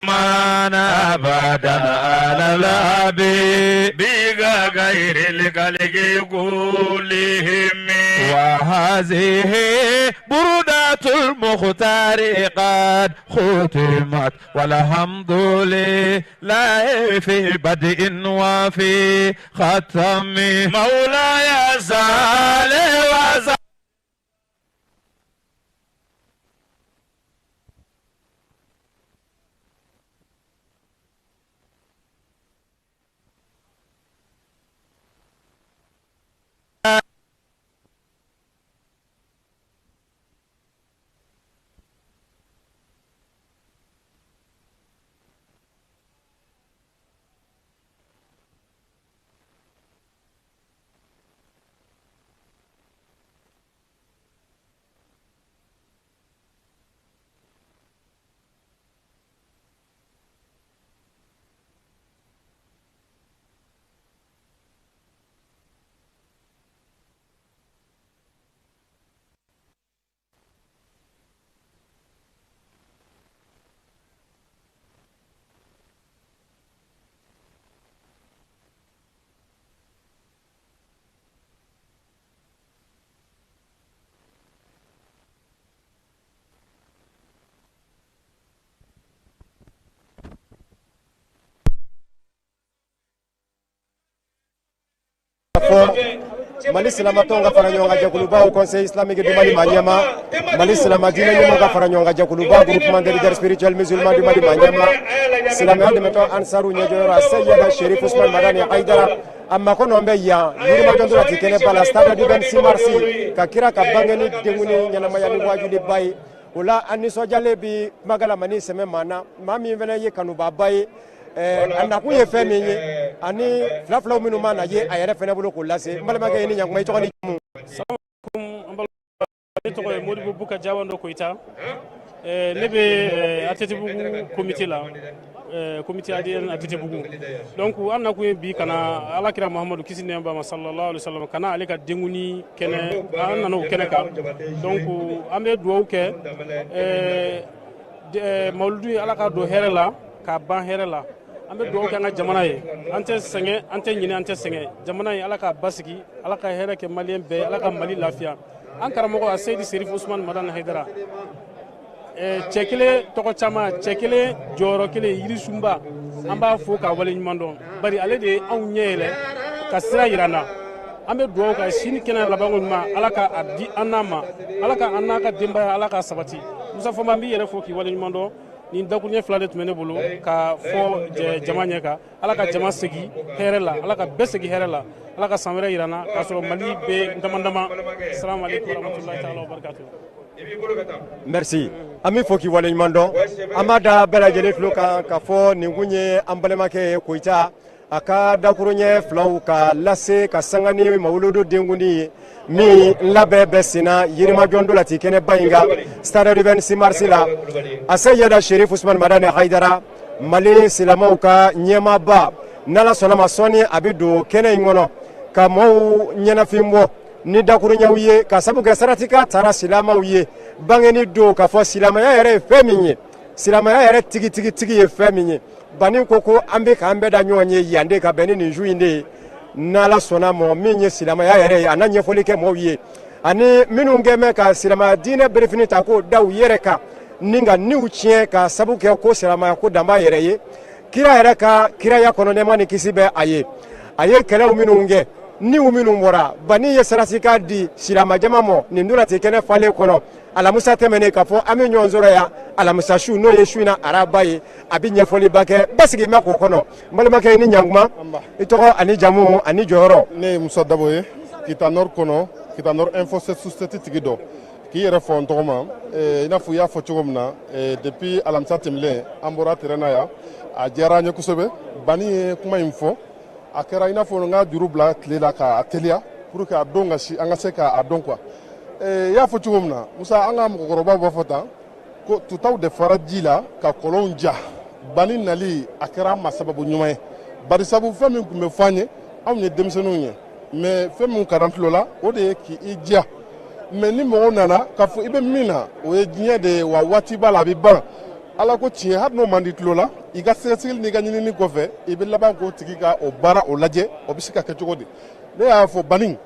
أبدا على الحبيب غير الخلق كلهم. وهذه بردة المختار قد ختمت، والحمد لله في بدء وفي ختم. مولاي صل وسلم. Fɔ Mali silamatɔnw ka fara ɲɔgɔn kan jɛkuluba, Conseil islamique du Mali maa ɲɛma, Mali silama diinɛ ɲɛmɔgɔ ka fara ɲɔgɔn kan jɛkuluba, Groupement des leaders spirituels musulmans du Mali maa ɲɛma, silamɛya dɛmɛtɔ Ansaru ɲɛjɔyɔrɔ, Seyida Sherif Usman Madani Hayidara, a makɔnɔ bɛ yan Yirimajɔ Ndolati kɛnɛba la, stade du 26 mars, ka kira ka bangeni denkuni ɲɛnamaya ni wajuliba ye. O la, an nisɔndiyalen bi kumagalama ni sɛmɛ maa na, maa min fana ye kanubaaba ye, a nakun ye fɛn min ye ani fila filaw minnu b'a na ye a yɛrɛ fana bolo k'o lase. N balimakɛ, i ni ɲankuma, i tɔgɔ ni jamu? Ne tɔgɔ ye Modibo Buka Jawando Koyita. Ne bɛ ATT-bugu comité la, comité ADN ATT-bugu. Donc an nakun ye bi ka na Alakira Muhamadu, kisi nɛɛma b'a ma, sallallahu alaihi wasallam, ka na ale ka denkuni kɛnɛ, an nana o kɛnɛ kan. Donc an bɛ dugawu kɛ mawuludu ye, Ala ka don hɛrɛ la k'a ban hɛrɛ la. An bɛ dugawu kɛ an ka jamana ye, an tɛ sɛgɛn, an tɛ ɲinɛ, an tɛ sɛgɛn. Jamana ye, Ala k'a basigi, Ala ka hɛrɛ kɛ Maliyɛn bɛɛ ye, Ala ka Mali lafiya. An karamɔgɔ a Seyidi Serif Usumani Madani Hayidara, cɛ kelen tɔgɔ caman, cɛ kelen jɔyɔrɔ kelen, yirisunba, an b'a fo k'a waleɲuman dɔn, bari ale de ye anw ɲɛ yɛlɛ ka sira yira an na. An bɛ dugawu kɛ sini kɛnɛ labanko ɲuman, Ala ka a di an n'a ma, Ala ka an n'a ka denbaya, Ala k'a sabati. Musa Fɔnba, n b'i yɛrɛ fo k'i waleɲuman dɔn. Nin dakuruɲɛ fila de tun bɛ ne bolo ka fɔ jama ɲɛ kan. Ala ka jama segi hɛrɛ la, Ala ka bɛɛ segi hɛrɛ la, Ala ka san wɛrɛ yira n na k'a sɔrɔ Mali bɛ dama dama. Salamu aleykum warahmatulahi taala wabarakatuh. Merci, an bɛ fɔ k'i waleɲuman dɔn. An b'a da bɛɛ lajɛlen tulo kan k'a fɔ nin kun ye an balimakɛ ye Koyita, a ka dakuruɲɛ filaw ka lase ka sanga ni mawuludu denkundi ye min labɛn bɛ senna Yirimajɔ Ndolati kɛnɛba in kan, stade du 26 mars la. A Seyida Sherif Usman Madani Hayidara, Mali silamɛw ka ɲɛmaaba, n'Ala sɔnna ma, sɔɔni a bɛ don kɛnɛ in kɔnɔ ka maaw ɲɛnafin bɔ ni dakuruɲɛw ye, ka sabu kɛ saratika taara silamɛw ye bangeni don, k'a fɔ silamɛya yɛrɛ ye fɛn min ye, silamɛya yɛrɛ tigitigitigi ye fɛn min ye. Banni ko ko an bɛ k'an bɛɛ da ɲɔgɔn ye yan de ka bɛn ni nin su in de ye. N'Ala sɔnna ma, min ye silamɛya yɛrɛ ye, a n'a ɲɛfɔli kɛ maaw ye, ani minnu kɛn bɛ ka silamɛya diinɛ berefini ta k'o da u yɛrɛ kan ni ka niw tiɲɛ, ka sabu kɛ ko silamɛya ko danba yɛrɛ ye. Kira yɛrɛ ka kiraya kɔnɔ, nɛɛma ni kisi bɛ a ye, a ye kɛlɛw minnu kɛ, niw minnu bɔra. Banni ye sarasika di silamɛjama ma nin ndolati kɛnɛ falen kɔnɔ alamisa tɛmɛnen, k'a fɔ an bɛ ɲɔgɔn sɔrɔ yan alamisa su, n'o ye su in na araba ye. A bɛ ɲɛfɔliba kɛ basigi ma k'o kɔnɔ. N balimakɛ, i ni ɲankuma, i tɔgɔ ani jamu ani jɔyɔrɔ? Ne ye Musa Dabo ye, Kita Nord kɔnɔ, Kita Nord Info 7 société tigi dɔ. K'i yɛrɛ fɔ n tɔgɔ ma, i n'a fɔ i y'a fɔ cogo min na, depuis alamisa tɛmɛlen an bɔra terrain na yan, a diyara an ye kosɛbɛ. Bani ye kuma in fɔ, a kɛra i n'a fɔ n ka juru bila tile la k'a teliya pour que a don ka si, an ka se k'a dɔn quoi. I y'a fɔ cogo min na, Musa, an ka mɔgɔkɔrɔbaw b'a fɔ tan ko tutaw de fara ji la ka kɔlɔnw ja. Bani nali, a kɛra an ma sababu ɲuman ye, bari sabu fɛn min tun bɛ fɔ an ye, anw ye denmisɛnninw ye, mais fɛn min ka d'an tulo la, o de ye k'i diya. Mais ni mɔgɔw nana k'a fɔ i bɛ min na, o ye diɲɛ de ye wa, waati b'a la a bɛ ban. Ala ko tiɲɛ, hali n'o man di tulo la, i ka sɛgɛsɛgɛli n'i ka ɲinini kɔfɛ, i bɛ laban k'o tigi ka o baara o lajɛ, o bɛ se ka kɛ cogo di. Ne y'a fɔ bani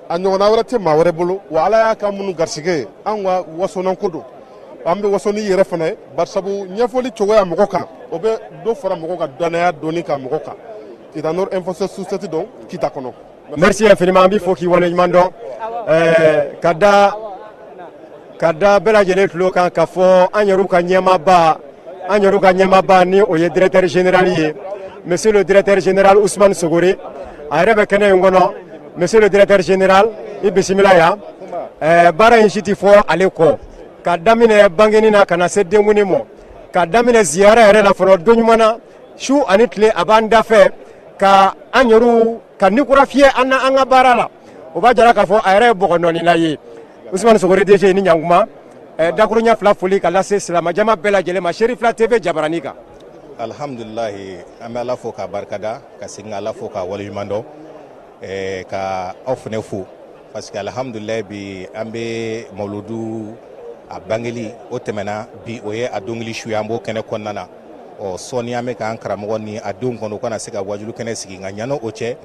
a ɲɔgɔnna wɛrɛ tɛ maa wɛrɛ bolo, wa Ala y'a ka minnu garisɛgɛ ye, anw ka wasɔnnan ko don. An bɛ waso n'i yɛrɛ fana ye, barisabu ɲɛfɔli cogoya mɔgɔ kan, o bɛ dɔ fara mɔgɔ ka danaya dɔnni kan mɔgɔ kan. Kita Nord Info 7 don Kita kɔnɔ. Merci infiniment. An b'i fo k'i waleɲuman dɔn. Ka da bɛɛ lajɛlen tulo kan k'a fɔ an yɛrɛw ka ɲɛmaaba, an yɛrɛw ka ɲɛmaaba, ni o ye directeur général ye, monsieur le directeur général Ousmane Sogore, a yɛrɛ bɛ kɛnɛ in kɔnɔ. Monsieur le directeur général, i bisimila yan. Baara in si tɛ fɔ ale kɔ, ka daminɛ bangeni na ka na se denkundi ma, ka daminɛ ziyara yɛrɛ la fɔlɔ. Don ɲuman na, su ani tile, a b'an dafɛ ka an yɛrɛw ka nikura fiyɛ an na an ka baara la. O b'a jira k'a fɔ a yɛrɛ ye bɔgɔnɔnila ye. Ousmane Sogore, DG, ni ɲankuma. Dakuruɲɛ fila foli ka lase silamɛjama bɛɛ lajɛlen ma Cherifla TV jabarani kan. Alhamdulilahi, an bɛ Ala fo k'a barikada, ka segin ka Ala fo k'a waleɲuman dɔn, ka aw fana fo, parce que alhamdulilahi, bi an bɛ mawuludu a bangeli o tɛmɛna, bi o ye a dongili su ye, an b'o kɛnɛ kɔnɔna na. Ɔ sɔɔni an bɛ k'an karamɔgɔ ni a denw kɔnɔ, u kana se ka wajulu kɛnɛ sigi. Nka ɲanni o cɛ,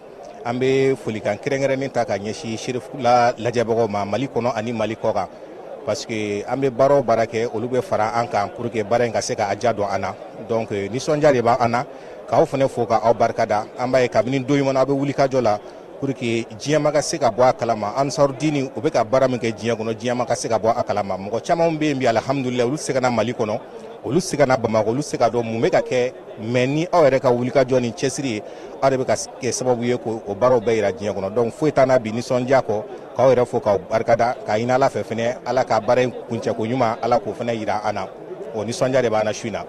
an bɛ folikan kɛrɛnkɛrɛnnen ta ka ɲɛsin Cherifla lajɛbagaw ma Mali kɔnɔ ani Mali kɔ kan, parce que an bɛ baara o baara kɛ, olu bɛ fara an kan pour que baara in ka se ka a ja don an na. Donc nisɔndiya de b'an na k'aw fana fo k'aw barikada. An b'a ye kabini don ɲuman na, aw bɛ wuli ka jɔ la pour que diɲɛma ka se ka bɔ a kalama Ansarudini u bɛ ka baara min kɛ diɲɛ kɔnɔ, diɲɛma ka se ka bɔ a kalama. Mɔgɔ caman bɛ yen bi, alihamudulilayi, olu tɛ se ka na Mali kɔnɔ, olu tɛ se ka na Bamakɔ, olu tɛ se ka dɔn mun bɛ ka kɛ. Mais ni aw yɛrɛ ka wulikajɔ ni cɛsiri ye, aw de bɛ ka kɛ sababu ye k'o baaraw bɛɛ yira diɲɛ kɔnɔ. Donc foyi t'an na bi nisɔndiya kɔ, k'aw yɛrɛ fo k'aw barikada, k'a ɲini Ala fɛ fɛnɛ, Ala ka baara in kuncɛko ɲuman, Ala k'o fɛnɛ yira an na. O nisɔndiya de b'an na su in na.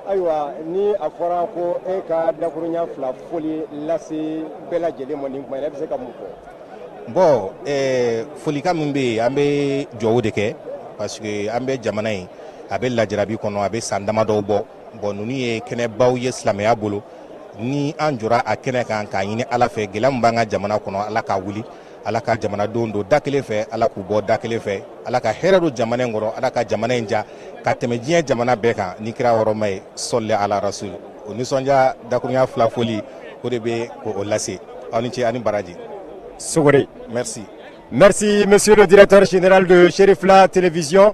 Ayiwa, ni a fɔra ko e ka dakurunya fila foli lase bɛɛ lajɛlen ma nin kuma in na, e bɛ se ka mun fɔ? Bon, folikan min bɛ yen, an bɛ dugawu de kɛ, parce que an bɛ jamana in a bɛ lajarabi kɔnɔ, a bɛ san damadɔw bɔ. Bon, ninnu ye kɛnɛbaw ye silamɛya bolo. Ni an jɔra a kɛnɛ kan k'a ɲini Ala fɛ, gɛlɛya min b'an ka jamana kɔnɔ, Ala k'a wuli, Ala ka jamanadenw don da kelen fɛ, Ala k'u bɔ da kelen fɛ, Ala ka hɛrɛ don jamana in kɔrɔ, Ala ka jamana in ja ka tɛmɛ diɲɛ jamana bɛɛ kan ni kira hɔrɔma ye, sɔli ala rasul. O nisɔndiya dakurunya fila foli, o de bɛ k'o lase. Aw ni ce ani baraji. Sogore. Merci. Merci, monsieur le directeur général de Cherifla Télévision.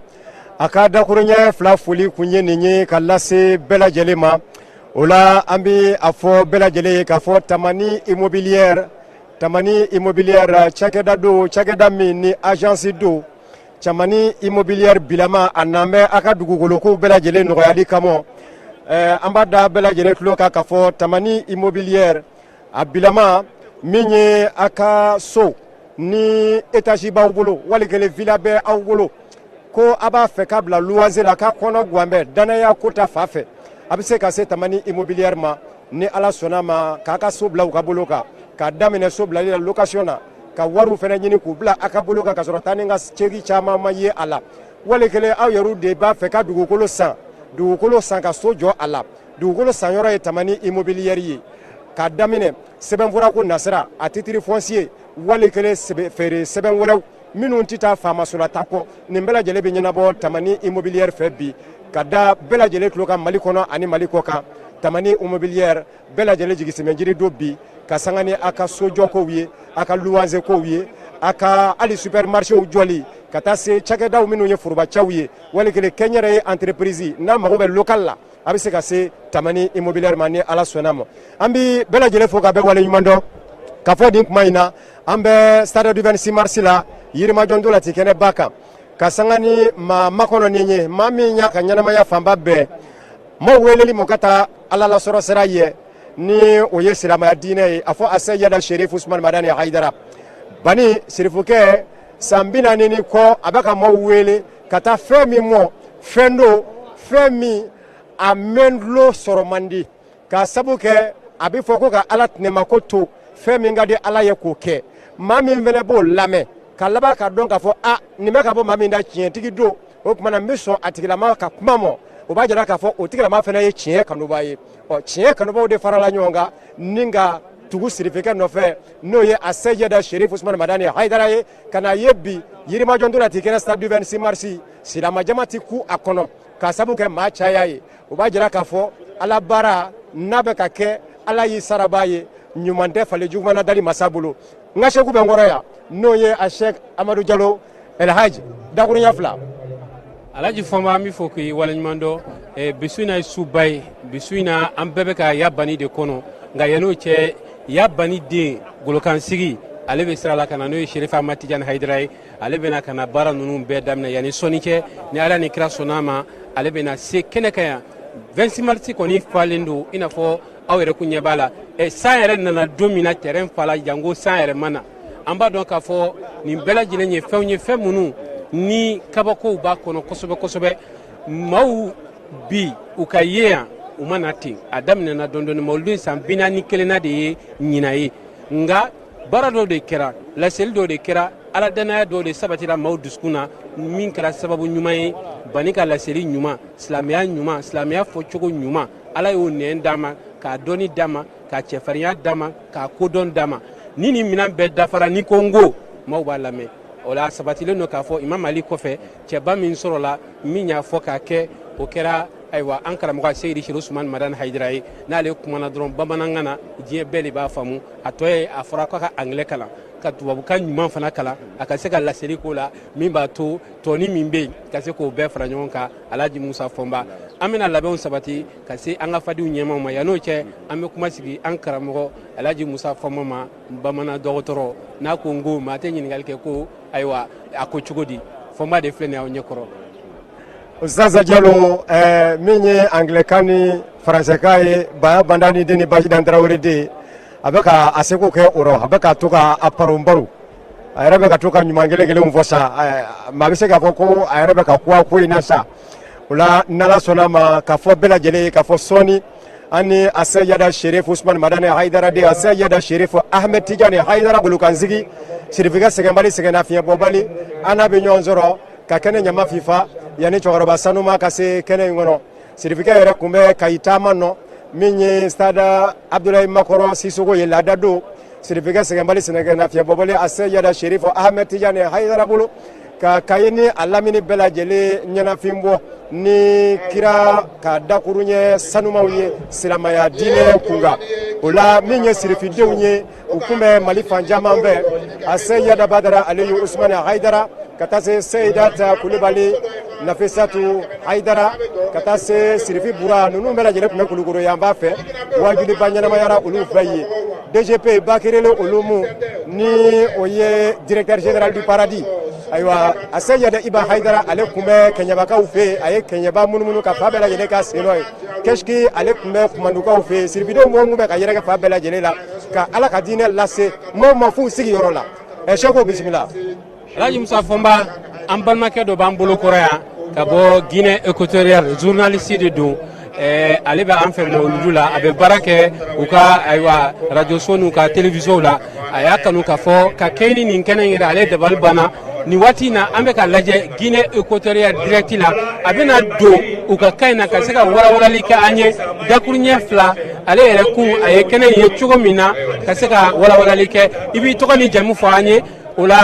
A ka dakuruɲɛ fila foli kun ye nin ye ka lase bɛɛ lajɛlen ma. O la, an bɛ a fɔ bɛɛ lajɛlen ye k'a fɔ Tamani Immobilière, Tamani Immobilière cakɛda don, cakɛda min ni agence don. Tamani Immobilière bilama a nan bɛ a ka dugukolo bɛɛ lajɛlen nɔgɔyali kama. An b'a da bɛɛ lajɛlen tulo kan k'a fɔ Tamani Immobilière a bilama min ye a ka so ni étage b'aw bolo, wali kelen villa bɛ aw bolo, ko a b'a fɛ k'a bila luwanse la, k'a kɔnɔ guwan bɛ danaya ko ta fa fɛ, a bɛ se ka se Tamani Immobilière ma ni Ala sɔnna ma, k'a ka so bila u ka bolo kan, k'a daminɛ so bilali la location na, ka wariw fana ɲini k'u bila a ka bolo kan, ka sɔrɔ taa ni ka cɛki caman ma ye a la. Wali kelen aw yɛrɛw de b'a fɛ ka dugukolo san, dugukolo san ka so jɔ a la, dugukolo san yɔrɔ ye Tamani Immobilière ye, k'a daminɛ sɛbɛnfura ko nasira a titre foncier, wali kelen feere sɛbɛn wɛrɛw minnu tɛ taa faamasolata kɔ, nin bɛɛ lajɛlen bɛ ɲɛnabɔ Tamani Immobilière fɛ bi. Ka da bɛɛ lajɛlen tulo kan Mali kɔnɔ ani Mali kɔ kan, Tamani Immobilière bɛɛ lajɛlen jigisɛmɛjiri don bi, ka sanga ni a ka sojɔkow ye, a ka luwanse kow ye, a ka hali supermarchéw jɔli, ka taa se cakɛdaw minnu ye forobacɛw ye, wali kelen kɛnyɛrɛye entreprise n'a mago bɛ local la, a bɛ se ka se Tamani Immobilière ma ni Ala sɔnna ma. An bɛ bɛɛ lajɛlen fo ka bɛɛ waleɲuman dɔn ka fɔ nin kuma in na, an bɛ stade du 26 mars la, Yirimajɔ ntolanci kɛnɛba kan, ka sanga ni maa makɔnɔnen ye, maa min y'a ka ɲɛnamaya fanba bɛɛ maaw weleli ma ka taa Ala lasɔrɔ sira ye, ni o ye silamɛya diinɛ ye, a fɔ a Seyida Sherif Usman Madani Hayidara Bani Sirifukɛ. San 40 ni kɔ, a bɛ ka maaw wele ka taa fɛn min mɔ, fɛn don, fɛn min a mɛntulo sɔrɔ man di, k'a sabu kɛ a bɛ fɔ ko ka Ala tɛnɛmako to fɛn min ka di Ala ye k'o kɛ. Maa min fana b'o lamɛn ka laban ka dɔn k'a fɔ a nin bɛ ka bɔ maa min da, tiɲɛtigi don, o tuma na n bɛ sɔn a tigilama ka kuma ma, o b'a jira k'a fɔ o tigilama fana ye tiɲɛ kanubaa ye. Ɔ tiɲɛ kanubaw de farala ɲɔgɔn kan ni ka tugu sirifikɛ nɔfɛ, n'o ye a Seyida Sherif Usman Madani Hayidara ye, ka na ye bi Yirimajɔ ntolanci kɛnɛ stade du 26 mars, silamɛjama ti ku a kɔnɔ. K'a sabu kɛ maa caya ye, o b'a jira k'a fɔ Ala baara n'a bɛ ka kɛ, Ala y'i sarabaa ye. Ɲuman tɛ falen juguman na dali masa bolo. N ka seku bɛ n kɔrɔ yan, n'o ye a Sɛk Amadu Jalo Elhaji, dakurunya 2. Alhaji Fɔnba, an bɛ fɔ k'i waleɲuman dɔn. Bi su in na ye suba ye. Bi su in na, an bɛɛ bɛ ka ya bani de kɔnɔ. Nka yan'o cɛ, ya bani den golokansigi, ale bɛ sira la ka na, n'o ye Serifu Ahmad Tijani Hayidara ye. Ale bɛna ka na baara ninnu bɛɛ daminɛ yanni sɔnni cɛ. Ni Ala ni kira sɔnna a ma, ale bɛna se kɛnɛ kan yan. 26 mars kɔni falen don, i n'a fɔ aw yɛrɛ kun ɲɛ b'a la. San yɛrɛ nana don min na, terrain fala, jango san yɛrɛ ma na. An b'a dɔn k'a fɔ nin bɛɛ lajɛlen ye fɛnw ye, fɛn minnu ni kabakow b'a kɔnɔ kosɛbɛ kosɛbɛ. Maaw bi u ka ye yan, u ma na ten, a daminɛna dɔɔni dɔɔni. Mawuludu san 41na de ye ɲinan ye, nka baara dɔw de kɛra, laseli dɔw de kɛra, Ala danaya dɔw de sabatira maaw dusukun na, min kɛra sababu ɲuman ye. Bani ka laseli ɲuman, silamɛya ɲuman, silamɛya fɔcogo ɲuman, Ala y'o nɛn d'a ma, k'a dɔnni d'a ma, k'a cɛfarinya d'a ma, k'a kodɔn d'a ma. Ni nin minɛn bɛɛ dafara, ni ko n ko maaw b'a lamɛn. O la, a sabatilen don k'a fɔ Imam Ali kɔfɛ, cɛba min sɔrɔla min y'a fɔ k'a kɛ, o kɛra ayiwa an karamɔgɔ Seyidi Serifu Usumani Madani Hayidara ye. N'ale kumana dɔrɔn bamanankan na, diɲɛ bɛɛ de b'a faamu. A tɔ ye, a fɔra k'a ka angilɛ kalan, ka tubabukan ɲuman fana kalan, a ka se ka laseli k'o la, min b'a to tɔni min bɛ yen ka se k'o bɛɛ fara ɲɔgɔn kan. Alhaji Musa Fɔnba, an bɛna labɛnw sabati ka se an ka fadiw ɲɛmaw ma. Yan'o cɛ, an bɛ kuma sigi an karamɔgɔ Alhaji Musa Fɔnba ma, bamanan dɔgɔtɔrɔ. N'a ko n ko maa tɛ ɲininkali kɛ ko ayiwa a ko cogo di. Fɔnba de filɛ nin ye aw ɲɛkɔrɔ. Zaza Jalo, min ye angilɛkan ni faransɛkan ye, Baya Banda ni den ni Bajidan Tarawele den, a bɛ ka a seko kɛ o rɔ. A bɛ ka to ka a paro baro, a yɛrɛ bɛ ka to ka ɲuman kelen kelenw fɔ sa. Maa bɛ se k'a fɔ ko a yɛrɛ bɛ ka kuwa ko in na sa. O la, n'Ala sɔnna ma, k'a fɔ bɛɛ lajɛlen ye k'a fɔ sɔɔni an ni Aseyada Sherif Usman Madani Hayidara den, Aseyada Sherif Ahmed Tijani Hayidara Golokansigi, sirifikɛ sɛgɛnbali, sɛgɛnna fiɲɛbɔbali, an n'a bɛ ɲɔgɔn sɔrɔ ka kɛnɛ ɲama fifa yanni cɛkɔrɔba sanuma ka se kɛnɛ in kɔnɔ. Sirifikɛ yɛrɛ tun bɛ Kayi taama nɔ, min ye stade Abdulayi Makɔrɔ Sisoko ye laada don. Sirifikɛ sɛgɛnbali, sɛgɛnna fiɲɛbɔbali, Aseyada Sherif Ahmed Tijani Hayidara bolo ka Kayi ni a lamini bɛɛ lajɛlen ɲɛnafin bɔ ni kira ka dakuruɲɛ sanumaw ye silamɛya diinɛ kunkan. O la, min ye sirifidenw ye, u kun bɛ Mali fan caman fɛ, Aseyada Badara Aliyu Usumani Hayidara, ka taa se Seyidata Kulibali Nafisatu Hayidara, ka taa se Sirifi Bura, ninnu bɛɛ lajɛlen tun bɛ Kulukoro yanfan fɛ. Wajuliba ɲɛnamayara olu fɛ yen. DGP Bakirele Olumu, ni o ye directeur général du paradis, ayiwa Aseyada Iba Hayidara, ale tun bɛ Kɛɲɛbakaw fɛ yen. A ye Kɛɲɛba munumunu ka fa bɛɛ lajɛlen ka sen nɔ ye. Kɛsiki, ale tun bɛ Kumandukaw fɛ yen. Sirifidenw mɔgɔ tun bɛ ka yɛrɛkɛ fa bɛɛ lajɛlen la ka Ala ka diinɛ lase maaw ma f'u sigiyɔrɔ la. Ɛ Seko, bisimila. Alhaji Musa Fɔnba, an balimakɛ dɔ b'an bolo kɔrɔ yan ka bɔ Guinée équatoriale, journaliste de don. Ale bɛ an fɛ mawuludu la, a bɛ baara kɛ u ka ayiwa radio so n'u ka télévision la. A y'a kanu k'a fɔ ka kɛ ni nin kɛnɛ in yɛrɛ, ale dabali banna. Nin waati in na, an bɛ ka lajɛ Guinée équatoriale direct la. A bɛna don u ka kan in na ka se ka walawalali kɛ an ye dakuruɲɛ 2, ale yɛrɛ kun a ye kɛnɛ in ye cogo min na, ka se ka walawalali kɛ. I b'i tɔgɔ ni jamu fɔ an ye. O la,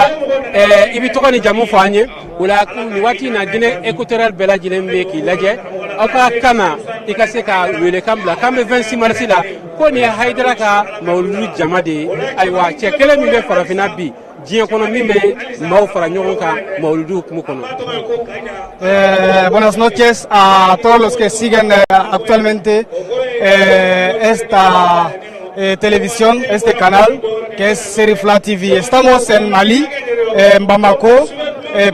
i b'i tɔgɔ ni jamu fɔ an ye. O la, nin waati in na, Guinée équatoriale bɛɛ lajɛlen bɛ k'i lajɛ aw ka kan na. I ka se ka welekan bila k'an bɛ 26 mars la, ko nin ye Hayidara ka mawuludu jama de ye. Ayiwa, cɛ kelen min bɛ farafinna bi, diɲɛ kɔnɔ, min bɛ maaw fara ɲɔgɔn kan mawuludu hukumu kɔnɔ. Buenas noches a todos los que siguen actualmente esta televisión, este canal que es Serifla TV. Estamos en Mali, en Bamako,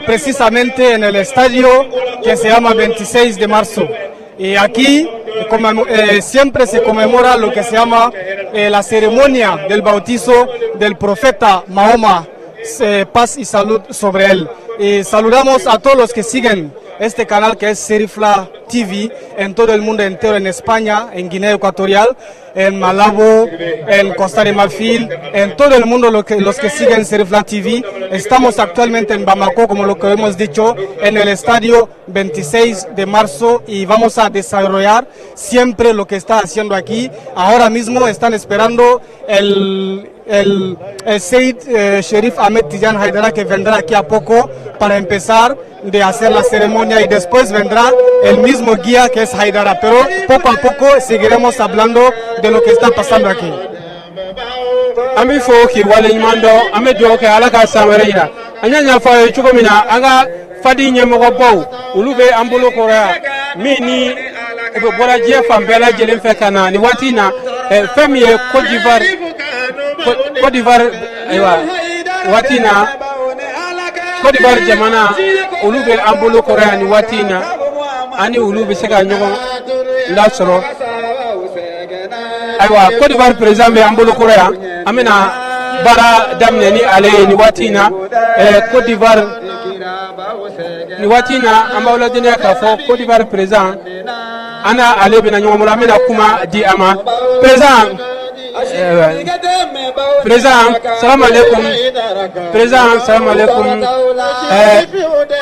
precisamente en el estadio que se llama 26 de marzo. Y aquí siempre se conmemora lo que se llama la ceremonia del bautizo del profeta Mahoma, paz y salud sobre él. Y saludamos a todos los que siguen este canal que es Serifla TV en todo el mundo entero, en España, en Guinea Ecuatorial, en Malabo, en Costa de Marfil, en todo el mundo los que siguen Serifla TV. Estamos actualmente en Bamako, como lo que hemos dicho, en el estadio 26 de marzo y vamos a desarrollar siempre lo que está haciendo aquí. Ahora mismo están esperando el Seid Sherif Ahmed Tijan Haidara, que vendrá aquí a poco para empezar de hacer la ceremonia, y después vendrá el mismo guía, que es Haidara. Pero poco a poco seguiremos hablando de lo que está pasando aquí. An bɛ fɔ k'i waleɲuman dɔn. An bɛ dugawu kɛ, Ala ka san wɛrɛ yira an. Y'a ɲɛfɔ a ye cogo min na, an ka fadi ɲɛmɔgɔbaw, olu bɛ an bolo kɔrɔ yan, min ni u bɛ bɔra diɲɛ fan bɛɛ lajɛlen fɛ ka na nin waati in na. Fɛn min ye Côte d'Ivoire, Côte d'Ivoire, ayiwa, waati in na Côte d'Ivoire jamana, olu bɛ an bolo kɔrɔ yan nin waati in na. An ni olu bɛ se ka ɲɔgɔn lasɔrɔ. Ayiwa, Côte d'Ivoire président bɛ an bolo kɔrɔ yan. An bɛna baara daminɛ ni ale ye nin waati in na. Côte d'Ivoire, nin waati in na, an b'aw ladɔnniya k'a fɔ Côte d'Ivoire président, an n'a ale bɛna ɲɔgɔn bolo. An bɛna kuma di a ma. Président, président, salam aleykum. Président, salam aleykum.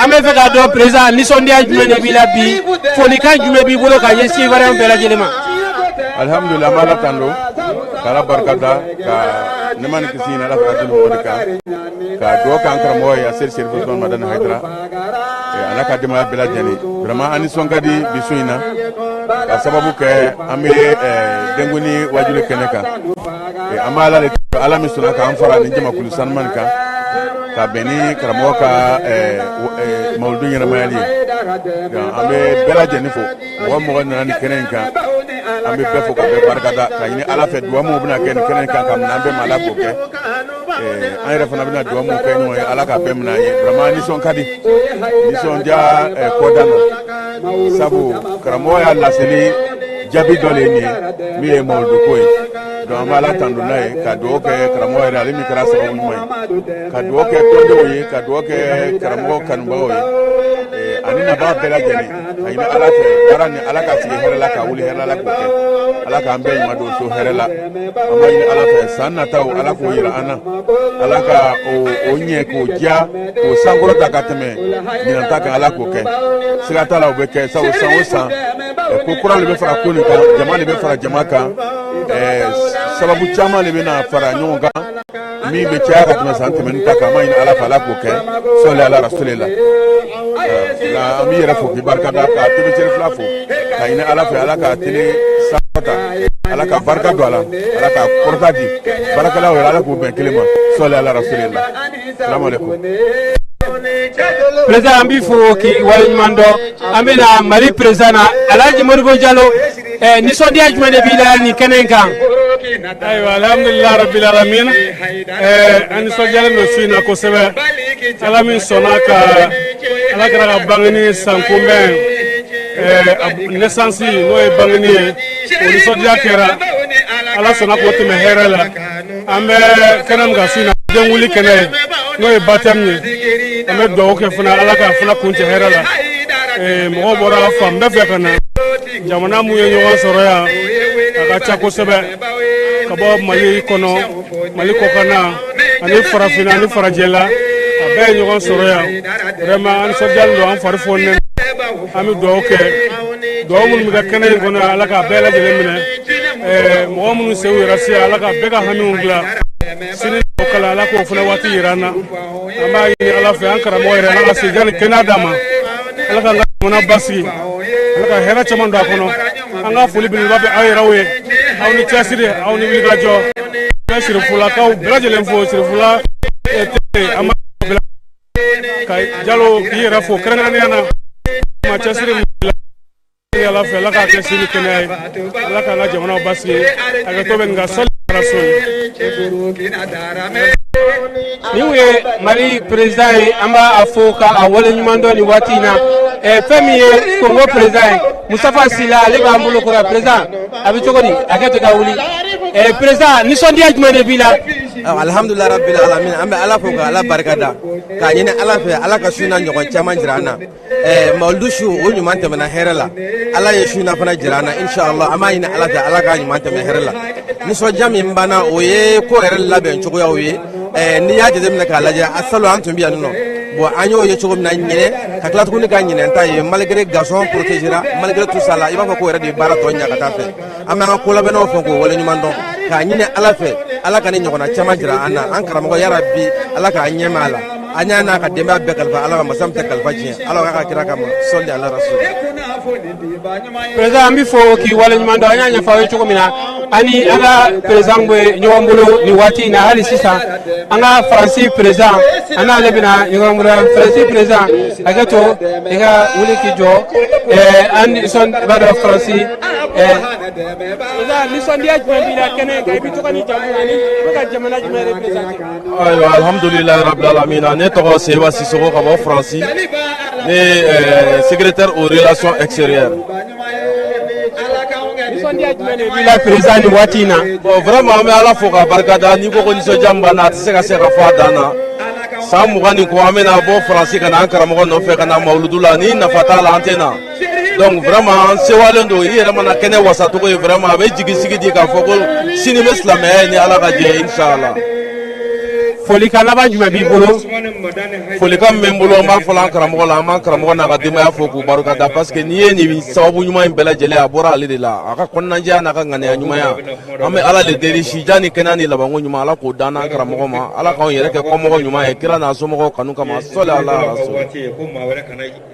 An bɛ fɛ k'a dɔn, président, nisɔndiya jumɛn de b'i la bi? Folikan jumɛn b'i bolo ka ɲɛsin Ivoirien bɛɛ lajɛlen ma? Alhamdulilah, an b'Ala tando, k'Ala barikada, ka nɛma ni kisi ɲini Ala fɛ ka deli mɔgɔ kan, ka dugawu k'an karamɔgɔ ye, a Seri Serifu Usman Madani Hayidara, a n'a ka denbaya bɛɛ lajɛlen. Vraiment, an nisɔn ka di bi su in na, ka sababu kɛ an bɛ denkuni wajuli kɛnɛ kan. An b'a Ala de, Ala min sɔnna k'an fara nin jamakulu sanuman nin kan, ka bɛn ni karamɔgɔ ka mawuludu ɲɛnamayali ye. An bɛ bɛɛ lajɛlen fo. Mɔgɔ mɔgɔ nana nin kɛnɛ in kan, an bɛ bɛɛ fo ka bɛɛ barikada, ka ɲini Ala fɛ, duwa minnu bɛna kɛ nin kɛnɛ in kan ka minɛ an bɛɛ ma, Ala k'o kɛ. An yɛrɛ fana bɛna duwa minnu kɛ ɲɔgɔn ye, Ala ka bɛɛ minɛ an ye. Vraiment, nisɔn ka di, nisɔndiya kɔda na, sabu karamɔgɔ y'a laseli jaabi dɔ de ye nin ye, min ye mawuludu ko ye. Donc an bɛ Ala tando n'a ye, ka dugawu kɛ karamɔgɔ yɛrɛ, ale min kɛra sababu ɲuman ye, ka dugawu kɛ tɔndenw ye, ka dugawu kɛ karamɔgɔ kanubagaw ye, ani nabaa bɛɛ lajɛlen, ka ɲini Ala fɛ, baara ni Ala ka sigi hɛrɛ la, ka wuli hɛrɛ la k'o kɛ. Ala k'an bɛɛ ɲuman don so hɛrɛ la. An b'a ɲini Ala fɛ, san nataw, Ala k'o yira an na. Ala ka o ɲɛ, k'o diya, k'o sankɔrɔta ka tɛmɛ ɲinan ta kan. Ala k'o kɛ, siga t'a la, o bɛ kɛ, sabu san o san, ko kura de bɛ fara ko nin kan, jama de bɛ fara jama kan, sababu caman de bɛ na fara ɲɔgɔn kan, min bɛ caya ka tɛmɛ san tɛmɛnen ta kan. An b'a ɲini Ala fɛ, Ala k'o kɛ. Sɔli ala rasulila. An b'i yɛrɛ fo k'i barikada, ka télé Serifula fo, ka ɲini Ala fɛ, Ala ka télé sankɔrɔta, Ala ka barika don a la, Ala ka kɔrɔta di baarakɛlaw yɛrɛ, Ala k'u bɛn kelen ma. Sɔli ala rasulila. Salamu aleykum. Président, an b'i fo k'i waleɲuman dɔn. An bɛna Mali président na, Alhaji Modibo Jalo. Nisɔndiya jumɛn de b'i la nin kɛnɛ in kan? Ayiwa, alhamdulilah rabbil alamin. An nisɔndiyalen don su in na kosɛbɛ. Ala min sɔnna ka Ala kɛra ka bangeni san kunbɛn, naissance, n'o ye bangeni ye, o nisɔndiya kɛra. Ala sɔnna k'o tɛmɛ hɛrɛ la. An bɛ kɛnɛ min kan su in na, denwuli kɛnɛ ye, n'o ye baptême ye. An bɛ dugawu kɛ fana, Ala ka fana kuncɛ hɛrɛ la. Mɔgɔw bɔra fan bɛɛ fɛ ka na. Jamana mun ye ɲɔgɔn sɔrɔ yan, a ka ca kosɛbɛ, ka bɔ Mali kɔnɔ, Mali kɔkanna, ani farafinna ani farajɛla, a bɛɛ ye ɲɔgɔn sɔrɔ yan. Vraiment, an nisɔndiyalen don, an fari fɔnnen. An bɛ dugawu kɛ, dugawu minnu bɛ kɛ kɛnɛ in kɔnɔ, Ala k'a bɛɛ lajɛlen minɛ. Mɔgɔ minnu sew yɛrɛ se, Ala ka bɛɛ ka hamiw dilan. Sini o kala, Ala k'o fana waati yira an na. An b'a ɲini Ala fɛ, an karamɔgɔ yɛrɛ, Ala ka sijan ni kɛnɛya d'a ma. Ala k'an ka jamana basigi, Ala ka hɛrɛ caman don a kɔnɔ. An ka foli belebeleba bɛ aw yɛrɛw ye, aw ni cɛsiri, aw ni wulikajɔ. An bɛ Sirifulakaw bɛɛ lajɛlen fo. Sirifula tɛ an b'a ka Jalo k'i yɛrɛ fo kɛrɛnkɛrɛnnenya na, ma cɛsiri min la Ala fɛ. Ala k'a kɛ sini kɛnɛya ye, Ala k'an ka jamanaw basigi. A kɛ to bɛ nka sali rasuli. Nin ye Mali président ye, an b'a fo ka a waleɲuman dɔn nin waati in na. Fɛn min ye Congo président ye, Mustafa Sila, ale b'an bolo kɔrɔ. Président, a bɛ cogo di? A kɛ to ka wuli. Président, nisɔndiya jumɛn de b'i la? Alhamdulilah rabbil alamin. An bɛ Ala fo ka Ala barika da, k'a ɲini Ala fɛ, Ala ka su na ɲɔgɔn caman jira an na. Mawuludu su, o ɲuman tɛmɛna hɛrɛ la. Ala ye su na fana jira an na, inshallah. An b'a ɲini Ala fɛ, Ala k'a ɲuman tɛmɛ hɛrɛ la. Nisɔndiya min banna, o ye ko yɛrɛ labɛn cogoyaw ye. N'i y'a jateminɛ k'a lajɛ, a salon an tun bɛ yan nɔ. Bon, an y'o ye cogo min na ɲinɛ, ka tila tuguni ka ɲinɛ ta ye, malgré gazon protégera, malgré tout ça la, i b'a fɔ ko yɛrɛ de ye baara tɔ ɲa ka taa fɛ. An b'an ka kolabɛnnaw fɔ k'o waleɲuman dɔn, k'a ɲini Ala fɛ, Ala ka ni ɲɔgɔnna caman jira an na. An karamɔgɔ, yarabi Ala k'a ɲɛma a la. An y'a n'a ka denbaya bɛɛ kalifa Ala ma, masa min tɛ kalifa tiɲɛ, Ala k'a ka kira kama, sɔli ala rasul. Président, an bɛ fo k'i waleɲuman dɔn. An y'a ɲɛfɔ aw ye cogo min na, ani an ka président bɛ ɲɔgɔn bolo nin waati in na. Hali sisan, an ka Faransi président, an n'ale bɛna ɲɔgɔn bolo. Faransi président, hakɛ to, i ka wuli k'i jɔ. An nisɔn b'a dɔn Faransi. Président, nisɔndiya jumɛn b'i la kɛnɛ kan? I bɛ tɔgɔ ni jamu ani i bɛ ka jamana jumɛn représenter? Ayiwa, alhamdulilayi rabil alamina. Ne tɔgɔ Seba Sisoko ka bɔ Faransi. Ne ye secrétaire aux relations extérieures. Nisɔndiya jumɛn de b'i la, président, nin waati in na? Bon, vraiment, an bɛ Ala fo k'a barikada. N'i ko ko nisɔndiya min b'an na, a tɛ se ka fɔ a dan na. San 20 ni kɔ, an bɛna bɔ Faransi ka na an karamɔgɔ nɔfɛ ka na mawuludu la. Ni nafa t'a la, an tɛ na. Donc vraiment, an sewalen don. I yɛrɛ mana kɛnɛ wasacogo ye, vraiment, a bɛ jigi sigi di k'a fɔ ko sini bɛ silamɛya ye ni Ala ka jɛ, inshallah. Folikan laban jumɛn b'i bolo? Folikan min bɛ n bolo, an b'a fɔla an karamɔgɔ la, an b'an karamɔgɔ n'a ka denbaya fo k'u barikada, parce que n'i ye nin sababu ɲuman in bɛɛ lajɛlen, a bɔra ale de la, a ka kɔnɔnajɛya n'a ka ŋaniya ɲumanya. An bɛ Ala de deli, sijan ni kɛnɛya ni labanko ɲuman, Ala k'o d'an n'an karamɔgɔ ma. Ala k'anw yɛrɛ kɛ kɔmɔgɔ ɲuman ye kira n'a somɔgɔw kanu kama, sɔli ala rasul.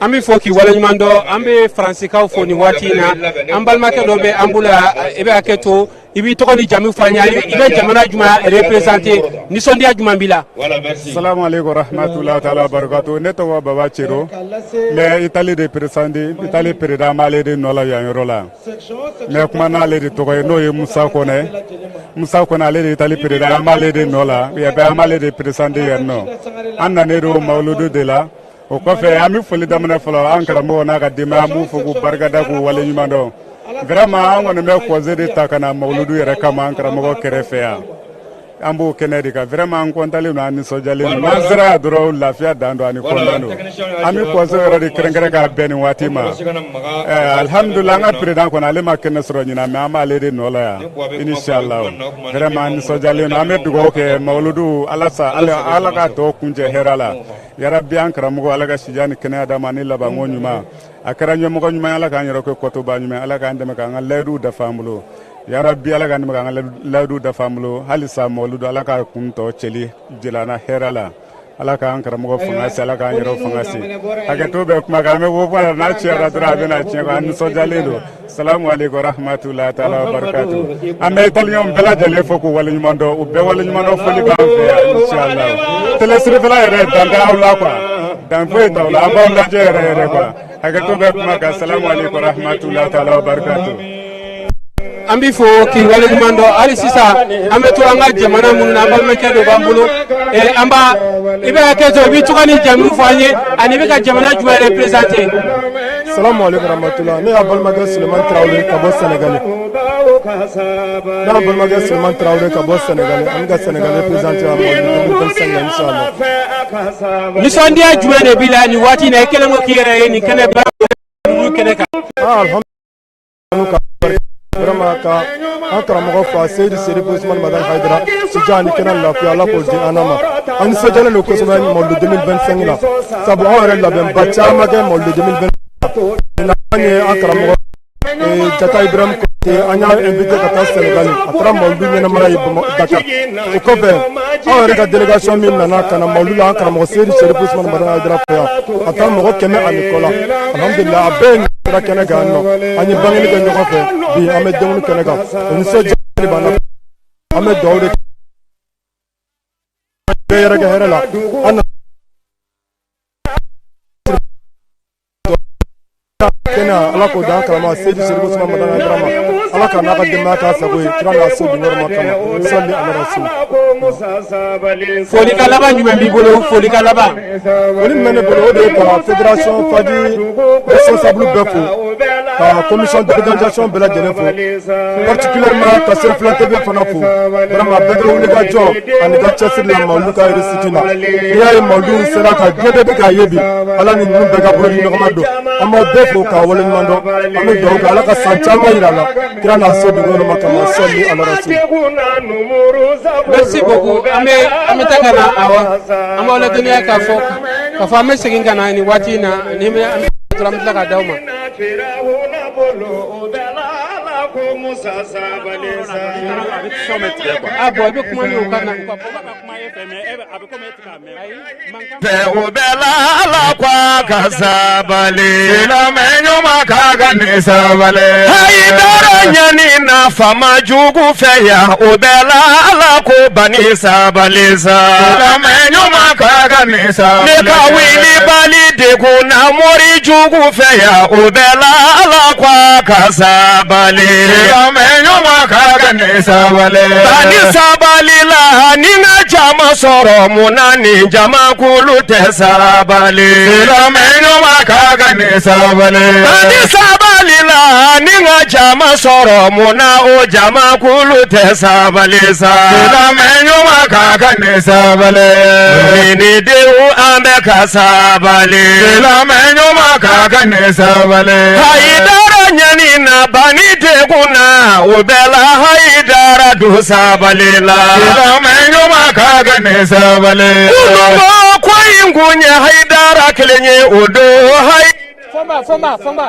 An bɛ fɔ k'i waleɲuman dɔn. An bɛ Faransikaw fo nin waati in na. An balimakɛ dɔ bɛ an bolo yan, i bɛ hakɛ to, i b'i tɔgɔ ni jamu fɔ an ye, i bɛ jamana jumɛn représenter, nisɔndiya jumɛn b'i la? Salamu aleykum rahmatulah taala barakatu. Ne tɔgɔ Baba Cero, n bɛ Itali de représenter. Itali président b'ale de nɔ la yan yɔrɔ la. N bɛ kuma n'ale de tɔgɔ ye, n'o ye Musa Kɔnɛ. Musa Kɔnɛ, ale de Itali président, an b'ale de nɔ la yan bɛɛ, an b'ale de représenter yan nɔ. An nanen don mawuludu de la. O kɔfɛ, an bɛ foli daminɛ fɔlɔ an karamɔgɔ n'a ka denbaya, an b'u fo k'u barikada k'u waleɲuman dɔn. Vraiment, an kɔni bɛ congé de ta ka na mawuludu yɛrɛ kama an karamɔgɔ kɛrɛfɛ yan. An b'o kɛnɛ de kan. Vraiment, an kɔntalen don, an nisɔndiyalen don. N'an sera yan dɔrɔn, lafiya dan don ani kɔntan don. An bɛ congé yɛrɛ de kɛrɛnkɛrɛn k'a bɛn nin waati ma. Alihamudulila, an ka président kɔni, ale ma kɛnɛ sɔrɔ ɲinan, mais an b'ale de nɔ la yan, inshallah. Vraiment, an nisɔndiyalen don. An bɛ dugawu kɛ mawuludu, ala sa Ala k'a tɔ kuncɛ hɛrɛ la, yarabi. An karamɔgɔ, Ala ka sijan ni kɛnɛya d'a ma ni labanko ɲuman. A kɛra ɲɛmɔgɔ ɲuman ye, Ala k'an yɛrɛ kɛ kɔtɔba ɲuman, Ala k'an dɛmɛ k'an ka layiduw dafa an bolo, yarabi. Ala k'an dɛmɛ k'an ka layiduw dafa an bolo. Halisa mawuludu, Ala k'a kun tɔ cɛli jelana hɛrɛ la. Ala k'an karamɔgɔ fanga se, Ala k'an yɛrɛ fanga se. Hakɛto bɛ kuma kan, an bɛ bɔ la n'a cɛyara dɔrɔn, a bɛna tiɲɛ. An nisɔndiyalen don. Salamu aleykum rahmatulah taala wa barakatu. An bɛ italiyɛnw bɛɛ lajɛlen fo k'u waleɲuman dɔn, u bɛɛ waleɲuman dɔn. Foli b'an fɛ yan, inshallah. Télé sirifɛla yɛrɛ, dan tɛ aw la quoi, dan foyi t'aw la. An b'aw lajɛ yɛrɛ yɛrɛ quoi. Hakɛto bɛ kuma kan. Salamu aleykum rahmatulah taala wa barakatu. An b'i fo k'i waleɲuman dɔn. Hali sisan, an bɛ to an ka jamana minnu na, an balimakɛ dɔ b'an bolo. An b'a, i bɛ hakɛ to, i b'i tɔgɔ ni jamu fɔ an ye ani i bɛ ka jamana jumɛn représenter? Salamu aleykum rahmatulah. Ne y'a balimakɛ Suleiman Tarawele ka bɔ Sɛnɛgali. Ne y'a balimakɛ Suleiman Tarawele ka bɔ Sɛnɛgali. An bɛ ka Sɛnɛgali représenter yan 2025 la, inshallah. Nisɔndiya jumɛn de b'i la nin waati in na, i kɛlen ko k'i yɛrɛ ye nin kɛnɛ ba kɛnɛ kan? Ah, alhamdulilah, vraiment, ka an karamɔgɔ fa Seyidi Serifu Usumani Madani Hayidara, sijan ni kɛnɛ lafiya, Ala k'o di an ma. An nisɔndiyalen don kosɛbɛ mawuludu 2025 la, sabu anw yɛrɛ labɛnba caman kɛ mawuludu 2025 nin. An ye an karamɔgɔ Jata Ibrahim Konate, an y'a invité ka taa Senegali, a taara mawuludu ɲɛnamaya ye Dakar. O kɔfɛ, anw yɛrɛ ka délégation min nana ka na mawuludu la an karamɔgɔ Seyidi Serifu Usumani Madani Hayidara fɛ yan, ka taa mɔgɔ 100 ani kɔ la, alhamdulilah, a bɛɛ ye sera kɛnɛ kan yan nɔ. An ye bangeli kɛ ɲɔgɔn fɛ, bi an bɛ denkundi kɛnɛ kan. O nisɔndiya de b'an na. An bɛ dugawu de bɛɛ yɛrɛ kɛ hɛrɛ la. An kɛnɛ, Ala k'o d'an karamɔgɔ Seyidi Serifu Usumani Madani Hayidara ma. Ala ka n'a ka denbaya k'a sago ye, kira n'a so dunyɔrɔ kama, sɔli ala rasul. Folikan laban jumɛn b'i bolo, folikan laban? Foli min bɛ ne bolo, o de ye ka fédération Fadi responsable bɛɛ fo, ka commission d'organisation bɛɛ lajɛlen fo, particulièrement ka Serifila TV fana fo. Vraiment, bɛɛ ka wuli ka jɔ ani ka cɛsiri la mawulu ka réussite la. N'i y'a ye mawulu sera ka diɲɛ bɛɛ bɛ k'a ye bi, Ala ni ninnu bɛɛ ka bolo di ɲɔgɔn ma don. An b'aw bɛɛ fo k'a wale. waleɲuman dɔn. An bɛ dugawu kɛ, Ala ka san caman jira an na kira n'a so dugu ma kama sɔli ala rasul. Merci beaucoup. An bɛ taa ka na, awɔ, an b'aw ladɔnniya k'a fɔ an bɛ segin ka na nin waati in na ni an bɛ dɔrɔn, an bɛ tila k'a d'aw ma. O bɛɛ la, Ala ko Musa sabali sa. Ah bon, i bɛ kuma ni u ka na u ka Fɛ o bɛɛ la, Ala ko a ka sabali. Silamɛ ɲuman ka kan ni sabali. Hayidara ɲani na fama jugu fɛ yan, o bɛɛ la, Ala ko bani sabali sa. Silamɛ ɲuman ka kan ni sabali. Ne ka wuli bali degun na mori jugu fɛ yan, o bɛɛ la, Ala ko a ka sabali. Silamɛ ɲuman ka kan ni sabali. Bani sabali la ni ka jama sɔrɔ, mun na ni jama kulu tɛ sabali? Silamɛ ɲuman ka kan ni sabali. Bani sabali la ni ka jama sɔrɔ, mun na o jama kulu tɛ sabali sa? Silamɛ ɲuman ka kan ni sabali. Ni denw, an bɛ ka sabali. Silamɛ ɲuman ka kan ni sabali. Hayidara ɲani na bani degun na, o bɛɛ la, Hayidara dun sabali la. Silamɛ ɲuman ka kan ni sabali. Kununko ko in kun ye Hayidara kelen ye, o don hayi. Fɔnba, Fɔnba, Fɔnba.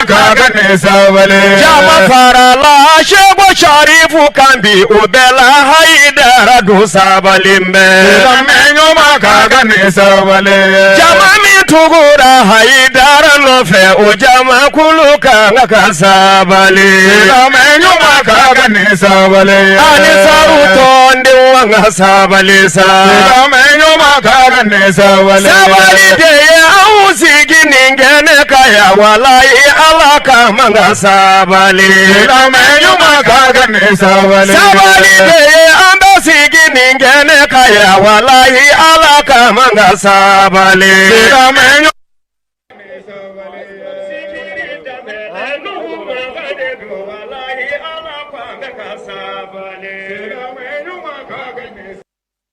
Ka kan ni sabali. Jama farala Seko Sarifu kan bi, o bɛɛ la, Hayidara dun sabali bɛ. Silamɛ ɲuman ka kan ni sabali. Jama min tugura Hayidara nɔfɛ, o jama kulu kan ka sabali. Silamɛ ɲuman ka kan ni sabali. Ani saru tɔndenw, an ka sabali sa. Silamɛ ɲuman ka kan ni sabali. Sabali de ye anw sigi nin kɛnɛ kan yan, walayi, Ala ka man ka sabali. Silamɛ ɲuman ka kan ni sabali. Sabali de ye an bɛ sigi nin kɛnɛ kan yan, walayi, Ala ka man ka sabali. Silamɛ ɲuman.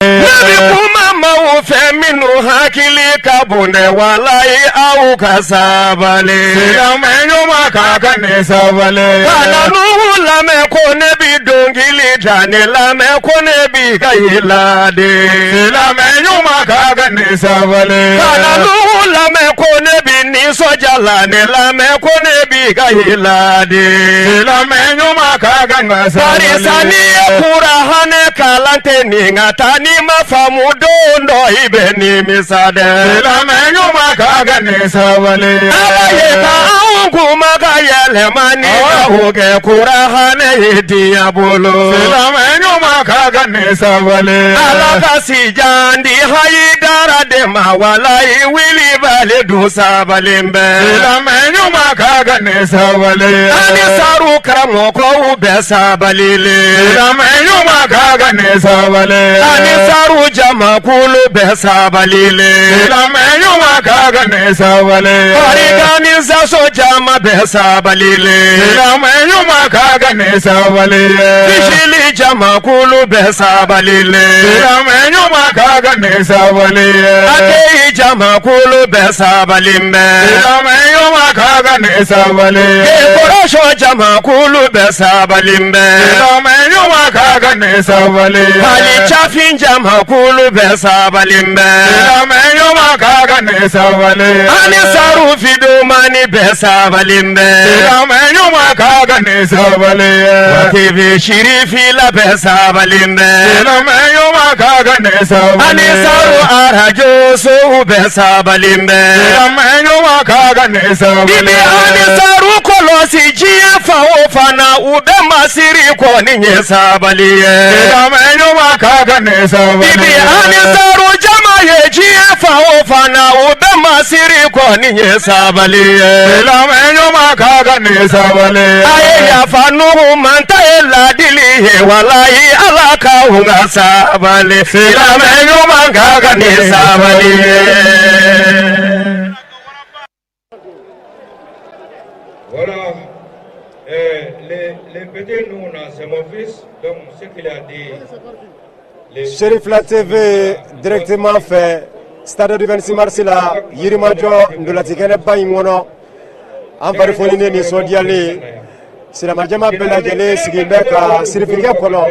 Ne bɛ kuma maaw fɛ minnu hakili ka bon dɛ, walayi, aw ka sabali. Silamɛ ɲuman ka kan ni sabali. Kana Nuhu lamɛn ko ne bi dɔnkili da, ne lamɛn ko ne bi ka yila de. Silamɛ ɲuman ka kan ni sabali. Kana Nuhu lamɛn ko ne bi nisɔndiya la, ne lamɛn ko ne bi ka yila de. Silamɛ ɲuman ka kan ka sabali. Barisa n'i ye kuranɛ kalan tɛ nin ka taa n'i ma faamu, don dɔ i bɛ nimisa dɛ. Silamɛ ɲuman ka kan ni sabali. Ala ye ka anw kuma ka yɛlɛma ni ka o kɛ kuranɛ ye diɲɛ bolo. Silamɛ ɲuman ka kan ni sabali. Ala ka sijan di Hayidara de ma, walayi, wulibali dun sabalen bɛ. Silamɛ ɲuman ka kan ni sabali. Ani saru karamɔgɔw bɛɛ sabalilen. Silamɛ ɲuman ka kan ni sabali. Ani saru jamakulu bɛɛ sabalilen. Silamɛ ɲuman ka kan ni sabali. Organisation jama bɛɛ sabalilen. Silamɛ ɲuman ka kan ni sabali. Fisili jamakulu bɛɛ sabalilen. Silamɛ ɲuman ka kan ni sabali. Akeyi jamakulu bɛɛ sabalen bɛ. Silamɛ ɲuman ka kan ni sabali. Décoration jamakulu bɛɛ sabalen bɛ. Silamɛ ɲuman ka kan ni sabali. Hali cafin jamakulu bɛɛ sabalen bɛ. Silamɛ ɲuman ka kan ni sabali. Ani saru fidomani bɛɛ sabalen bɛ. Silamɛ ɲuman ka kan ni sabali. TV Sirifila bɛɛ sabalen bɛ. Silamɛ ɲuman ka kan ni sabali. Ani saru arajo sow bɛɛ sabalen bɛ. Silamɛ ɲuman ka kan ni sabali. Ibi ani saru kɔlɔsi diɲɛ fan o fan na, u bɛ masiri kɔni ye sabali ye. Silamɛ ɲuman ka kan ni sabali. Ibi ani saru jama ye diɲɛ fan o fan na, u bɛ masiri kɔni ye sabali ye. Silamɛ ɲuman ka kan ni sabali. A ye yafa Nuhu ma, ta ye ladili ye, walayi, Ala ka u ka sabali. Silamɛ ɲuman ka kan ni sabali ye. Voilà. Les petits nous, là, c'est mon fils. Donc, ce qu'il a dit. Serifila TV directement fɛ. Stade du 26 mars la, Yirimajɔ ntolacikɛnɛba in kɔnɔ. An fari foninen, nisɔndiyalen, silamɛjama bɛɛ lajɛlen sigilen bɛ ka sirifikɛ kɔnɔ.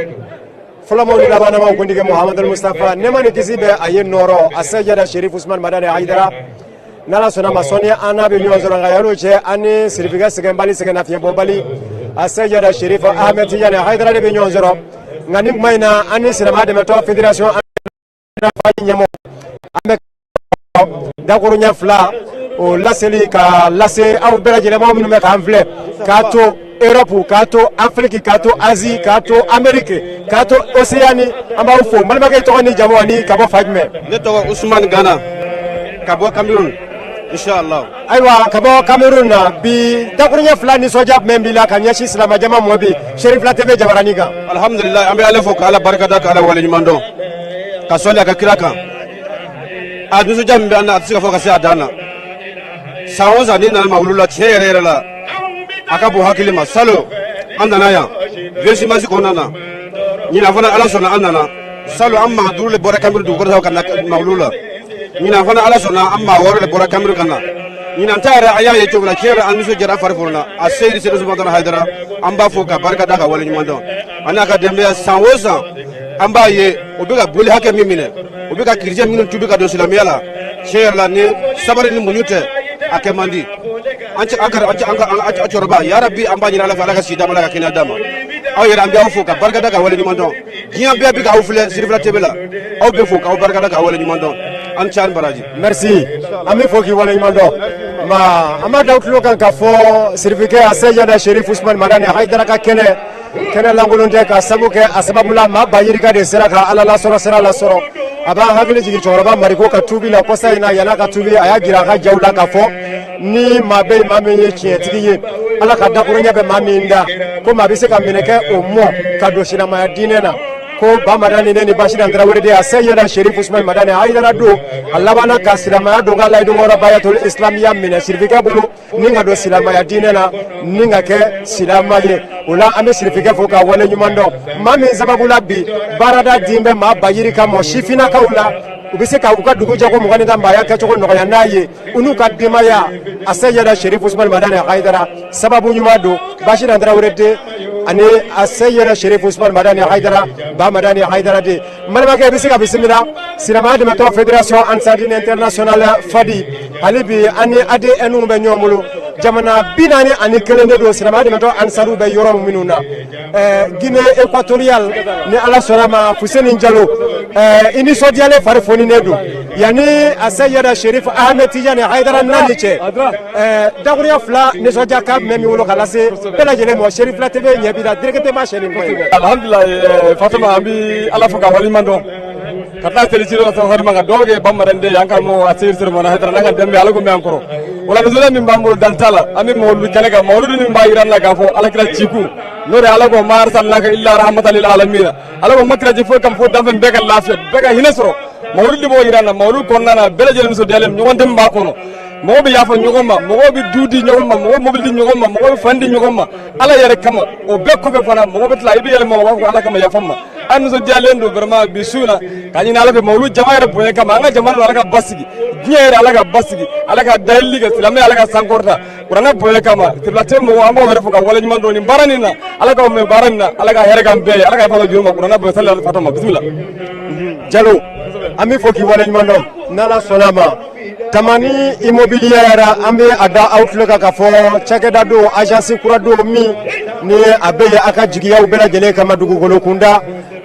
Fɔlɔmaw ni labanamaw kuntigɛ Muhamadu Mustafa, nɛɛma ni kisi bɛ a ye nɔrɔ a sɛjada Sherif Usman Madani Hayidara. N'Ala sɔnna ma, sɔnni an n'a bɛ ɲɔgɔn sɔrɔ. Nka yan'o cɛ, an ni sirifikɛ sɛgɛnbali, sɛgɛnnafiɲɛbɔbali, a sɛjada Sherif Ahmed Tijani Hayidara de bɛ ɲɔgɔn sɔrɔ. Nka ni kuma in na, an ni silamɛya dɛmɛtɔ fédération ɲɛmɔgɔ, an bɛ dakuruɲɛ fila o laseli ka lase aw bɛɛ lajɛlen ma minnu bɛ k'an filɛ, k'a to Europe, k'a to Afrique, k'a to Asie, k'a to Amérique, k'a to Océanie. An b'aw fo. N balimakɛ, tɔgɔ ni jamu ani ka bɔ fan jumɛn? Ne tɔgɔ Usumani Gana, ka bɔ Cameroun, inshallah. Ayiwa, ka bɔ Cameroun na. Bi, dakuruɲɛ fila, nisɔndiya jumɛn b'i la ka ɲɛsin silamɛjama mɔ bi Cherifila TV jabaranin kan? Alhamdulillah, an bɛ Ala fo k'Ala barikada, k'Ala waleɲuman dɔn, ka sɔli a ka kira kan. A nisɔndiya min bɛ an na, a tɛ se ka fɔ ka se a dan na. San o san, n'i nana mawulu la, tiɲɛ yɛrɛ yɛrɛ la, a ka bon hakili ma. Salon an nana yan 26 mars kɔnɔna na. Ɲinan fana, Ala sɔnna, an nana. Salon an maa duuru de bɔra Cameroun dugukɔrɔ ka na mawulu la. Ɲinan fana, Ala sɔnna, an maa wɔɔrɔ de bɔra Cameroun ka na. Ɲinan ta yɛrɛ, an y'a ye cogo min na, tiɲɛ yɛrɛ, an nisɔndiyara, an fari fonina. A seyidi Seyidi Usumani Hayidara, an b'a fo ka barika da, ka waleɲuman dɔn, a n'a ka denbaya. San o san, an b'a ye o bɛ ka boli hakɛ min minɛ, o bɛ ka chrétien minnu tubi ka don silamɛya la. Tiɲɛ yɛrɛ la, ni sabari ni muɲu tɛ, a kɛ man di. An cɛ an ka an ka an cɛkɔrɔba, yarabi, an b'a ɲini Ala fɛ, Ala ka si d'a ma, Ala ka kɛnɛya d'a ma. Aw yɛrɛ, an bɛ aw fo ka barika da, ka waleɲuman dɔn. Diɲɛ bɛɛ bɛ k'aw filɛ Sirifila TV la. Aw bɛ fo k'aw barika da, k'aw waleɲuman dɔn. An ca ni baraji. Merci, an bɛ fo k'i waleɲuman dɔn. Ma an b'a da tulo kan k'a fɔ sirifikɛ a sɛjada Sherif Usman Madani Hayidara ka kɛnɛ, kɛnɛ lankolon tɛ, ka sabu kɛ a sababu la maa ba yirika de sera ka Ala lasɔrɔ, sira lasɔrɔ. A b'an hakili jigin cɛkɔrɔba Mariko ka tuubi la kɔsa in na. Yan'a ka tuubi, a y'a jira a ka jaw la k'a fɔ ni maa bɛ yen, maa min ye tiɲɛtigi ye, Ala ka dakuruɲɛ bɛ maa min da, ko maa bɛ se ka minɛ kɛ o mɔ ka don silamɛya diinɛ na, ko ba Madani ne ni Basidan Tarawele de, a sɛyɛda Sherif Usman Madani Hayidara don. A labanna ka silamɛya don ka layidu kɔrɔ bayatul islamiya minɛ sirifikɛ bolo ni ka don silamɛya diinɛ na, ni ka kɛ silama ye. O la, an bɛ sirifikɛ fo ka wale ɲuman dɔn, maa min sababu la bi baarada din bɛ maa ba yirika mɔ sifinnakaw la, u bɛ se ka u ka dugu jago 20 ni ta maaya kɛcogo nɔgɔya n'a ye, u n'u ka denbaya. A sɛyɛda Sherif Usman Madani Hayidara sababu ɲuman don, Basidan Tarawele de ani a sɛyɛda Sherif Usman Madani Hayidara, ba Madani Hayidara de. N balimakɛ, i bɛ se ka bisimila silamɛya dɛmɛtɔ fédération Ansardine internationale Fadi. Hali bi an ni ADN bɛ ɲɔgɔn bolo. Jamana 41 de don silamɛya dɛmɛtɔ Ansaru bɛ yɔrɔ minnu na. Guinée équatoriale, ni Ala sɔnna ma, Fuseni Jalo, i nisɔndiyalen, fari foninen don. Yanni a sɛyɛda Sherif Ahmed Tijani Hayidara nani cɛ, dakurunya fila, nisɔndiya ka mɛn min bolo ka lase bɛɛ lajɛlen ma, Cherifila TV ɲɛ b'i la directement chaîne kɔ ye. Alhamdulilayi Fatuma, an bi Ala fo ka waleɲuman dɔn, ka taa seli sira la ma, ka dugawu kɛ bamanan den an karamɔgɔ a seyiri siri mɔna Hayidara n'a ka denbaya. Ala ko mɛn an kɔrɔ. O la, nisɔndiya min b'an bolo, dan t'a la. An bɛ mawuludu kɛnɛ kan, mawuludu min b'a jira an na k'a fɔ Alakira cikun n'o de ye. Ala ko ma arsalnaka illa rahmatan lil alamin. Ala ko ma kira ci foyi kam fo danfɛn bɛɛ ka lafiya, bɛɛ ka hinɛ sɔrɔ. Mawuludu b'o jira an na. Mawuludu kɔnɔna na, bɛɛ lajɛlen nisɔndiyalen, ɲɔgɔn dɛmɛ b'a kɔnɔ, mɔgɔw bɛ yafa ɲɔgɔn ma, mɔgɔw bɛ du di ɲɔgɔn ma, mɔgɔw mobili di ɲɔgɔn ma, mɔgɔw bɛ fan di ɲɔgɔn ma Ala yɛrɛ kama. O bɛɛ kɔfɛ fana, mɔgɔ bɛ tila i bɛ yɛlɛma, o b'a fɔ Ala kama, yafa ma. An nisɔndiyalen don vraiment bi su in na, ka ɲini Ala fɛ mawulu jama yɛrɛ bonya kama, an ka jamana Ala ka basigi, diɲɛ yɛrɛ Ala ka basigi, Ala ka dayɛlɛli kɛ, silamɛ Ala ka sankɔrɔta kuranɛ bonya kama. Sirila tɛ mɔgɔ, an b'aw yɛrɛ fo ka waleɲuman dɔn nin baara nin na. Ala k'aw mɛn baara nin na, Ala ka hɛrɛ k'an bɛɛ ye, Ala ka yafa juru ma kuranɛ bonya sali Fatuma, bisimila. Jalo, an bɛ fo k'i waleɲuman dɔn. N'Ala sɔnna ma, Tamani immobilière, an bɛ a da aw tulo kan k'a fɔ cakɛda don, agence kura don min ni a bɛ yen a ka jigiyaw bɛɛ lajɛlen kama: dugukolo kunda,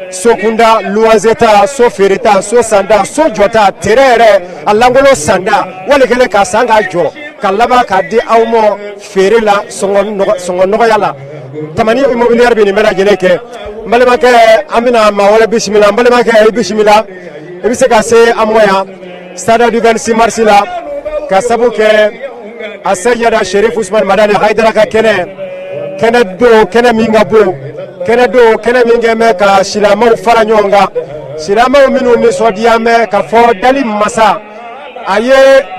so kunda, luwanze ta, so feereta, so sanda, so jɔta, terrain yɛrɛ a lankolon sanda, wali kɛlen k'a san k'a jɔ ka laban k'a di aw ma feere la sɔngɔ nɔgɔya la. Tamani immobilière bɛ nin bɛɛ lajɛlen kɛ. N balimakɛ, an bɛna maa wɛrɛ bisimila. N balimakɛ, i bisimila, i bɛ se ka se an mɔ yan stade du 26 mars la, ka sabu kɛ a sɛyɛda Sherif Usman Madani Hayidara ka kɛnɛ. Kɛnɛ don, kɛnɛ min ka bon, kɛnɛ don, kɛnɛ min kɛ bɛ ka silamɛw fara ɲɔgɔn kan, silamɛw minnu nisɔndiya bɛ ka fɔ dali masa a ye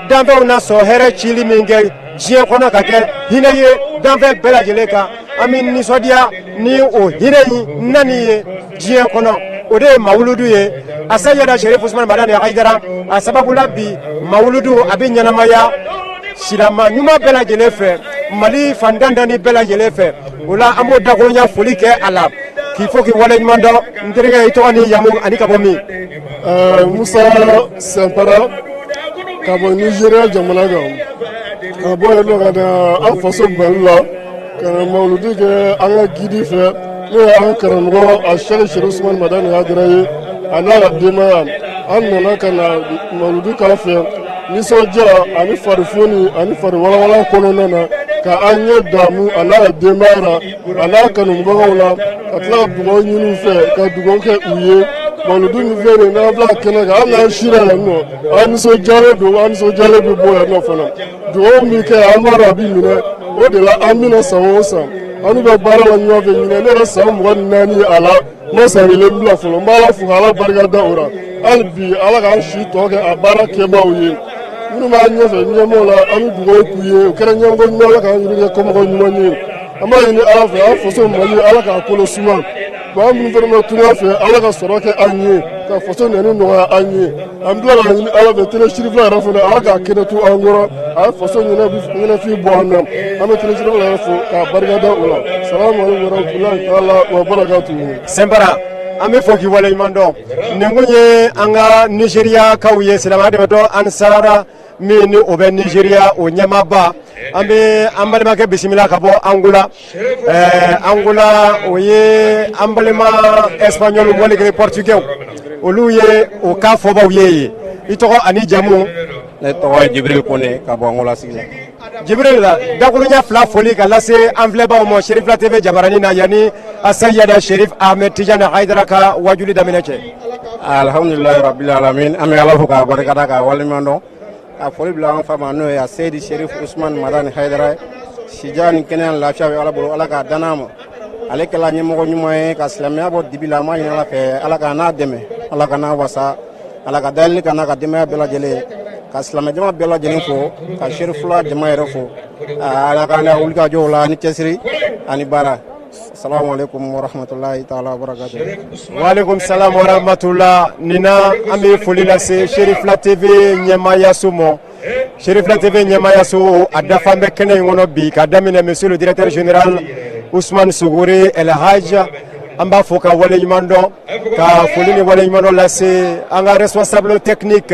danfɛnw nasɔn hɛrɛ cili min kɛ diɲɛ kɔnɔ ka kɛ hinɛ ye danfɛn bɛɛ lajɛlen kan. An bɛ nisɔndiya ni o hinɛ in nani ye diɲɛ kɔnɔ. O O de ye mawuludu ye. A Seyida Sherif Usumani Madani Hayidara a sababu la, bi mawuludu a bɛ ɲɛnamaya silama ɲuman bɛɛ lajɛlen fɛ, Mali fan tan naani bɛɛ lajɛlen fɛ. O la, an b'o dakurunya foli kɛ a la k'i fo k'i waleɲuman dɔn. N terikɛ, i tɔgɔ ni jamu ani ka bɔ min? Musa Sɛnpara ka bɔ Nizeriya jamana kan, ka bɔ yen nɔ ka na an faso Mali la, ka na mawuludu kɛ an ka guide fɛ, n'o ye an karamɔgɔ a Sɛki Sherif Usumani Madani Hayidara ye, a n'a ka denbaya. An nana ka na mawuludu k'a fɛ nisɔndiya ani farifoni ani fari walawala kɔnɔna na, ka an ɲɛ damu a n'a ka denbaya la, a n'a kanubagaw la, ka tila ka dugawu ɲini u fɛ, ka dugawu kɛ u ye. Mawuludu min filɛ nin ye, n'an filɛ kɛnɛ kan, hali n'an sira yan nɔ, an nisɔndiyalen don, an nisɔndiyalen bɛ bɔ yan nɔ fana. Dugawu min kɛ, an b'a dɔn a bɛ minɛ. O de la an bɛna san o san, an n'u bɛ baara la ɲɔgɔn fɛ. Ɲinɛ ne yɛrɛ san 24 ye a la, n ma san kelen bila fɔlɔ. N bɛ Ala fo k'Ala barika da o la. Hali bi, Ala k'an si tɔ kɛ a baara kɛbaaw ye. Minnu b'an ɲɛfɛ ɲɛmɔgɔ la, an bɛ dugawu k'u ye, o kɛra ɲɛmɔgɔ ɲuman, Ala k'an yɛrɛ kɛ kɔmɔgɔ ɲuman ye. An b'a ɲini Ala fɛ, an faso Mali, Ala k'a kolo suma. Maa minnu fana bɛ tunga fɛ, Ala ka sɔrɔ kɛ an ye, ka faso nɛni nɔgɔya an ye. An bɛ tila k'a ɲini Ala fɛ, télé Cherifla yɛrɛ fana, Ala k'a kɛnɛ to an kɔrɔ, a ye faso ɲɛnafin bɔ an na. An bɛ télé Cherifla yɛrɛ fo k'a barika da o la. Salamu aleykum warahmatulahi taala wa barakatuhu. Sɛnpara, an bɛ fɔ k'i waleɲuman dɔn. Nin kun ye an ka Nizeriyakaw ye, silamɛya dɛmɛtɔ Ansara min ni o bɛ Nizeriya, o ɲɛmaaba. An bɛ an balimakɛ bisimila ka bɔ Angola. Angola, o ye an balima Espagnol wali kelen Portugais, olu ye o ka fɔbaw ye yen. I tɔgɔ ani jamu? Ne tɔgɔ ye Jibril Kone ka bɔ Angola sigi la. Jibril, dakuruɲɛ fila foli ka lase an filɛbaw ma Cherifla TV jabaranin na, yanni Asayida Sherif Ahmed Tijani Hayidara ka wajuli daminɛ cɛ. Alhamdulilayi rabbil alamin, an bɛ Ala fo k'a barikada, k'a waleɲuman dɔn, ka foli bila an fa ma, n'o ye a Seyidi Sherif Usman Madani Hayidara ye. Sija ni kɛnɛya ni lafiya bɛ Ala bolo, Ala k'a dan'a ma. Ale kɛla ɲɛmɔgɔ ɲuman ye ka silamɛya bɔ dibi la. An b'a ɲini Ala fɛ, Ala k'a n'a dɛmɛ, Ala ka n'a wasa, Ala ka dayɛlɛli ka n'a ka denbaya bɛɛ lajɛlen ye, ka silamɛ jama bɛɛ lajɛlen fo, ka Cherifla jama yɛrɛ fo. Ala k'an ka wulikajɔw la ni cɛsiri ani baara. Salamu aleykum wa rahmatulahi taala wa barakatuh. Waaleykum salam wa rahmatullah. Nin na, an bɛ foli lase Cherifla TV ɲɛmaayaso ma. Cherifla TV ɲɛmaayaso, a dafa bɛ kɛnɛ in kɔnɔ bi, ka daminɛ monsieur le directeur général Ousmane Sogore El Hadj. An b'a fɔ ka waleɲuman dɔn, ka foli ni waleɲuman dɔn lase an ka responsable technique,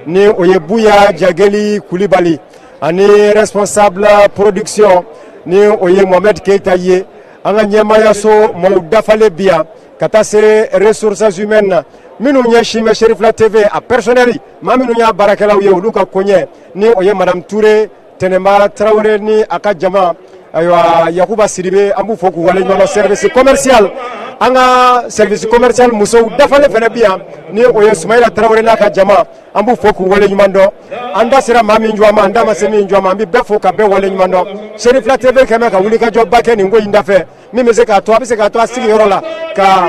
ni o ye Buya Jageli Kulibali, ani responsable production, ni o ye Mohamed Keita ye. An ka ɲɛmaayaso maaw dafalen bi yan, ka taa se ressources humaines na, minnu ɲɛsin bɛ Cherifla TV a personnel, maa minnu y'a baarakɛlaw ye, olu ka koɲɛ, ni o ye madame Touré Tɛnɛnba Tarawele ni a ka jama, ayiwa, Yakuba Sidibe, an b'u fo k'u waleɲuman dɔn. Service commercial, an ka service commercial musow dafalen fana bi yan, ni o ye Sumayila Tarawele n'a ka jama, an b'u fo k'u waleɲuman dɔn. An da sera maa min jɔ ma, an da ma se min jɔ ma, an bɛ bɛɛ fo ka bɛɛ waleɲuman dɔn. Cherifla TV kɛmɛ ka wulikajɔba kɛ nin ko in dafɛ, min bɛ se k'a to a bɛ se k'a to a sigiyɔrɔ la ka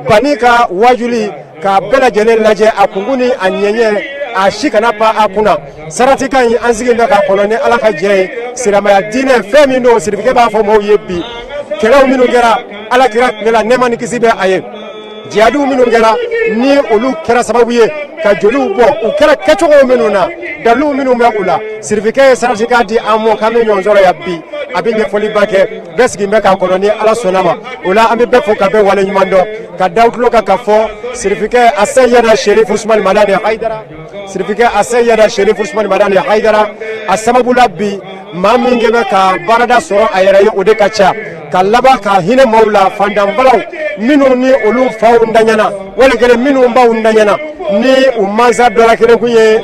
bani ka wajuli ka bɛɛ lajɛlen lajɛ, a kunkun ni a ɲɛɲɛ, a si kana pan a kunna. Sarati ka ɲi, an sigi bɛ k'a kɔnɔ ni Ala ka jɛ ye. Silamɛya diinɛ fɛn min don, sirifikɛ b'a fɔ maaw ye bi, kɛlɛw minnu kɛra Ala kira tile la, nɛɛma ni kisi bɛ a ye, jihadiw minnu kɛra, ni olu kɛra sababu ye ka joliw bɔ, u kɛra kɛcogo minnu na, daliluw minnu bɛ u la, sirifikɛ ye saratikan di an ma k'an bɛ ɲɔgɔn sɔrɔ yan bi, a bɛ ɲɛfɔliba kɛ. Bɛɛ sigi bɛ k'a kɔnɔ ni Ala sɔnna ma. O la, an bɛ bɛɛ fo ka bɛɛ waleɲuman dɔn, ka da tulo kan ka fɔ sirifikɛ Asayida Sherif Usumani Madani Hayidara, sirifikɛ Asayida Sherif Usumani Madani Hayidara, a sababu la bi, maa min kɛ bɛ ka baarada sɔrɔ a yɛrɛ ye, o de ka ca ka laban ka hinɛ maaw la, fantanbalaw minnu ni olu faw daɲana, wali kelen minnu baw daɲana, ni u mansa dɔ la kelen kun ye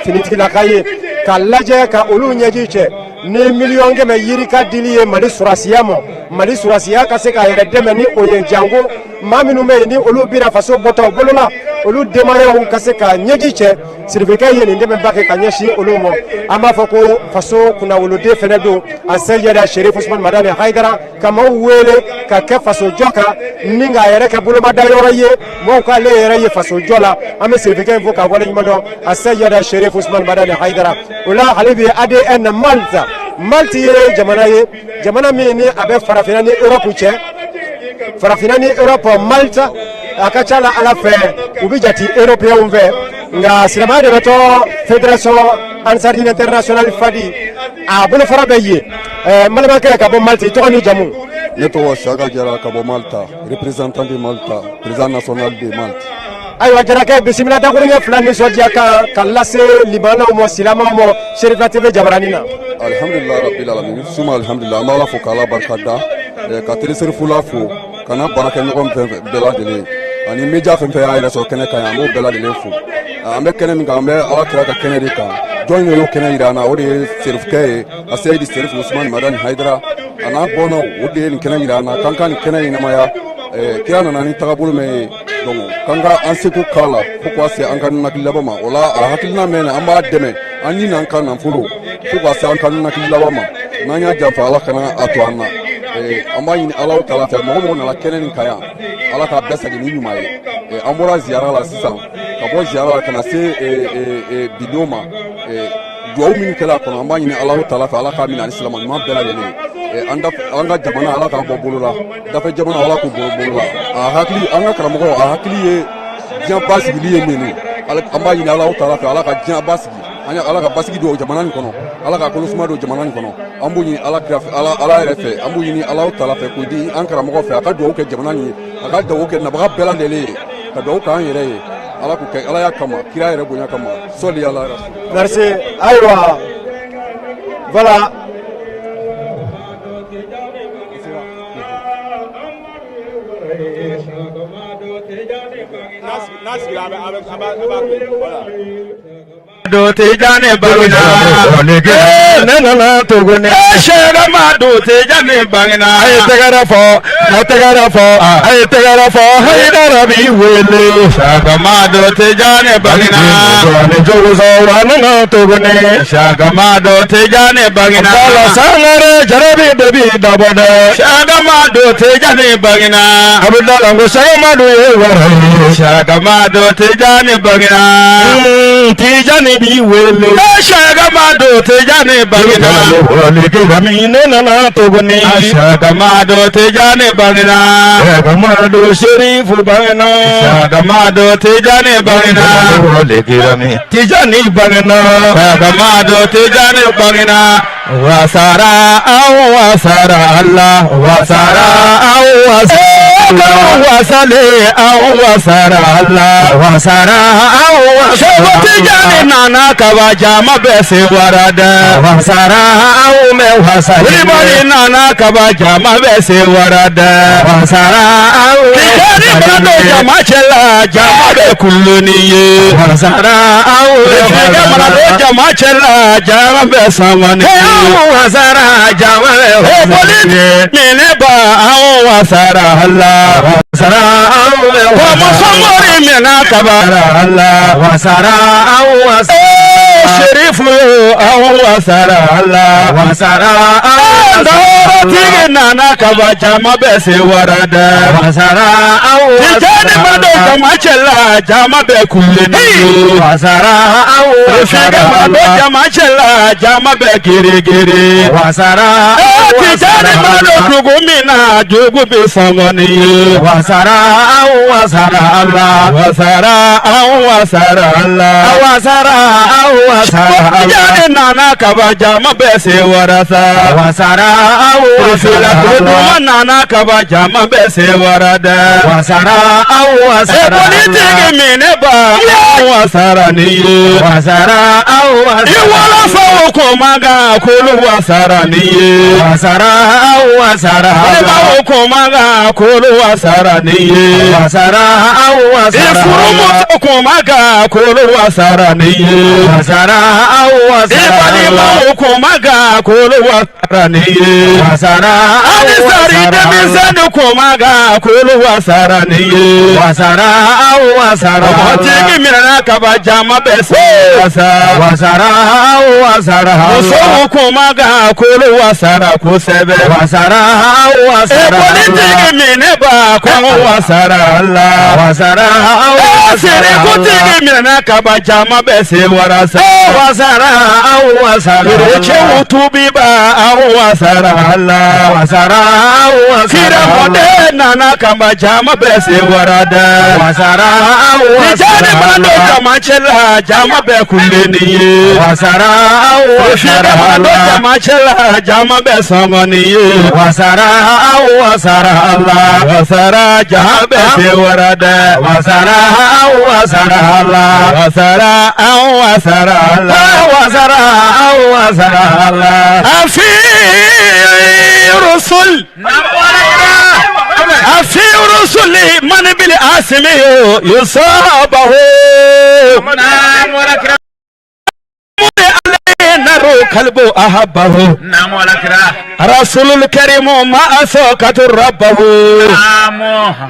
finitigilaka ye, ka lajɛ ka olu ɲɛji cɛ ni 100 000 000 yirika dili ye Mali surasiya ma, Mali surasiya ka se k'a yɛrɛ dɛmɛ ni o ye, janko maa minnu bɛ yen ni olu bira faso bɔtɔ bolo la, olu denbayaw ka se ka ɲɛji cɛ. Sirifikɛ ye nin dɛmɛba kɛ ka ɲɛsin olu ma. An b'a fɔ ko faso kunnawoloden fɛnɛ don, a Seyida Sherif Usumani Madani Hayidara, ka maaw wele ka kɛ fasojɔ kan ni k'a yɛrɛ kɛ bolomada yɔrɔ ye, maaw k'ale yɛrɛ ye fasojɔ la. An bɛ sirifikɛ in fo k'a waleɲuman dɔn, a Seyida Sherif Usumani Madani Hayidara. O la, ale bɛ ADN Malte. Malte ye jamana ye, jamana min ni a bɛ farafinna ni Europe cɛ, farafinna ni Europe, Malte. A ka ca la Ala fɛ, u bɛ jate européenw fɛ, nka silamɛya de bɛ tɔ. Fédération Ansardine International Fadi, a bolofara bɛ yen. N balimakɛ ka bɔ Malte, i tɔgɔ ni jamu? Ne tɔgɔ Saka Jara ka bɔ Malta, représentant de Malta, président national de Malte. Ayiwa Jarakɛ, bisimila. Dakuruɲɛ fila nisɔndiya kan ka lase limanaw ma, silamɛw ma, Serifila TV jabaranin na. Alhamdulilah rabbil alamin, suma alhamdulilah. An b'Ala fo k'Ala barika da, ka Télé Serifula fo, ka n'a baarakɛɲɔgɔn fɛn fɛn bɛɛ lajɛlen ani média fɛn fɛn y'a yɛrɛ sɔrɔ kɛnɛ kan yan, an b'o bɛɛ lajɛlen fo. An bɛ kɛnɛ min kan, an bɛ Ala kira ka kɛnɛ de kan. Jɔn ye y'o kɛnɛ yira an na? O de ye Serifukɛ ye, a Seyidi Serifu Usumani Madani Hayidara a n'a bɔnnaw. O de ye nin kɛnɛ yira an na k'an ka nin kɛnɛ ɲɛnamaya. Kira nana ni tagabolo min ye, donc k'an ka an seko k'a la fo k'a se an ka ninakili laban ma. O la, a hakilina mɛn na, an b'a dɛmɛ an ni n'an ka nafolo fo k'a se an ka ninakili laban ma. N'an y'a janfa, Ala kana a to an na. An b'a ɲini Ala taala fɛ, mɔgɔ mɔgɔ nana kɛnɛ nin kan yan, Ala k'a bɛɛ segin ni ɲuman ye. An bɔra ziyara la sisan, ka bɔ ziyara la ka na se bidon ma. Duwawu minnu kɛla a kɔnɔ, an b'a ɲini Ala taala fɛ, Ala k'a minɛ ani silama ɲuman bɛɛ lajɛlen. An ka jamana, Ala k'a bɔ bolo la. Dafɛ jamana, Ala k'u bɔ bolo la. A hakili, an ka karamɔgɔ, a hakili ye diɲɛ basigili ye min ye, an b'a ɲini Ala taala fɛ, Ala ka diɲɛ basigi an ye, Ala ka basigi don jamana nin kɔnɔ, Ala ka kolosuma don jamana nin kɔnɔ. An b'o ɲini Ala kira fɛ, Ala, Ala yɛrɛ fɛ, an b'o ɲini Ala taala fɛ k'o di an karamɔgɔ fɛ, a ka dugawu kɛ jamana nin ye, a ka dugawu kɛ nabaga bɛɛ lajɛlen ye, ka dugawu k'an yɛrɛ ye. Ala k'o kɛ Ala y'a kama, kira yɛrɛ bonya kama, sɔli ala. Merci. Ayiwa, voilà. Do Tijani bangina. Ne nana tuguni. Sɛgɛ ma do Tijani bangina. A ye tɛgɛrɛ fɔ, a tɛgɛrɛ fɔ, a ye tɛgɛrɛ fɔ, Hayidara b'i wele. Sɛgɛ ma do Tijani bangina. Ni jogo a nana tuguni. Sɛgɛ ma do Tijani bangina. Bala Sangare jarabi de bi dabɔ dɛ. Sɛgɛ ma do Tijani bangina. Abudala ko Sɛgɛ ma do ye wɛrɛ ye. Sɛgɛ ma do Tijani bangina. Tijani b'i wele. Sɛgɛ ma do Tijani bangina. Ne nana tuguni. Sɛgɛ ma do Tijani bangina. Sɛgɛ ma do Serifu bangina. Sɛgɛ ma do Tijani bangina. Tijani bangina. Sɛgɛ ma do Tijani bangina. Wasara aw wasara Allah, wasara aw wasara wasale aw wasara Allah, wasara aw wasara. Tijani nana kaba, jama bɛ se wara dɛ. Wasara aw mɛ wasale. Kulibali nana kaba, jama bɛ se wara dɛ. Wasara aw. Tijani mana don jama cɛ la, jama bɛ kulo ni ye. Wasara aw. Tijani mana don jama cɛ la, jama bɛ sama ni ye. Aw wasara jama bɛ. Boli minɛ ba aw wasara la. Wasara aw bɛ. Kɔmɔsɔmɔri minɛ kaba la. Wasara aw wasara. Serifu aw wasara la. Wasara aw. Dɔwɔrɔtigi nana kaba, jama bɛ se wara dɛ. Wasara aw. Tijani ma don jama cɛ la, jama bɛ kule ni ye. Wasara aw. Rufige ma don jama cɛ la, jama bɛ gere-gere. Wasara. Tijani ma don dugu min na, jugu bɛ sɔngɔ ni ye. Wasara aw wasara la. Wasara aw wasara la. Wasara aw wasara la. Tijani nana kaba, jama bɛ se warasa. Wasara aw wasara. Duma nana kaba, jama bɛ se wara dɛ. Wasara aw wasara. Politiki minɛ ba aw wasara ni ye. Wasara aw wasara. I wolofaw ko man kan, k'olu wasara ni ye. Wasara aw wasara. Balimaw ko man kan, k'olu wasara ni ye. Wasara aw wasara. I furumuso ko man kan, k'olu wasara ni ye. Wasara aw wasara. I balimaw ko man kan, k'olu wasara ni ye. Wasara aw wasara. Alisari denmisɛnnin ko man kan, k'olu wasara ni ye. Wasara aw wasara. Mɔgɔtigi minɛna kaba, jama bɛ se wasa. Wasara aw wasara. Musow ko man kan, k'olu wasara kosɛbɛ. Wasara aw wasara. Politiki minɛ ba ko wasara la. Wasara aw wasara. Sirikutigi minɛna kaba, jama bɛ se warasa. Wasara aw wasara. Cɛw tubi ba aw wasara la. Wasara aw wasara. Kiramɔden nana. nana kanba jama bɛɛ sewara dɛ. Wasara Tijani mana don jamacɛ la jama bɛɛ kun bɛ nin ye. Wasara wasara mana don jamacɛ la jama bɛɛ sɔngɔ nin ye. Wasara wasara la wasara jama bɛɛ sewara dɛ. Wasara wasara la wasara wasara la wasara wasara la. Afi rusul. Afi rusuli man bil asimi yusabahu. Naru kalbu ahabbahu. Rasulul karimu ma asokatu rabbahu.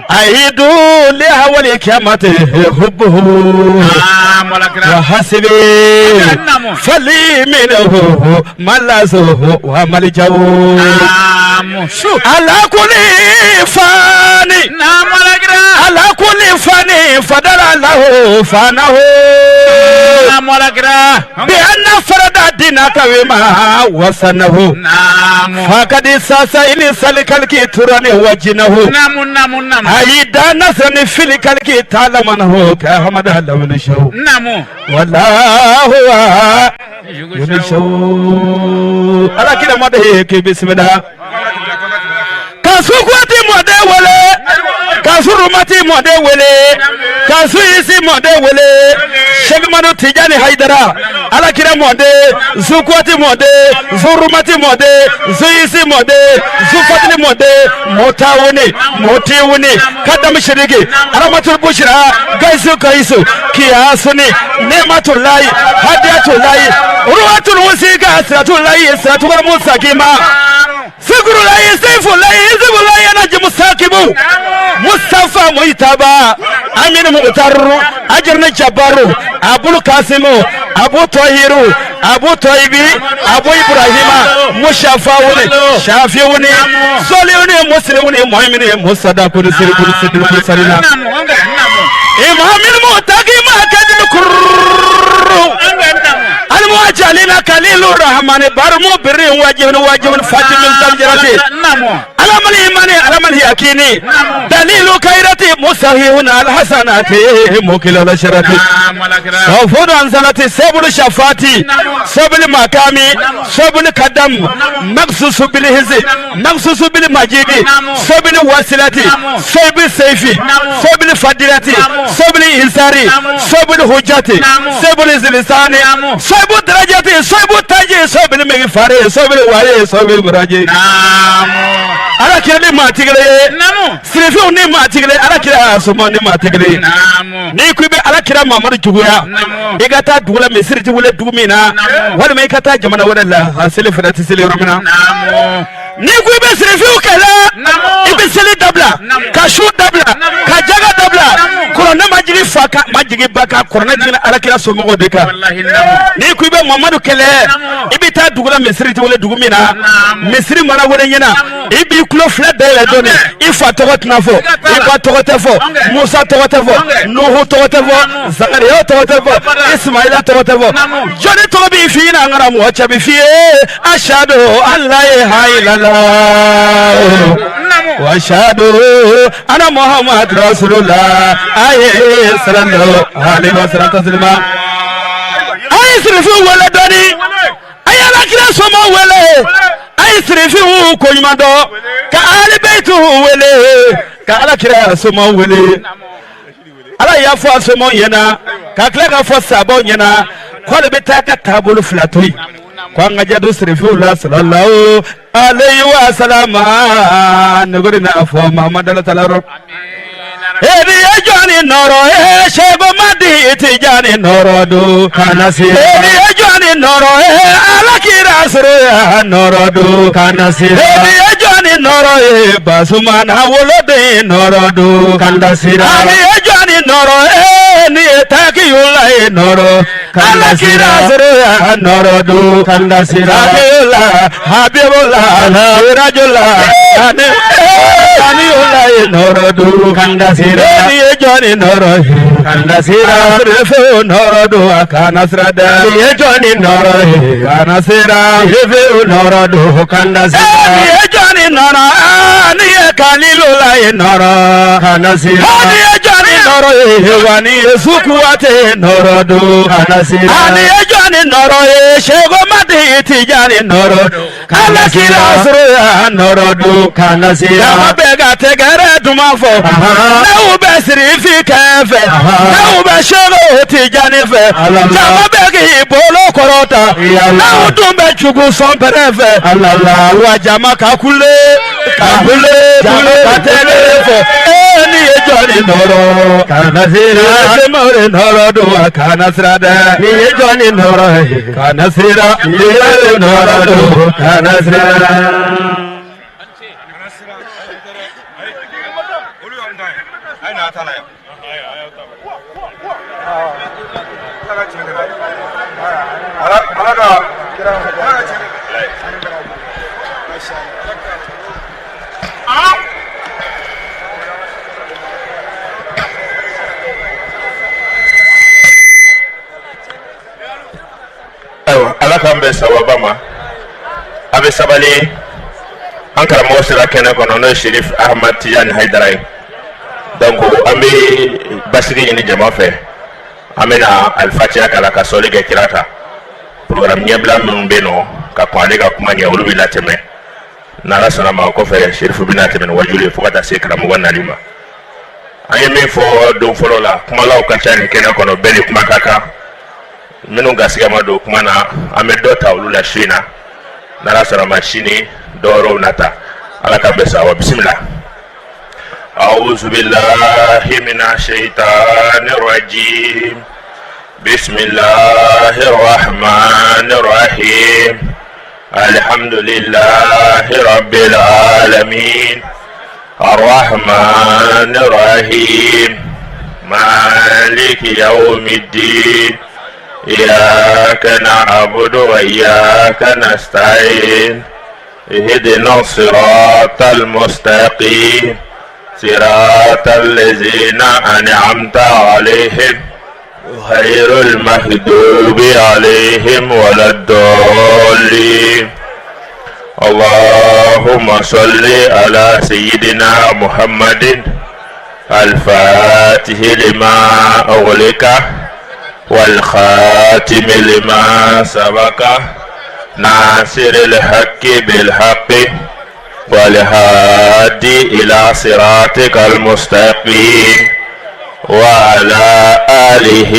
Aidu lihawali kiamati hubbuhu. Wa hasibi fali minhu malazuhu wa maljahu. Ala kulli fani. Ala kulli fani fadala lahu fanahu. Bi anna farada dinaka wima wasanahu. Fakadi sasa ili salikalki turani wajinahu. Aida nasrani filikalki talamanahu ka hamada lawni shaw. Wallahu yunishaw. Ala kila madahi ki bismillah. Kasu kwati mɔden wele, kasu rumati mɔden wele, kasu isi mɔden wele, Sɛkimadu Tijani Hayidara, Alakira mɔden, Zukwati mɔden, Zurumati mɔden, Zuyisi mɔden, Zufatili mɔden, Motawuni, Motiwuni, Kadam Shiriki, Aramatul Bushra, Gaisu Kaisu, Kiyasuni, Nematulayi, Hadiyatulayi, Ruwatul Wusika, Siratulayi, Siratul Musakima. Sikurulayi, Sifulayi, Hizibulayi, Anaji Musakibu, Mustafa Muitaba, Amin Mu'taru, Ajirni Jabaru, Abul Kasimu, Abu Tohiru, Abu Toibi, Abu Ibrahima, Mushafawuni, Shafiwuni, Soliwuni, Muslimuni, Muhammini, Musadakuni, Sirikuni, Sirikuni, Sarina. Imamin Mutakima Kadil Kurru. Almuajalina Kalilu Rahmani Barmu Birri Wajibun Wajibun Fatimul Tamjirati. Alamal imani alamal yakini dalilu kairati musahihun alhasanati mukilal sharati sawfun anzalati sabul shafati sabul makami sabul kadam maqsusu bil hizi maqsusu bil majidi sabul wasilati sabul sayfi sabul fadilati sabul insari sabul hujjati sabul zilisani sabul darajati sabul taji sabul migfari sabul wali sabul muraji. Ala kira ni maa tigɛ ye, sirifinw ni maa tigɛ, ala kira soma ni maa tigɛ ye. N'i ko i bɛ ala kira Mamadu juguya, i ka taa dugu la misiri ti wele dugu min na, walima i ka taa jamana wɛrɛ la, a seli fana tɛ seli yɔrɔ min na. N'i ko i bɛ sirifinw kɛlɛ, i bɛ seli dabila, ka su dabila, ka jaga dabila, kuranɛ ma jigin fa kan, ma jigin ba kan, kuranɛ jiginna ala kira somɔgɔw de kan. N'i ko i bɛ Mamadu kɛlɛ, i bɛ taa dugu la misiri ti wele dugu min na, misiri mana wele ɲɛna, i b'i tulo filɛ dayɛlɛ dɔɔni, i fa tɔgɔ tɛna fɔ, i ba tɔgɔ tɛ fɔ, Musa tɔgɔ tɛ fɔ, Nuhu tɔgɔ tɛ fɔ, Zakariya tɔgɔ tɛ fɔ, Ismaila tɔgɔ tɛ fɔ, jɔnni tɔgɔ b'i f'i ɲɛna an karamɔgɔ cɛ bɛ f'i ye, ashadu an la ilaha illallah wa ashadu anna Muhammad rasulullah aye sallallahu alaihi wa sallam taslima. A ye sirifinw wele dɔɔni, a ye alakira somɔgɔw wele, a ye sirifinw koɲuman dɔn, ka alibɛyitu wele, ka alakira somɔgɔw wele. Ala y'a fɔ a somɔgɔw ɲɛna, ka tila k'a fɔ sabaw ɲɛna, k'ale bɛ taa ka taabolo fila to yen, ko an ka jadu sirifinw la sallallahu alayhi wa sallam nuguri n'a fɔ Muhamadu ala taala rɔ. Edi ye jɔnni nɔrɔ ye, Seko Madi Tijani nɔrɔ do. Kana se. Edi ye jɔnni nɔrɔ ye, Alakira sɔrɔ nɔrɔ do. Kana se. Edi ye jɔnni nɔrɔ ye, Basumana woloden nɔrɔ do. Kanda sira. Ani ye jɔnni nɔrɔ ye, ni ye Takiyula ye nɔrɔ. Alakira sɔrɔ nɔrɔ do. Kanda sira. Takiyula, Habibula, Sirajula, ani Kaniyula ye nɔrɔ do. Kanda sira. Ni ye jɔnni nɔrɔ ye, kanda sira. Sirifew nɔrɔ do, a kana sira dɛ. Ni ye jɔnni nɔrɔ ye, kana sira. Sirifew nɔrɔ do, kanda sira. Ni ye jɔnni nɔrɔ ni ye Kalilulayi nɔrɔ kana sira ni ye jɔni nɔrɔ ye wa ni ye Sukuwate nɔrɔ don kana sira ni ye jɔni nɔrɔ ye Seko Madi Tijani nɔrɔ don Ala kira surunya nɔrɔ don kana sira jama bɛ ka tɛgɛrɛ duman fɔ n'aw bɛ sirifi kɛrɛfɛ n'aw bɛ Seko Tijani fɛ jama bɛ k'i bolo kɔrɔta n'aw dun bɛ jugu sɔnpɛrɛ fɛ wa jama ka kule ka kule kule ka tɛgɛrɛ fɔ ee ni ye jɔni nɔrɔ kana sira semori nɔrɔ don wa kana sira dɛ ni ye jɔni nɔrɔ ye kana sira ni ye nɔrɔ don kana sira. Ayiwa, ala k'an bɛn sawaba ma. A bɛ sabali, an karamɔgɔ sera kɛnɛ kɔnɔ, n'o ye Sherif Ahmad Tijani Hayidara ye. Donc an bɛ basigi ɲini jama fɛ. An bɛna alifatiya kalan ka sɔli kɛ kira kan. Programme ɲɛbila minnu bɛ yen nɔ ka kɔn ale ka kuma ɲɛ, olu bɛ latɛmɛ n'ala sɔnna ma. O kɔfɛ, Sherifu bɛna tɛmɛ ni wajuli ye fo ka taa se karamɔgɔ nali ma. An ye min fɔ don fɔlɔ la, kumalaw ka ca nin kɛnɛ kɔnɔ, bɛɛ ni kuma ka kan. Minnu garisɛgɛ ma don kuma na, an bɛ dɔ ta olu la su in na. N'ala sɔnna ma, sini dɔ wɛrɛw na ta. Ala ka bɛn sawa. Bisimila. أعوذ بالله من الشيطان الرجيم. بسم الله الرحمن الرحيم. الحمد لله رب العالمين، الرحمن الرحيم، مالك يوم الدين. إياك نعبد وإياك نستعين. اهدنا الصراط المستقيم، صراط الذين أنعمت عليهم، غير المغضوب عليهم ولا الضالين. اللهم صل على سيدنا محمد الفاتح لما أغلق، والخاتم لما سبق، ناصر الحق بالحق، والهادي إلى صراطك المستقيم، وعلى آله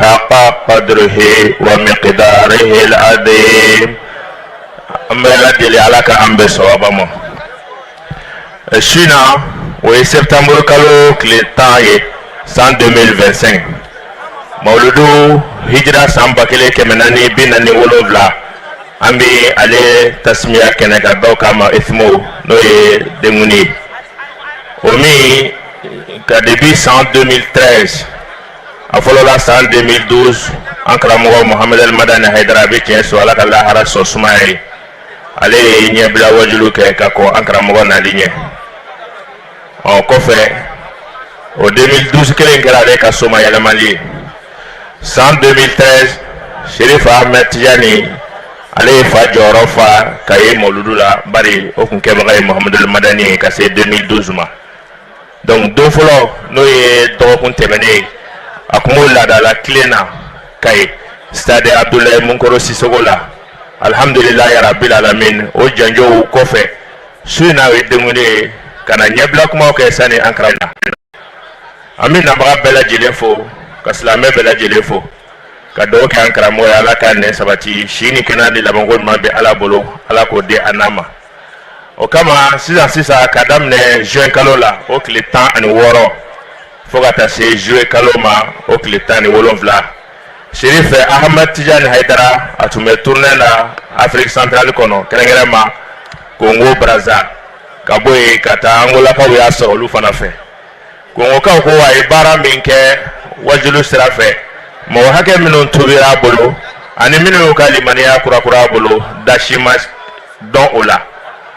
حق قدره ومقداره العظيم. An bɛ Ala deli, Ala ka an bɛn sawaba ma. Su in na, o ye septembre kalo tile 10 ye, san 2025, mawuludu hijira san 1447. An bɛ ale tasimiya kɛnɛ kan, dɔw k'a ma Ethimo, n'o ye denkundi ye. O min ka depuis san 2013, a fɔlɔla san 2012, an karamɔgɔ Mohamed El Madani Hayidara, a bɛ tiɲɛ so, Ala ka lahara sɔn sumaya ye, ale ye ɲɛbila wajulu kɛ ka kɔn an karamɔgɔ nali ɲɛ. Ɔ kɔfɛ, o 2012 kelen kɛra ale ka soma yɛlɛmali ye. San 2013, Sherif Ahmed Tijani, ale ye fa jɔyɔrɔ fa ka ye mawuludu la, bari o kun kɛbaga ye Mohamed El Madani ye ka se 2012 ma. Donc don fɔlɔ, n'o ye dɔgɔkun tɛmɛnen ye, a kun b'o laadala tilen na Kayi stade Abdoulaye Mounkoro Sissoko la. Alhamdulilayi rabil alamin, o janjow kɔfɛ, su in na, o ye denkundi ye ka na ɲɛbila kumaw kɛ sani an karamɔgɔ. An bɛ nabaga bɛɛ lajɛlen fo, ka silamɛ bɛɛ lajɛlen fo, ka dugawu kɛ an karamɔgɔ ye, Ala ka nɛ sabati, si ni kɛnɛya ni labanko ɲuman bɛ Ala bolo, Ala k'o di an n'a ma. O kama sisan sisan, ka daminɛ juin kalo la, o tile 16, fo ka taa se juillet kalo ma, o tile 17, Sherif Ahmed Tijani Hayidara, a tun bɛ tournée la Afrique centrale kɔnɔ, kɛrɛnkɛrɛn ma Congo Brazza, ka bɔ yen ka taa Angolakaw y'a sɔrɔ olu fana fɛ. Kongokaw ko a ye baara min kɛ wajulu sira fɛ, mɔgɔ hakɛ minnu tubira a bolo ani minnu y'u ka limaniya kurakura a bolo, da si ma dɔn o la.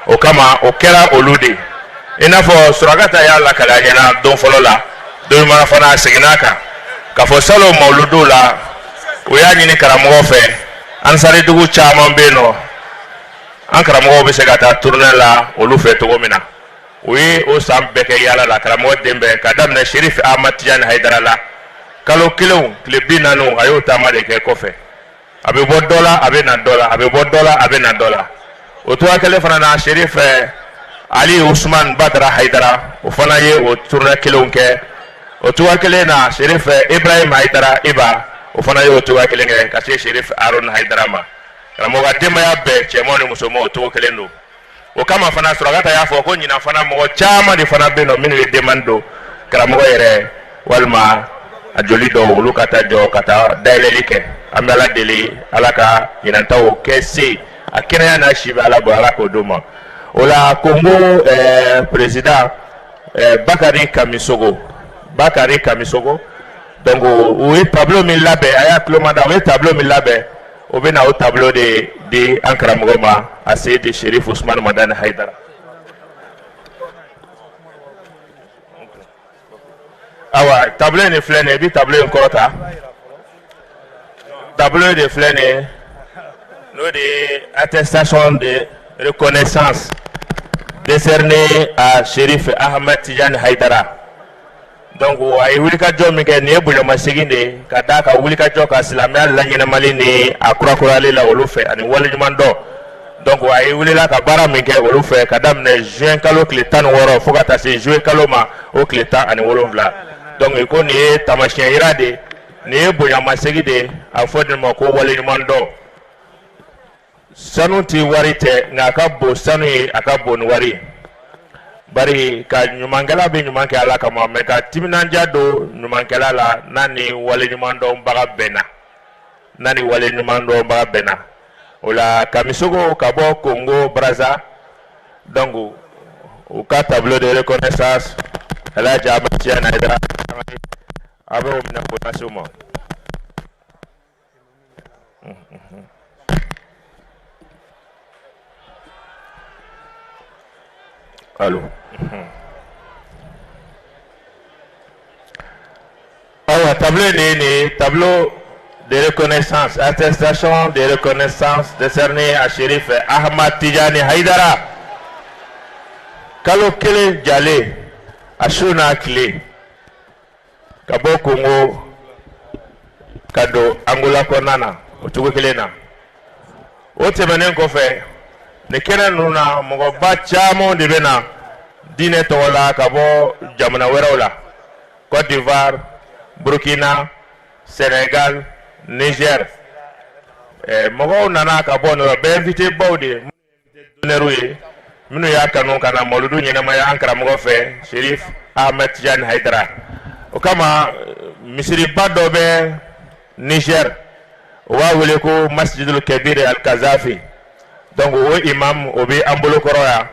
O kama, o kɛra olu de i n'a fɔ Surakata y'a lakale a ɲɛna don fɔlɔ la, don ɲuman fana a seginna a kan k'a fɔ salon mawuludu la, u y'a ɲini karamɔgɔ fɛ, ansaridugu caman bɛ yen nɔ. An karamɔgɔw bɛ se ka taa tournée la olu fɛ cogo min na. U ye o san bɛɛ kɛ yaala la, karamɔgɔ den bɛɛ, ka daminɛ Sherif Ahmad Tijani Hayidara la. Kalo kelen tile 40, a y'o taama de kɛ kɔfɛ. A bɛ bɔ dɔ la, a bɛ na dɔ la, a bɛ bɔ dɔ la, a bɛ na dɔ la. O cogoya kelen fana na, Sherif Ali Usman Badara Hayidara, o fana ye o tournée kelenw kɛ. O cogoya kelen na, Sherif Ibrahim Hayidara Iba, o fana ye o cogoya kelen kɛ ka se Sherif Harun Hayidara ma. Karamɔgɔ ka denbaya bɛɛ, cɛmanw ni musomanw, o cogo kelen don. O kama fana, Surakata y'a fɔ ko ɲinan fana, mɔgɔ caman de fana bɛ yen nɔ minnu ye demande don karamɔgɔ yɛrɛ walima a joli dɔw, olu ka taa jɔ ka taa dayɛlɛli kɛ. An bɛ Ala deli, Ala ka ɲinantaw kɛ se a kɛnɛya n'a si bɛ Ala bɔ, Ala k'o d'u ma. O la, Kongo président Bakari Kamisogo, Bakari Kamisogo, donc u ye tableau min labɛn, a y'a tulomada, u ye tableau min labɛn, o bɛ na o tableau de di an karamɔgɔ ma, a Seyidi Sherif Usman Madani Hayidara. Awa, tableau in de filɛ nin ye. I bɛ tableau in kɔrɔta. Tableau de filɛ nin ye, n'o de ye attestation de reconnaissance décernée à Sherif Ahmed Tijani Hayidara. Donc a ye wulikajɔ min kɛ, nin ye bonyamasegin de ye ka d'a ka wulikajɔ ka silamɛya laɲɛnamali ni a kurakurayali la olu fɛ, ani waleɲuman dɔn. Donc a ye wulila ka baara min kɛ olu fɛ ka daminɛ juin kalo tile 16 fo ka taa se juillet kalo ma, o tile 17. Donc ko nin ye taamasiyɛn yira de ye, nin ye bonyamasegin de ye, a fɔ nin ma ko waleɲuman dɔn. Sanu tɛ wari tɛ, nka a ka bon sanu ye, a ka bon ni wari ye. Bari ka ɲumankɛla bɛ ɲuman kɛ Ala kama, mɛ ka timinandiya don ɲumankɛla la n'a ni waleɲumandɔnbaga bɛnna, n'a ni waleɲumandɔnbaga bɛnna. O la, Kamisogo ka bɔ Congo Brazza, donc u ka tableau de reconnaissance, Elhaji Ahmed Tidiane Haidara, a bɛ o minɛ k'o lase u ma. Allo. Awa, tableau de ye nin ye, tableau de reconnaissance, attestation de reconnaissance décernée à Chérif Ahmad Tidjani Haidara. Kalo kelen jalen, a su n'a tile, ka bɔ Kongo ka don Angola kɔnɔna na o cogo kelen na. O tɛmɛnen kɔfɛ, nin kɛnɛ ninnu na, mɔgɔba caman de bɛ na diinɛ tɔgɔ la ka bɔ jamana wɛrɛw la: Côte d'Ivoire, Burkina, Sénégal, Niger. Mɔgɔw nana ka bɔ nin yɔrɔ bɛɛ, invité baw de ye, d'honneur ye, minnu y'a kanu ka na mawuludu ɲɛnamaya an karamɔgɔ fɛ, Sherif Ahmed Tijani Haidara. O kama, misiriba dɔ bɛ Niger, o b'a wele ko Masjidul Kebir Al Kazafi. Donc o imam, o bɛ an bolo kɔrɔ yan,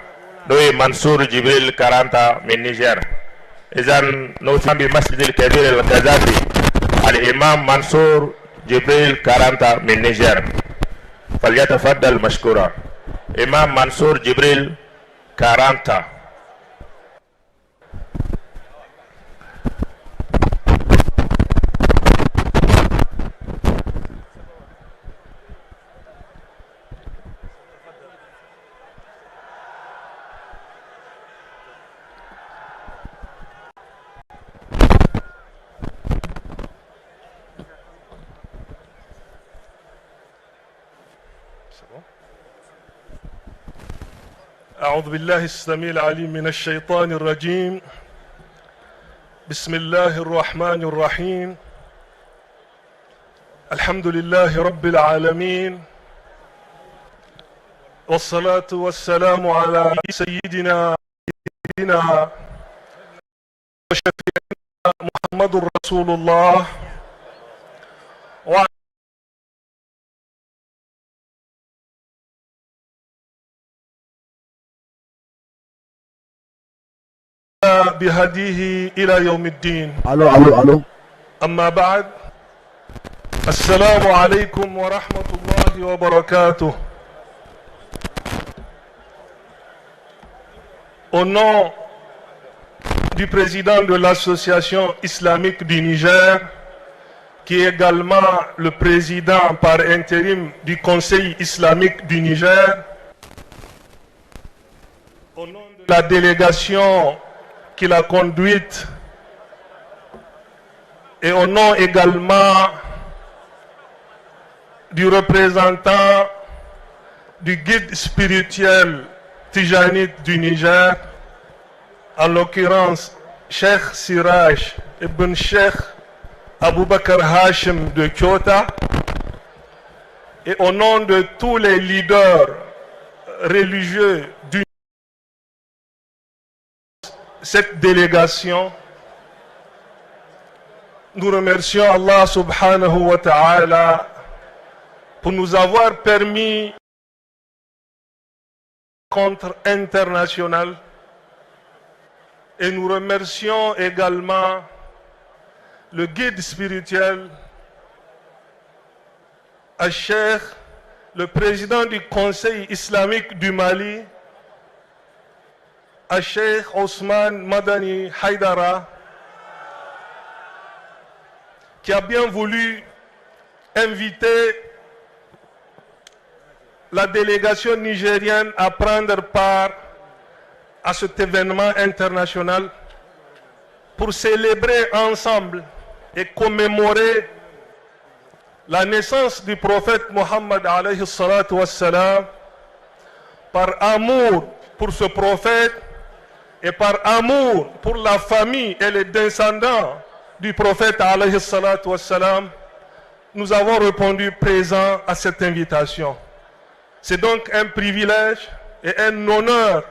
n'o ye Mansour Jibril Karanta min Niger. Izan n'o bi Masjidul Kebir Al Kazafi, al imam Mansour Jibril Karanta min Niger, falyatafaddal mashkura. Imam Mansour Jibril Karanta. أعوذ بالله السميع العليم من الشيطان الرجيم. بسم الله الرحمن الرحيم. الحمد لله رب العالمين، والصلاة والسلام على سيدنا وشفيعنا محمد رسول الله وعلى بهديه إلى يوم الدين. Allo, allo, allo. أما بعد، السلام عليكم ورحمة الله وبركاته. Au nom du président de l'Association islamique du Niger, qui est également le président par intérim du Conseil islamique du Niger, Au nom de la délégation qui l'a conduite et au nom également du représentant du guide spirituel Tijanite du Niger, en l'occurrence Cheikh Siraj Ibn Cheikh Aboubakar Hashim de Kyoto, et au nom de tous les leaders religieux du cette délégation, nous remercions Allah سبحانه وتعالى pour nous avoir permis rencontre internationale et nous remercions également le guide spirituel, Cheikh, le président du Conseil islamique du Mali, Cheikh Ousmane Madani Haidara, qui a bien voulu inviter la délégation nigérienne à prendre part à cet événement international pour célébrer ensemble et commémorer la naissance du prophète Mohammed عليه الصلاة والسلام, par amour pour ce prophète et par amour pour la famille et les descendants du prophète عليه الصلاة والسلام, nous avons répondu présent à cette invitation. C'est donc un privilège et un honneur,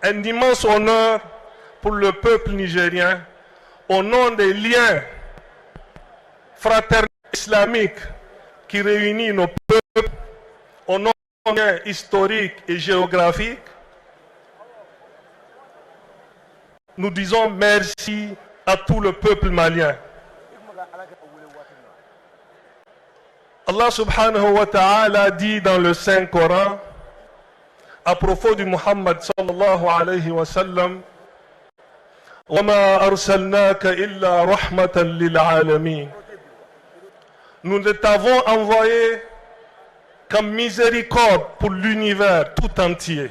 un immense honneur pour le peuple nigérien, au nom des liens fraternels islamiques qui réunissent nos peuples, au nom des liens historiques et géographiques, nous disons merci à tout le peuple malien. Allah سبحانه وتعالى dit dans le Saint-Coran, à propos du Muhammad صلى الله عليه وسلم, وَمَا أَرْسَلْنَاكَ إِلَّا رَحْمَةً لِلْعَالَمِينَ. Nous ne t'avons envoyé comme miséricorde pour l'univers tout entier.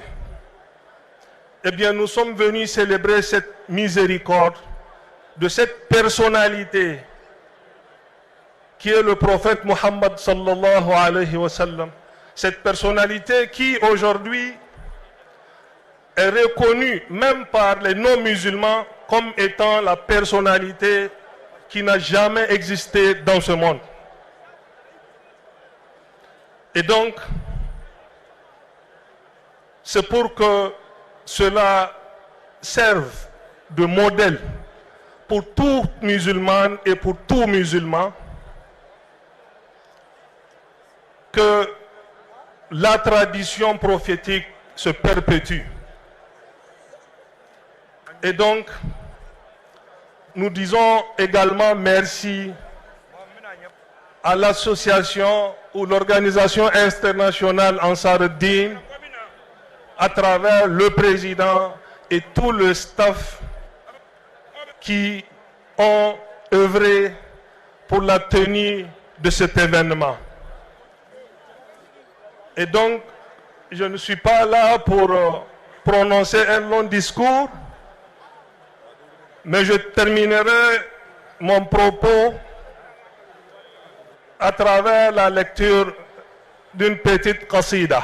Eh bien, nous sommes venus célébrer cette miséricorde de cette personnalité qui est le prophète Muhammad صلى الله عليه وسلم. Cette personnalité qui aujourd'hui est reconnue même par les non-musulmans comme étant la personnalité qui n'a jamais existé dans ce monde. Et donc, c'est pour que cela serve de modèle pour tout musulman et pour tout musulman que la tradition prophétique se perpétue. Et donc, nous disons également merci à l'association ou l'organisation internationale Ansar Din à travers le président et tout le staff qui ont œuvré pour la tenue de cet événement. Et donc, je ne suis pas là pour prononcer un long discours, mais je terminerai mon propos à travers la lecture d'une petite قصيدة.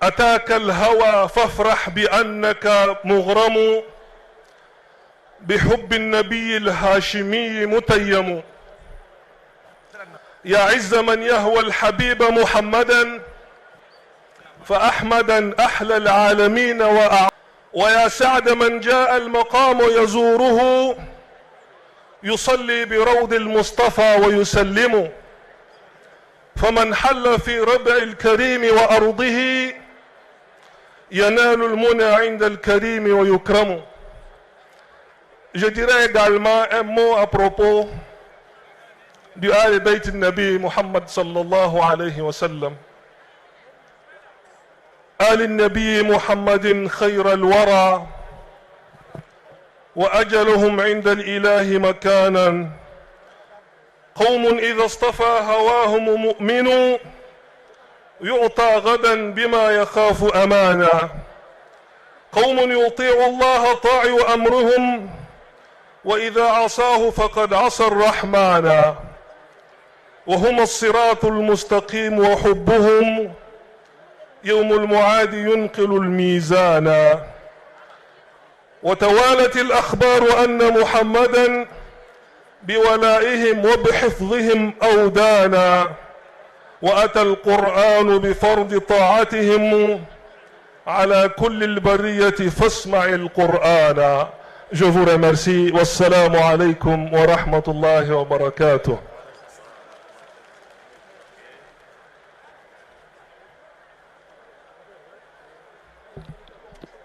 أتاك الهوى فافرح بأنك مغرم بحب النبي الهاشمي متيم، يا عز من يهوى الحبيب محمدا، فأحمدا أحلى العالمين ويا سعد من جاء المقام يزوره، يصلي بروض المصطفى ويسلم، فمن حل في ربع الكريم وأرضه ينال المنى عند الكريم ويكرم. Je dirais également un mot à propos du آل بيت النبي محمد صلى الله عليه وسلم. آل النبي محمد خير الورى، وأجلهم عند الإله مكانا، قوم إذا اصطفى هواهم مؤمن، يعطى غدا بما يخاف أمانا. قوم يطيع الله طاع أمرهم، وإذا عصاه فقد عصى الرحمن. وهم الصراط المستقيم وحبهم يوم المعاد ينقل الميزان. وتوالت الأخبار أن محمدا بولائهم وبحفظهم أودانا، وأتى القرآن بفرض طاعتهم على كل البرية فاسمع القرآن. Je vous remercie. والسلام عليكم ورحمة الله وبركاته.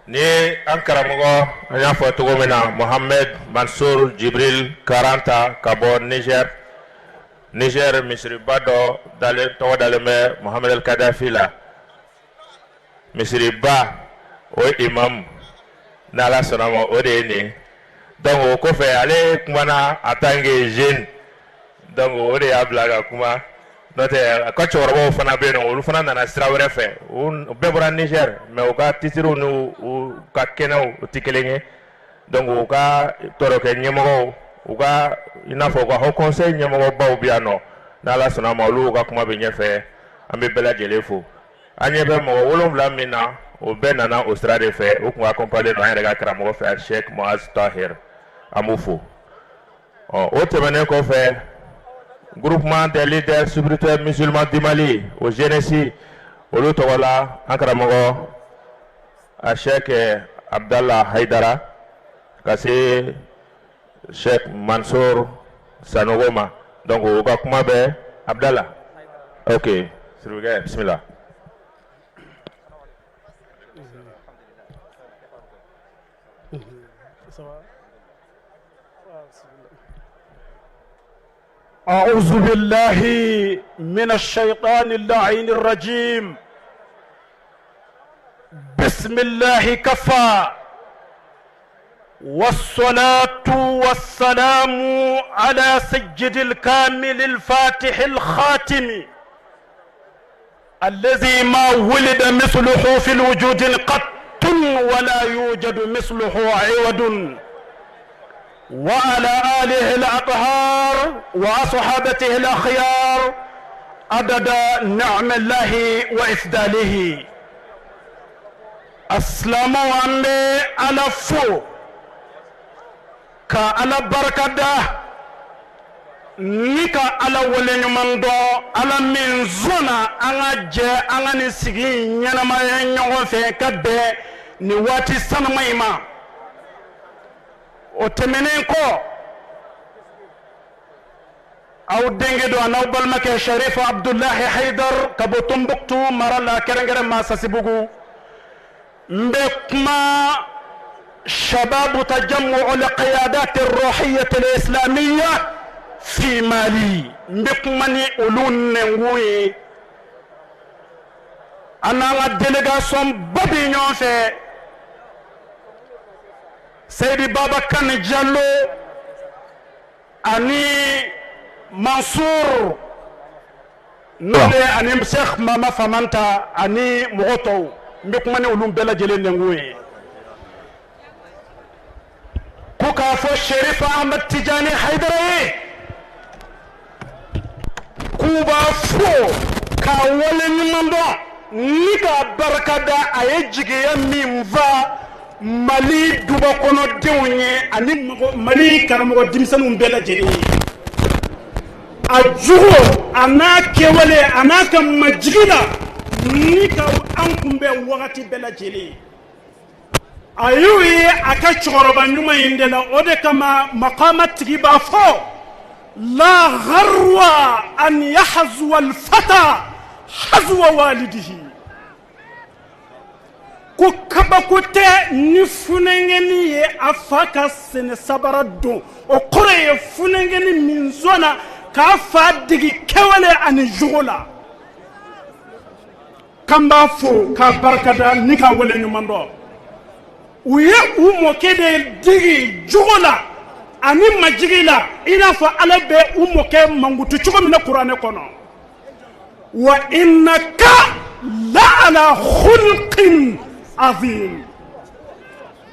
Ni an karamɔgɔ, an y'a fɔ cogo min na, Mohamed Mansour Jibril Karanta ka bɔ Niger. Niger misiriba dɔ dalen tɔgɔ dalen bɛ Mohamed El Kadafi la. Misiriba o ye imam, n'Ala sɔnna ma, o de ye nin. Donc o kɔfɛ, ale kumana en tant que jeune, donc o de y'a bila ka kuma. N'o tɛ, a ka cɛkɔrɔbaw fana bɛ yen nɔ, olu fana nana sira wɛrɛ fɛ. U bɛɛ bɔra Niger, mais u ka titiriw n'u u ka kɛnɛw u tɛ kelen ye. Donc u ka tɔrɔkɛ ɲɛmɔgɔw, u ka i n'a fɔ u ka haut conseil ɲɛmɔgɔbaw bɛ yan nɔ. N'Ala sɔnna ma, olu ka kuma bɛ ɲɛfɛ. An bɛ bɛɛ lajɛlen fo. An ɲɛ bɛ mɔgɔ 7 min na, o bɛɛ nana o sira de fɛ. U tun accompagné don an yɛrɛ ka karamɔgɔ fɛ, Sheikh Muaz Tahir, an b'u fo. Ɔ, o tɛmɛnen kɔfɛ, groupement des leaders spirituels musulmans du Mali, o jeunesse, olu tɔgɔ la, an karamɔgɔ a Sheikh Abdallah Haidara ka se Sheikh Mansour Sanogo ma. Donc o ka kuma bɛ Abdallah. Ok, Siribikɛ, bismillah. أعوذ بالله من الشيطان اللعين الرجيم. بسم الله كفى، والصلاة والسلام على سيد الكامل الفاتح الخاتم الذي ما ولد مثله في الوجود قط ولا يوجد مثله عوض، وعلى آله الأطهار وصحابته الأخيار عدد نعم الله وإفضاله. السلام على فو ka Ala barika da ni ka Ala waleɲuman dɔn, Ala min zɔnna an ka jɛ an ka nin sigi ɲɛnamaya ɲɔgɔn fɛ ka bɛn nin waati sanuma in ma. O tɛmɛnen kɔ, aw denkɛ don, a n'aw balimakɛ Sharifu Abudulayi Hayidar ka bɔ Tombouctou mara la, kɛrɛnkɛrɛn Masasibugu. N bɛ kuma شباب تجمع القيادات الروحية الإسلامية في مالي. N bɛ kuma ni olu nɛnkun ye. An n'an ka délégation ba bɛ ɲɔgɔn fɛ, Seyidi Baba Kane Diallo ani Mansour n'o ani Cheikh Mama Famanta ani mɔgɔ tɔw. N bɛ kuma ni olu bɛɛ lajɛlen nɛnkun ye ko k'a fɔ Sherifa Ahmed Tijani Hayidara ye k'u b'a fo k'a waleɲuman dɔn ni k'a barika da a ye jigiya min fa Mali duba kɔnɔdenw ye ani Mali karamɔgɔ denmisɛnninw bɛɛ lajɛlen ye. A jogo a n'a kɛwale a n'a ka majigi la ni ka an kunbɛn wagati bɛɛ lajɛlen, a y'o ye a ka cɛkɔrɔba ɲuman in de la. O de kama makama tigi b'a fɔ: la gharwa an yahzuwa alfata hazwa walidihi. Ko kabako tɛ ni funankɛni ye a fa ka sɛnɛ sabara don. O kɔrɔ ye funankɛni min sɔnna k'a fa degi kɛwale ani jogo la. K'an b'a fo k'a barikada ni k'a wale ɲuman dɔn. U ye u mɔkɛ de degi jogo la ani majigi la, i n'a fɔ Ala bɛ u mɔkɛ mankutu cogo min na kuranɛ kɔnɔ. Wa innaka la ala khulqin azim.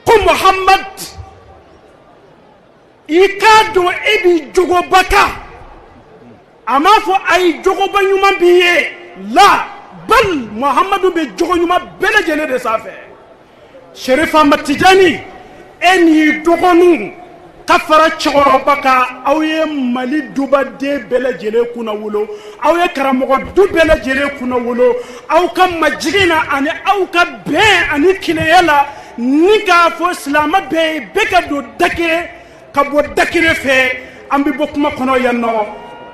Ko Muhammad, i k'a dɔn e bi jogoba kan. A m'a fɔ ayi, jogoba ɲuman b'i ye la, bal Muhammadu bɛ jogo ɲuman bɛɛ lajɛlen de sanfɛ. Sherif Ahmad Tijani, e n'i dɔgɔninw ka fara cɛkɔrɔba kan, aw ye Mali dubaden bɛɛ lajɛlen kunnawolo, aw ye karamɔgɔ du bɛɛ lajɛlen kunnawolo aw ka majigin na ani aw ka bɛn ani kelenya la, ni k'a fɔ silamɛ bɛɛ ye, bɛɛ ka don da kelen ka bɔ da kelen fɛ. An bɛ bɔ kuma kɔnɔ yan nɔ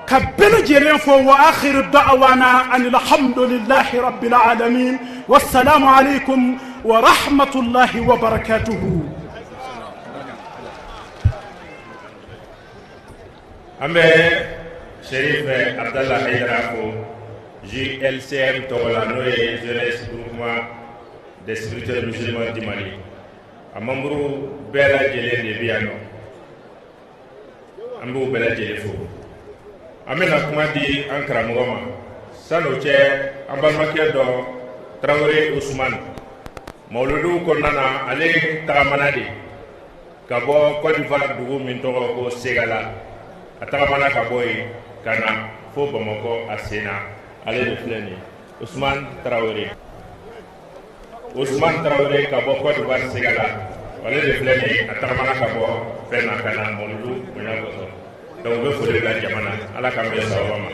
ka bɛɛ lajɛlen fo. Wa akhiru da'wana anil hamdulillahi rabbil alamin, wassalamu alaikum wa rahmatullahi wa barakatuhu. An bɛ Sherif Abdallah Haidara fo JLCM tɔgɔ la, n'o ye Jeunesse Groupement des Spirituels Musulmans du Mali. A membre bɛɛ lajɛlen de bɛ yan nɔ, an b'u bɛɛ lajɛlen fo. An bɛna kuma di an karamɔgɔ ma. San'o cɛ, an balimakɛ dɔ, Tarawele Usumani, mawuludu kɔnɔna na, ale tagamana de ka bɔ Côte d'Ivoire, dugu min tɔgɔ ko Segala. A tagamana ka bɔ yen ka na fo Bamakɔ a sen na. Ale de filɛ nin ye, Usumani Tarawele. Usumani Tarawele ka bɔ Côte d'Ivoire Segala, ale de filɛ nin ye. A tagamana ka bɔ fɛn na ka na mawuludu bonya kosɔn. Donc u bɛ foli bila jama na. Ala k'an bɛn sababa ma.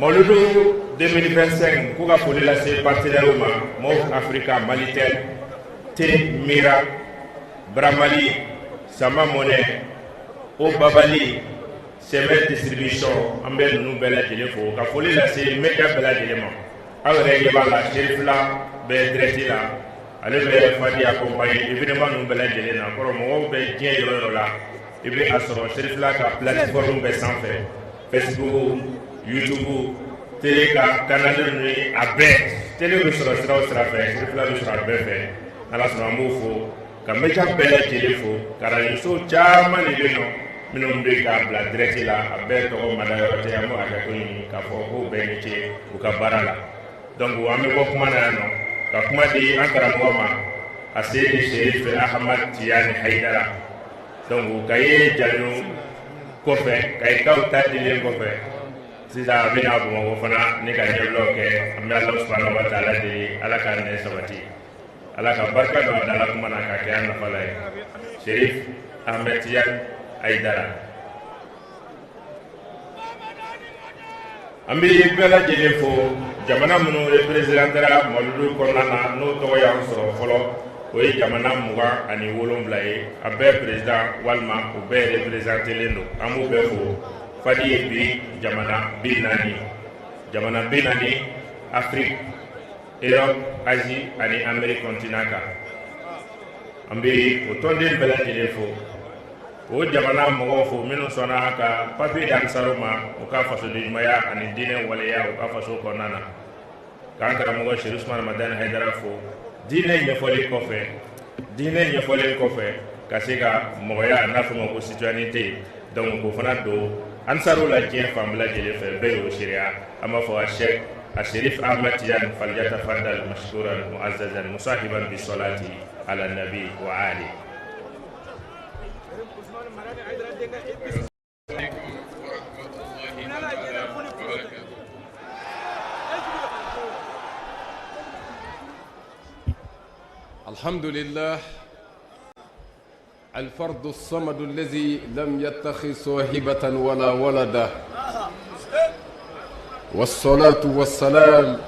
Mawuludu 2025, k'u ka foli lase partenaires ma: Moov Africa, Malitel, T Mira, Bramali, Sama Monɛ, O Babali, Sɛmɛ Distribution. An bɛ ninnu bɛɛ lajɛlen fo ka foli lase média bɛɛ lajɛlen ma. Aw yɛrɛ ɲɛ b'a la, Serifila bɛ direct la, ale bɛ Fadi accompagner événement ninnu bɛɛ lajɛlen na. Kɔrɔ mɔgɔw bɛ diɲɛ yɔrɔ yɔrɔ la, i bɛ a sɔrɔ Serifila ka plateforme bɛɛ sanfɛ: Facebook, YouTube, télé ka canal ninnu, a bɛɛ. Télé bɛ sɔrɔ sira o sira fɛ, Serifila bɛ sɔrɔ a bɛɛ fɛ. Ala sɔnna, an b'o fo ka média bɛɛ lajɛlen fo. Ka radio caman de bɛ yen nɔ minnu bɛ k'a bila direct la, a bɛɛ tɔgɔ mada yɔrɔ tɛ. An b'o hakɛto ɲini k'a fɔ k'o bɛɛ ni ce u ka baara la. Donc an bɛ bɔ kuma na yan nɔ ka kuma di an karamɔgɔ ma, a Seyidi Sherif Ahmad Tiyani Hayidara. Donc Kaye Jalo kɔfɛ, Kayikaw ta dilen kɔfɛ, sisan a bɛna Bamakɔ fana ni ka ɲɛbilaw kɛ. An bɛ Ala subahana wa taala deli, Ala k'a nɛ sabati, Ala ka barika don a dala kuma na k'a kɛ an nafa la ye. Sherif Ahmed Tiyani Hayidara, an bɛ bɛɛ lajɛlen fo. Jamana minnu représentera mawuludu kɔnɔna na, n'o tɔgɔ y'an sɔrɔ fɔlɔ, o ye jamana 27 ye. A bɛɛ président walima o bɛɛ représentélen don, an b'u bɛɛ fo. Fadi ye bi jamana 40, jamana 40, Afrique, Europe, Asie ani Amérique continent kan. An bɛ o tɔnden bɛɛ lajɛlen fo, o jamana mɔgɔw fo minnu sɔnna ka papier di Ansaru ma, u ka fasodenɲumanya ani diinɛ waleya u ka faso kɔnɔna na. K'an karamɔgɔ Sherif Usumani Madani Hayidara fo, diinɛ ɲɛfɔli kɔfɛ, diinɛ ɲɛfɔlen kɔfɛ, ka se ka mɔgɔya, n'a fɔ ma ko citoyenneté, donc k'o fana don Ansaru la diɲɛ fan bɛɛ lajɛlen fɛ, bɛɛ y'o seereya. An b'a fɔ a Sɛk a Sherif Ahmad Tijani: falyatafaddal mashkuran muazzazan musahiban bi salati ala nabi wa ali. الحمد لله الفرد الصمد الذي لم يتخذ صاحبة ولا ولدا، والصلاة والسلام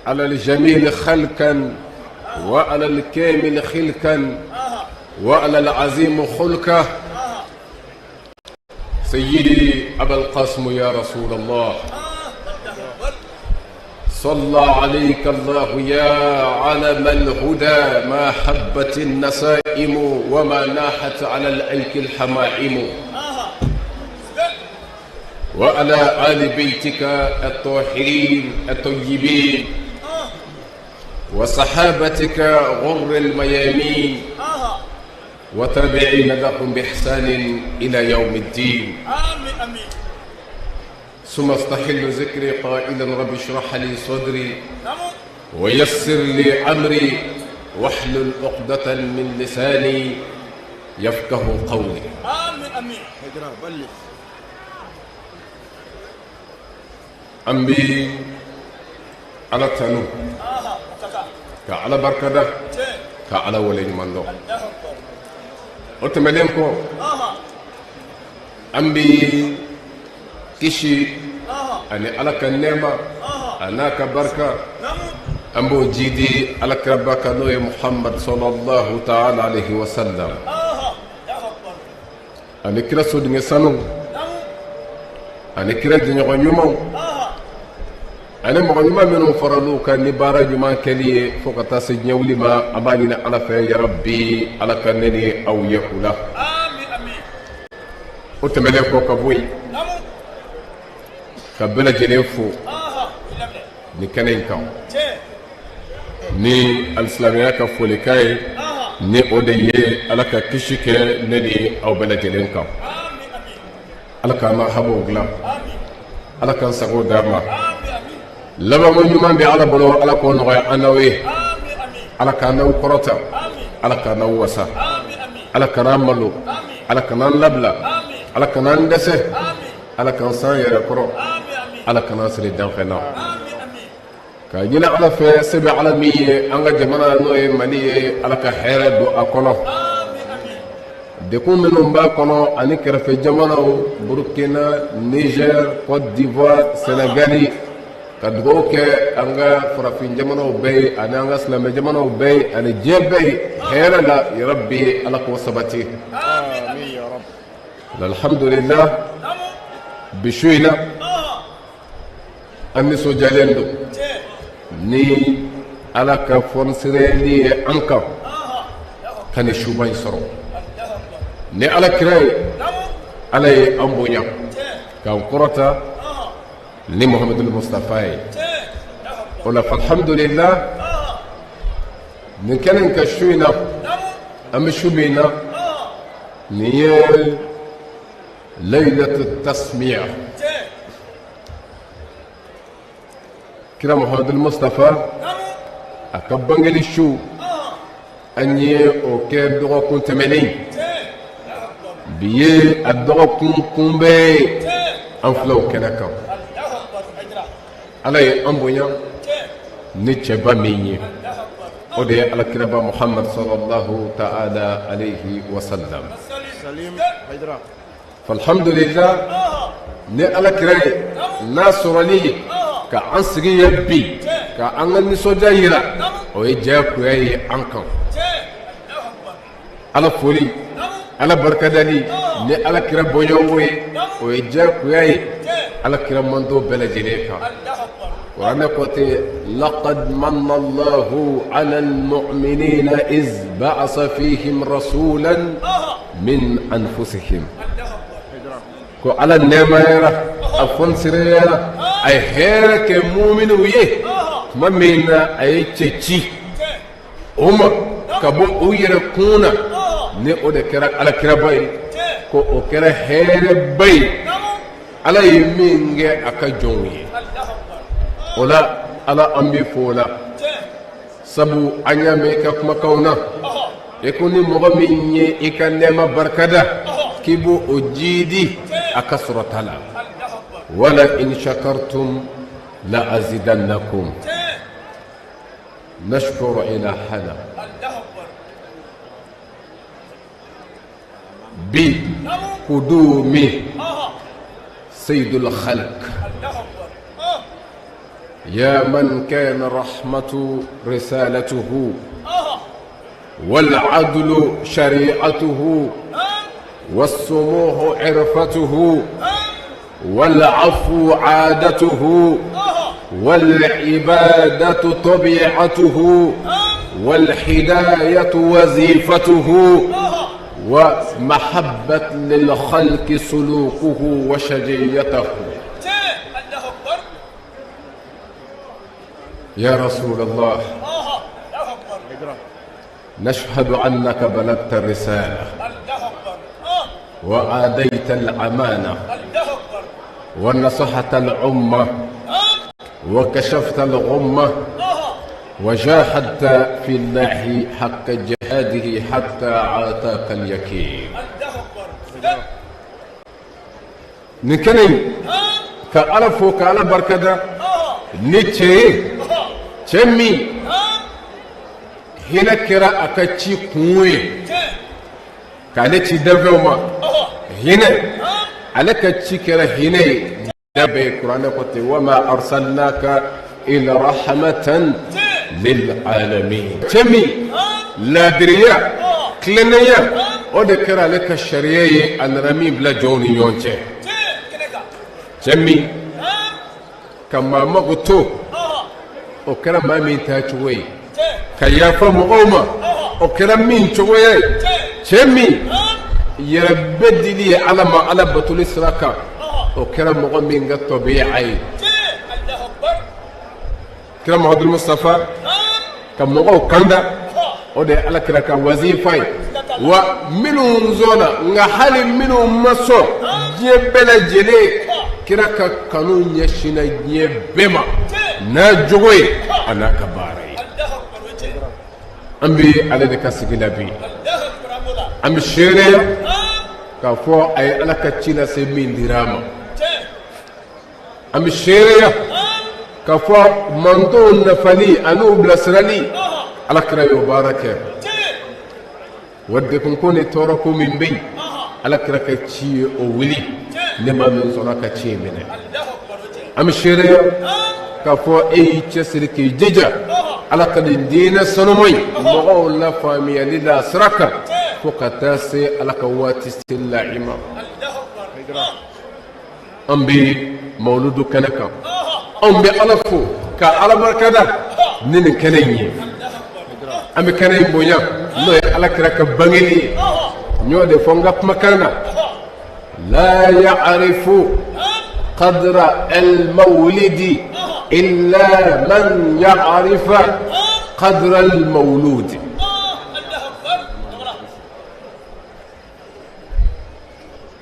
على الجميل خلقا وعلى الكامل خلقا وعلى العظيم خلقا، سيدي أبا القاسم يا رسول الله. صلى عليك الله يا علم الهدى، ما حبت النسائم وما ناحت على الأيك الحمائم، وعلى آل بيتك الطاهرين الطيبين وصحابتك غر الميامين وتابعين لهم بإحسان إلى يوم الدين. ثم استحل ذكري قائلا رب اشرح لي صدري ويسر لي أمري واحلل عقدة من لساني يفقه قولي. آمين آمين. An bi Ala tanu ka Ala barikada ka Ala waleɲuman dɔn. O tɛmɛnen kɔ, an bi kisi ani Ala ka nɛɛma a n'a ka barika, an b'o jidi Ala kiraba kan, n'o ye Muhamad sallallahu ta'ala alayhi wa sallam, ani kira sodenkɛ sanu, ani kira jɛɲɔgɔn ɲumanw, ani mɔgɔ ɲuman minnu faral'u kan ni baara ɲuman kɛli ye fo ka taa se diɲɛ wuli ma. An b'a ɲini Ala fɛ, yarabi, Ala ka ne ni aw ye u la. O tɛmɛnen kɔ ka bɔ yen, ka bɛɛ lajɛlen fo nin kɛnɛ in kan ni alisilamɛya ka folikan ye, ni o de ye Ala ka kisi kɛ ne ni aw bɛɛ lajɛlen kan. Ala k'an ka hamiw dilan, Ala k'an sago d'an ma. Labanko ɲuman bɛ Ala bolo, Ala k'o nɔgɔya an n'aw ye. Ala k'an n'aw kɔrɔta, Ala k'an n'aw wasa, Ala kan'an malo, Ala kan'an labila, Ala kan'an dɛsɛ, Ala k'an san yɛrɛ kɔrɔ, Ala kan'an siri danfɛn na. K'a ɲini Ala fɛ, se bɛ Ala min ye, an ka jamana n'o ye Mali ye, Ala ka hɛrɛ don a kɔnɔ. Degun minnu b'a kɔnɔ ani kɛrɛfɛ jamanaw, Burukina, Niger, Côte d'Ivoire, Sénégali, ka dugawu kɛ an ka farafin jamanaw bɛɛ ye ani an ka silamɛ jamanaw bɛɛ ye ani diɲɛ bɛɛ ye hɛrɛ la, yarabi, Ala k'o sabati. Alhamdulillah, bi su in na an nisɔndiyalen don ni Ala ka fɔnisireyali ye an kan ka nin suba in sɔrɔ ni Ala kira ye. Ala ye an bonya k'an kɔrɔta ni Muhamadul Mustafa ye. O la, alhamdulillah, nin kɛnɛ in ka su in na, an bɛ su min na nin ye laylatu tasmiya, kira Muhamadul Mustafa a ka bangeli su. An ye o kɛ dɔgɔkun tɛmɛnen, bi ye a dɔgɔkun kunbɛn ye. An filɛ o kɛnɛ kan. Ala ye an bonya ni cɛba min ye, o de ye alakiraba Muhamad sallallahu ta'ala alayhi wa sallam. Alhamdulillah, ni Ala kira ye n'a sɔrɔli ye ka an sigi ye bi ka an ka nisɔndiya yira, o ye diyagoya ye an kan. Ala foli, Ala barikadali ni Ala kira bɔɲɔgɔnko ye, o ye diyagoya ye Ala kira mantɔn bɛɛ lajɛlen kan. Kuranɛ ko ten: laqad manna Allahu ala almu'minina iz ba'asa fihim rasulan min anfusihim. Ko Ala nɛɛmayara, a fɔnisireyara, a ye hɛrɛ kɛ muminiw ye tuma min na a ye cɛ ci o ma ka bɔ u yɛrɛ kun na, ni o de kɛra alakiraba ye. Ko o kɛra hɛrɛba ye Ala ye min kɛ a ka jɔnw ye. O la, Ala, an bɛ fo o la, sabu an y'a mɛn i ka kumakanw na, i ko ni mɔgɔ min ye i ka nɛɛma barikada, k'i b'o o jiidi a ka sɔrɔta la. Wala in shakartum la azidannakum. Nashkuru ilahana bi kudumi sayyidul khalq ya man kana rahmatu risalatuhu wal adlu shari'atuhu والسموح عرفته والعفو عادته والعبادة طبيعته والهداية وظيفته ومحبة للخلق سلوكه وشجيته. يا رسول الله، نشهد أنك بلغت الرسالة وأديت الأمانة. ونصحت الأمة وكشفت الغمة وجاهدت في الله حق جهاده حتى عاتاك اليقين nin kɛnɛ in ka ala fo ka ala barikada ni cɛ ye cɛ min hinɛ kɛra a ka ci kun ye k'ale ci danfɛnw ma hinɛ ale ka ci kɛra hinɛ ye bɛɛ ye kuranɛ ko ten wama arsalnaka illa rahmatan lil alamin cɛ min laadiriya tilennenya o de kɛra ale ka sariya ye a nana min bila jɔnw ni ɲɔgɔn cɛ cɛ min ka maa mago to o kɛra maa min ta cogo ye ka yafa mɔgɔw ma o kɛra min cogoya ye cɛ min yɛrɛ bɛɛ dili ye ala ma ala batoli sira kan o kɛra mɔgɔ min ka tabiya ye kira mahamadu mustafa ka mɔgɔw kanda o de ye ala kira ka wazifa ye wa minnu sɔnna nka hali minnu ma sɔn diɲɛ bɛɛ lajɛlen kira ka kanu ɲɛsinna diɲɛ bɛɛ ma n'a jogo ye a n'a ka baara ye an bɛ ale de ka sigi la bi an bɛ seereya k'a fɔ a ye ala ka ci lase min dira a ma an bɛ seereya k'a fɔ mantɔnw nafali an'u bilasirali ala kira y'o baara kɛ wa degunko ni tɔɔrɔko min bɛ yen ala kira ka ci ye o wuli ni maa min sɔnna ka ci in minɛ an bɛ seereya k'a fɔ e y'i cɛsiri k'i jija ala ka nin diinɛ sanuman in mɔgɔw lafaamuyali la sira kan fo ka taa se ala ka waati seli la i ma an bɛ mawuludu kɛnɛ kan anw bɛ ala fo ka ala barikada ni nin kɛnɛ in ye an bɛ kɛnɛ in bonya n'o ye ala kira ka bangeli ye n y'o de fɔ n ka kumakan na la ya'rifu qadra al-mawlidi illa man ya'rifa qadra al-mawludi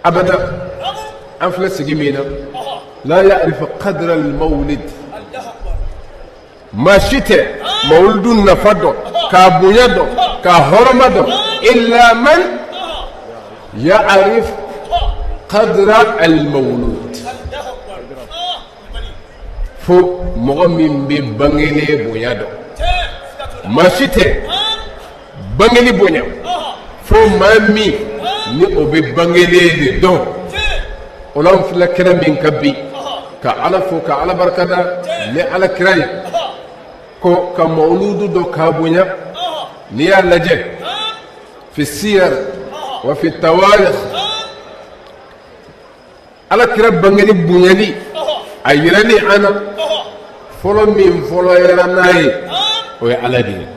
abada an filɛ sigi min na la ya'rifu qadra al-mawlid maa si tɛ mawuludu nafa dɔn k'a bonya dɔn k'a hɔrɔma dɔn illa man ya'rif qadra al-mawlud fo mɔgɔ min bɛ bangelen bonya dɔn maa si tɛ bangeli bonya fo maa min ni o bɛ bangelen de dɔn o la an filɛ kɛnɛ min kan bi ka ala fo ka ala barikada ni ala kira ye ko ka mawuludu dɔn k'a bonya n'i y'a lajɛ fi siyar wa fi tawarikh ala kira bangeli bonyali a yirali an na fɔlɔ min fɔlɔyara n'a ye o ye ala de ye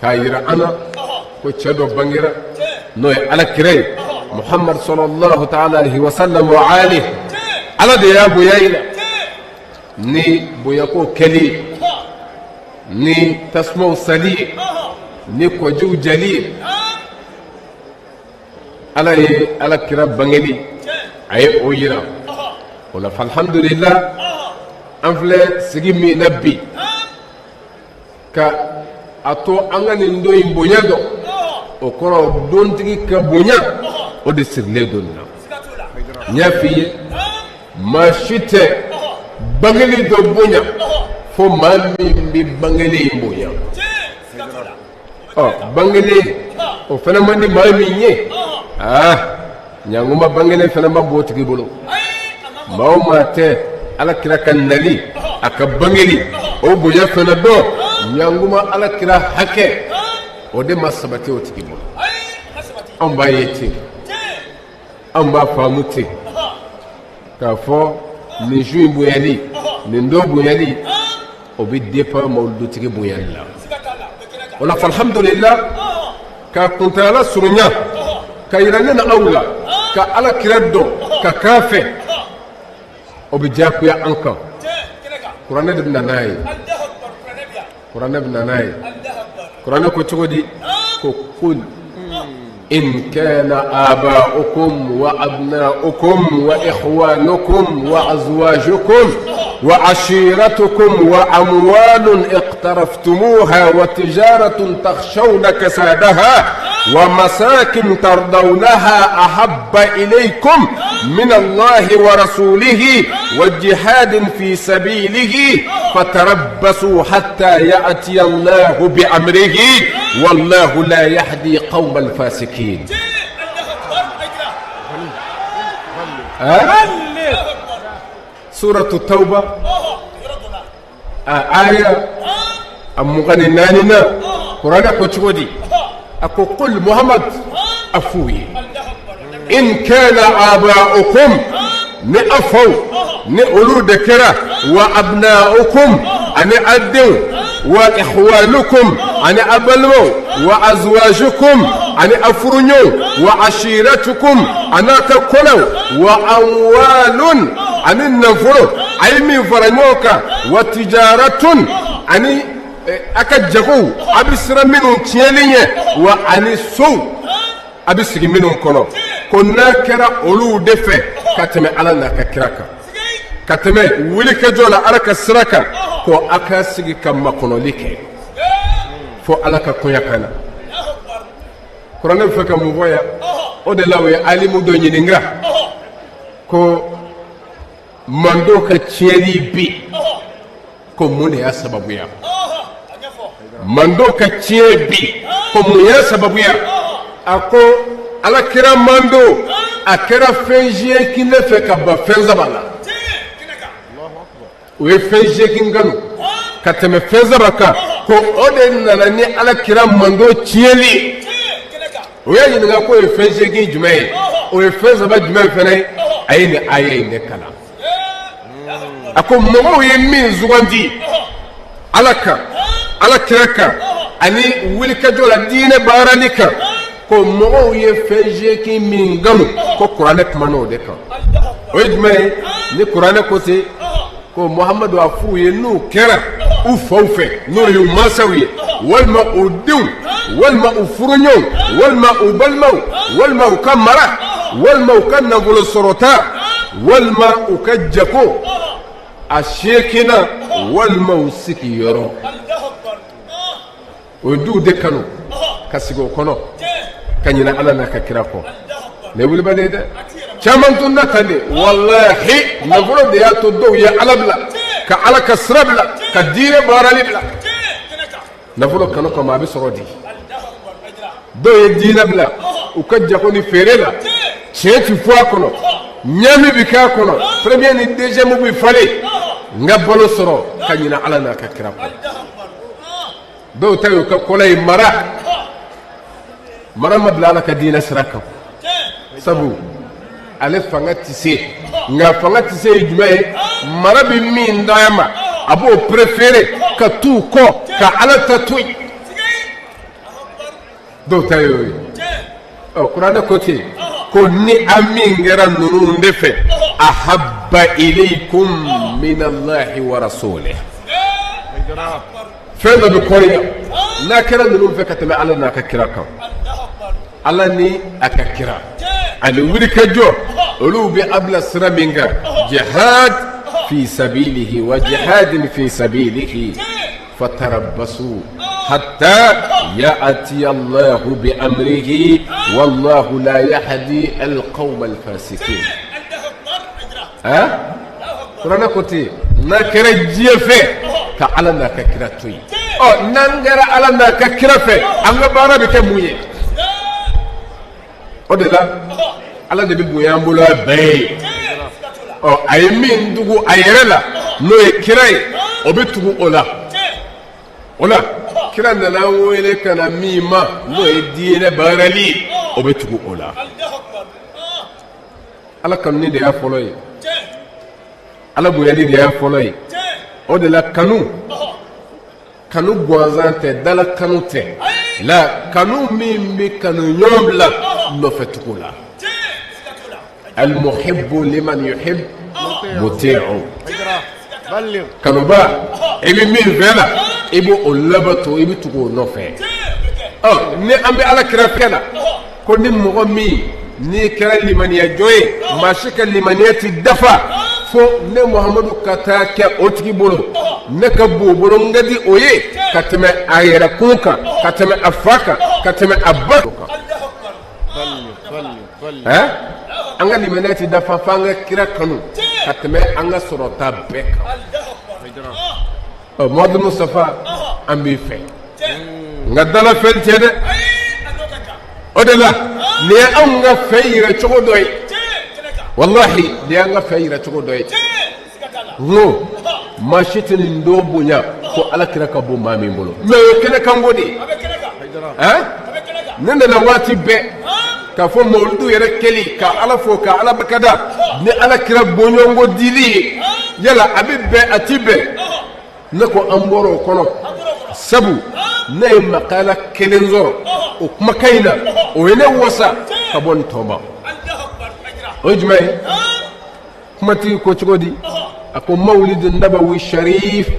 k'a yira an na ko cɛ dɔ bangera n'o ye ala kira ye muhammad sallallahu ta'ala alaihi wa sallam wa alihi ala de y'a bonya yira ni bonyako kɛli ye ni tasumaw sali ye ni kɔjiw jali ye ala ye ala kira bangeli a ye o yira o la alhamdulila an filɛ sigi min na bi ka a to an ka nin don in bonya dɔn o kɔrɔ dontigi ka bonya o de sirilen don nin na n y'a f'i ye maa si tɛ bangeli dɔ bonya fo maa min bɛ bangeli in bonya ɔ bangelen o fana man di maa min ye aa ɲanguma bangelen fana ma b'o tigi bolo maa o maa tɛ ala kira ka nali a ka bangeli o bonya fana dɔn ɲanguma ala kira hakɛ o de ma sabati o tigi bolo anw b'a ye ten anw b'a faamu ten k'a fɔ nin su in bonyali nin don bonyali o bɛ dépend mawuludutigi bonyali la o la alhamdulila k'a kuntaala surunya ka yira ne na aw la ka ala kira dɔn ka k'a fɛ o bɛ diyagoya an kan kuranɛ de bɛ na n'a ye kuranɛ bɛ na n'a ye kuranɛ ko cogo di ko kul In kana aba'ukum wa abna'ukum wa ikhwanukum wa azwajukum wa ashiratukum wa amwalun iqtaraftumuha wa tijaratun takhshawna kasadaha wa masakin tardawnaha ahabba ilaykum min Allahi wa rasulihi wa jihadin fi sabilihi fatarabbasu hatta ya'ti Allahu bi amrihi wallahu la yahdi qawma al-fasikin. Suratu Tauba a aya a 24 na kuranɛ ko cogo di a ko qul Muhammad a f'u ye in kana aba'ukum ni a faw ni olu de kɛra wa abna'ukum ani a denw wa ikhwanukum ani a balimaw wa azwajukum ani a furuɲɔgɔnw wa ashiratukum an'a ka kɔlɛw wa amwalun ani nafolo a ye min fara ɲɔgɔn kan wa tijaratun ani a ka jagow a bɛ siran minnu tiɲɛni ɲɛ wa ani sow a bɛ sigi minnu kɔnɔ ko n'a kɛra olu de fɛ ka tɛmɛ ala n'a ka kira kan ka tɛmɛ wulikajɔ la ala ka sira kan ko a ka sigi ka makɔnɔli kɛ fo ala ka koɲa ka na kuranɛ bɛ fɛ ka mun fɔ yan o de la u ye alimu dɔ ɲininka ko mando ka tiɲɛni bi ko mun de y'a sababuya mando ka tiɲɛ bi ko mun y'a sababuya a ko ala kira mando a kɛra fɛn seegin de fɛ ka ban fɛn saba la u ye fɛn seegin kanu ka tɛmɛ fɛn saba kan ko o de nana ni ala kira mando tiɲɛli u y'a ɲininka k'o ye fɛn seegin jumɛn ye o ye fɛn saba jumɛn fana ye a ye nin aya in de kalan a ko mɔgɔw ye min sugandi ala kan ala kira kan ani wulikajɔ la diinɛ baarali kan ko mɔgɔw ye fɛn seegin min kanu ko kuranɛ kumana o de kan o ye jumɛn ye ni kuranɛ ko ten ko muhamadu a f'u ye n'u kɛra u faw fɛ n'o y'u mansaw ye walima u denw walima u furuɲɔgɔnw walima u balimaw walima u ka mara walima u ka nafolo sɔrɔta walima u ka jago a seeginnan walima u sigiyɔrɔ o ye duw de kanu ka sigi o kɔnɔ ka ɲinɛ ala n'a ka kira kɔ nin ye wulibali ye dɛ caman tun na tan de walahi nafolo de y'a to dɔw ye ala bila ka ala ka sira bila ka diinɛ baarali bila nafolo kanu kama a bɛ sɔrɔ di dɔw ye diinɛ bila u ka jago ni feere la tiɲɛ ti fɔ a kɔnɔ ɲaami bɛ k'a kɔnɔ premier ni deuxième bɛ falen n ka balo sɔrɔ ka ɲinɛ ala n'a ka kira kɔ dɔw ta y'u ka kɔlɛ ye mara mara ma bila ala ka diinɛ sira kan sabu ale fanga tɛ se nka fanga tɛ se ye jumɛn ye mara bɛ min d'a ma a b'o préféré ka t'u kɔ ka ala ta to yen dɔw ta y'o ye ɔ kuranɛ ko ten ko ni a min kɛra ninnu de fɛ ahabba ilaykum minallahi wa rasulih fɛn dɔ bɛ kɔri n'a kɛra ninnu fɛ ka tɛmɛ ala n'a ka kira kan ala ni a ka kira ani wulikajɔ olu bɛ a bila sira min kan jihad fi sabilihi wa jihadin fi sabilihi fatarabbasu hatta ya'ti Allahu bi amrihi wallahu la yahdi alqawma alfasikin ha kuranɛ ko ten n'a kɛra diɲɛ fɛ ka ala n'a ka kira to yen ɔ n'an kɛra ala n'a ka kira fɛ an ka baara bɛ kɛ mun ye o de la ala de bɛ bonya an bolo a bɛɛ ye ɔ a ye min tugu a yɛrɛ la n'o ye kira ye o bɛ tugu o la o la kira nana an wele ka na min ma n'o ye diinɛ baarali ye o bɛ tugu o la ala kanuni de y'a fɔlɔ ye ala bonyali de y'a fɔlɔ ye o de la kanu kanu gansan tɛ dala kanu tɛ la kanu min bɛ kanu ɲɔgɔn bila nɔfɛ tugu la almuhibbu liman yuhib muti'u kanuba i bɛ min fɛ la i b'o o labato i bɛ tugu o nɔfɛ ɔ ni an bɛ ala kira fɛ la. Ko ni mɔgɔ min n'i kɛra limaniyajɔn ye, maa si ka limaniya ti dafa fo ne Muhamadu ka taa kɛ o tigi bolo, ne ka bon o bolo, n ka di o ye ka tɛmɛ a yɛrɛ kun kan, ka tɛmɛ a fa kan, ka tɛmɛ a ba kan. An ka limaniya ti dafa fo an ka kira kanu ka tɛmɛ an ka sɔrɔta bɛɛ kan. Ɔ, Muhamadu Mustafa, an b'i fɛ, nka dalafɛn tɛ dɛ. O de la nin ye anw ka fɛ yira cogo dɔ ye, walahi, nin y'an ka fɛ yira cogo dɔ ye. N ko maa si tɛ nin don bonya ko ala kira ka bon maa min bolo, mais o ye kɛnɛkanko de ye. Ne nana waati bɛɛ k'a fɔ mawuludu yɛrɛ kɛli ka ala fo ka ala barikada ni ala kira bɔɲɔgɔnko dili ye, yala a bɛ bɛn, a ti bɛn? Ne ko an bɔra o kɔnɔ, sabu ne ye makala kelen sɔrɔ o kumakan in na, o ye ne wasa ka bɔ nin tɔ ma. O ye jumɛn ye? Kumatigi ko cogo di? A ko mawulidu nabawi sharif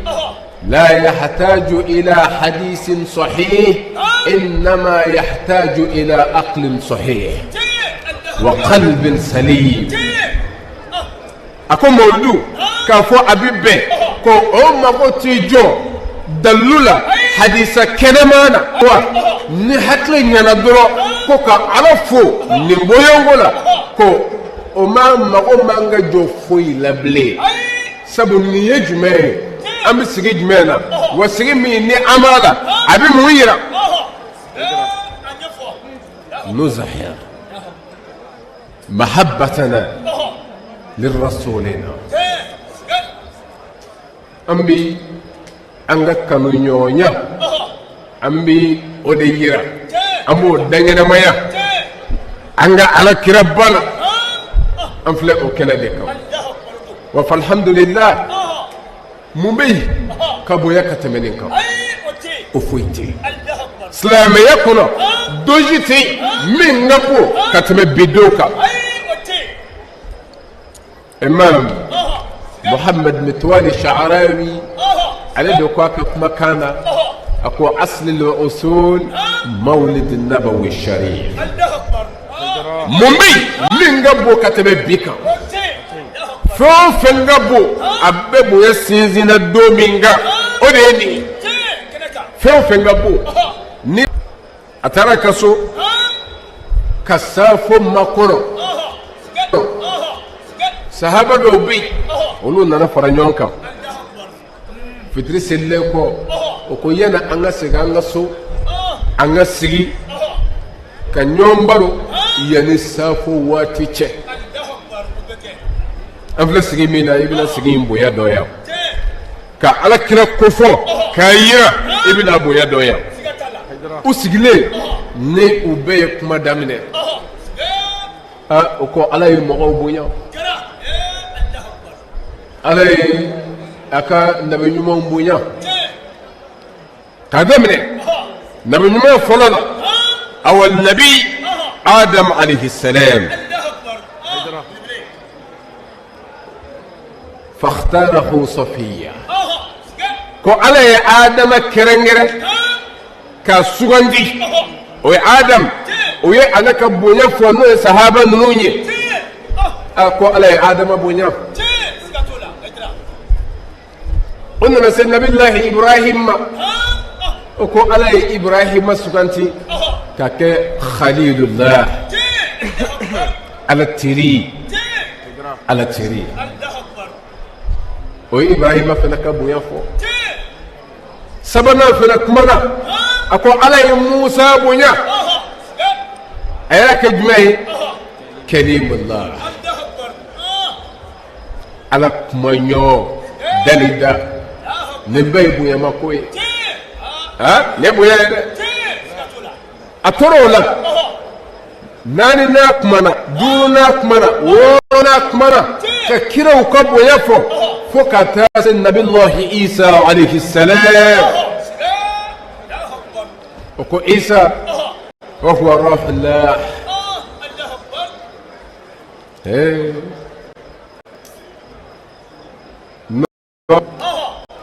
la yahtaju ila hadisin sahih, innama yahtaju ila aqlin sahih wa qalbin salim. A ko mawuludu k'a fɔ a bɛ bɛn, ko o mago t'i jɔ dalilu la hadisa kɛnɛman na wa, ni hakili ɲɛna dɔrɔn ko ka ala fo nin bɔɲɔgɔnko la, ko o ma mago man ka jɔ foyi la bilen. Sabu nin ye jumɛn ye? An bɛ sigi jumɛn na wa? Sigi min ni an b'a la, a bɛ mun yira? Nuzahir mahabbatana lirasulina, an bi an ka kanuɲɔgɔnya, an bi o de yira, an b'o daɲɛnamaya an ka ala kiraba la. An filɛ o kɛnɛ de kan wa, alhamdulillah. Mun bɛ yen ka bonya ka tɛmɛ nin kan? O foyi tɛ yen silamɛya kɔnɔ. Don si tɛ yen min ka bon ka tɛmɛ bi don kan. Imam Muhammad Mitwali Sha'arawi, ale de ko a ka kumakan na, a ko aslil usul mawlid nabawi sharif. Mun bɛ yen min ka bon ka tɛmɛ bi kan? Fɛn o fɛn ka bon, a bɛ bonya sinsinna don min kan, o de ye nin ye. Fɛn o fɛn ka bon, ni a taara ka so ka saafo makɔnɔ, sahaba dɔw bɛ yen, olu nana fara ɲɔgɔn kan fitiri selilen kɔ. O ko yanni an ka segin an ka so, an ka sigi ka ɲɔgɔn baro yanni saafo waati cɛ. An filɛ sigi min na, i bɛna sigi in bonya dɔn yan ka ala kira kofɔ k'a yira, i bɛna bonya dɔn yan. U sigilen ni u bɛɛ ye kuma daminɛ, o ko ala ye mɔgɔw bonya, ala ye a ka nabi ɲumanw bonya, k'a daminɛ nabi ɲuman fɔlɔ la, awal nabi Adam alayhi salam, fakhtarahu safiya. Ko ala ye Adama kɛrɛnkɛrɛn k'a sugandi, o ye Adam, o ye ale ka bonya fɔ, n'o ye sahaba ninnu ye. A ko ala ye Adama bonya. O nana se nabilahi Ibrahim ma, o ko ala ye Ibrahima suganti ka kɛ khalilullah, ala teri, ala teri. O ye Ibrahima fana ka bonya fɔ. Sabanan fana kumana, a ko ala ye Musa bonya. A y'a kɛ jumɛn ye? Kalimullah, ala kumaɲɔgɔn dalida. Nin bɛɛ ye bonyama ko ye, nin ye bonya ye dɛ. A tora o la, naani n'a kumana, duuru n'a kumana, wɔɔrɔ n'a kumana, ka kiraw ka bonya fɔ fo ka taa se nabilahi Isa alayhi salam. O ko Isa wa huwa ruhullah.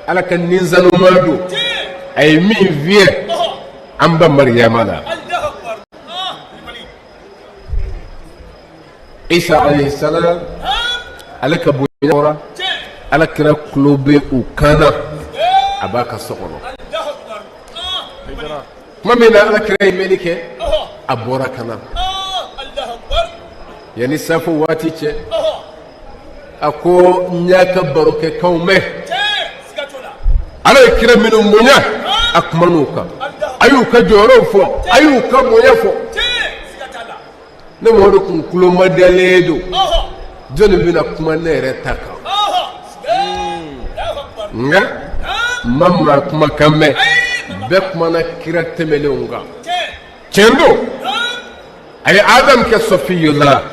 Ala ka ninsanuma don, a ye min fiyɛ an ba Mariyama la. Isa alayhi salam ale ka bonya bɔra ala kira tulo bɛ u kan na a b'a ka so kɔnɔ tuma min na ala kira ye mɛnni kɛ a bɔra ka na yanni safo waati cɛ a ko n y'a ka barokɛkanw mɛn ala ye kira minnu bonya a kuman'u kan a y'u ka jɔyɔrɔw fɔ a y'u ka bonya fɔ ne mamadu kun tulomadalen don jɔnni bɛna kuma ne yɛrɛ ta kan nka n ma maa kumakan mɛn bɛɛ kumana kira tɛmɛnlenw kan tiɲɛ don a ye adam kɛ sɔfiyula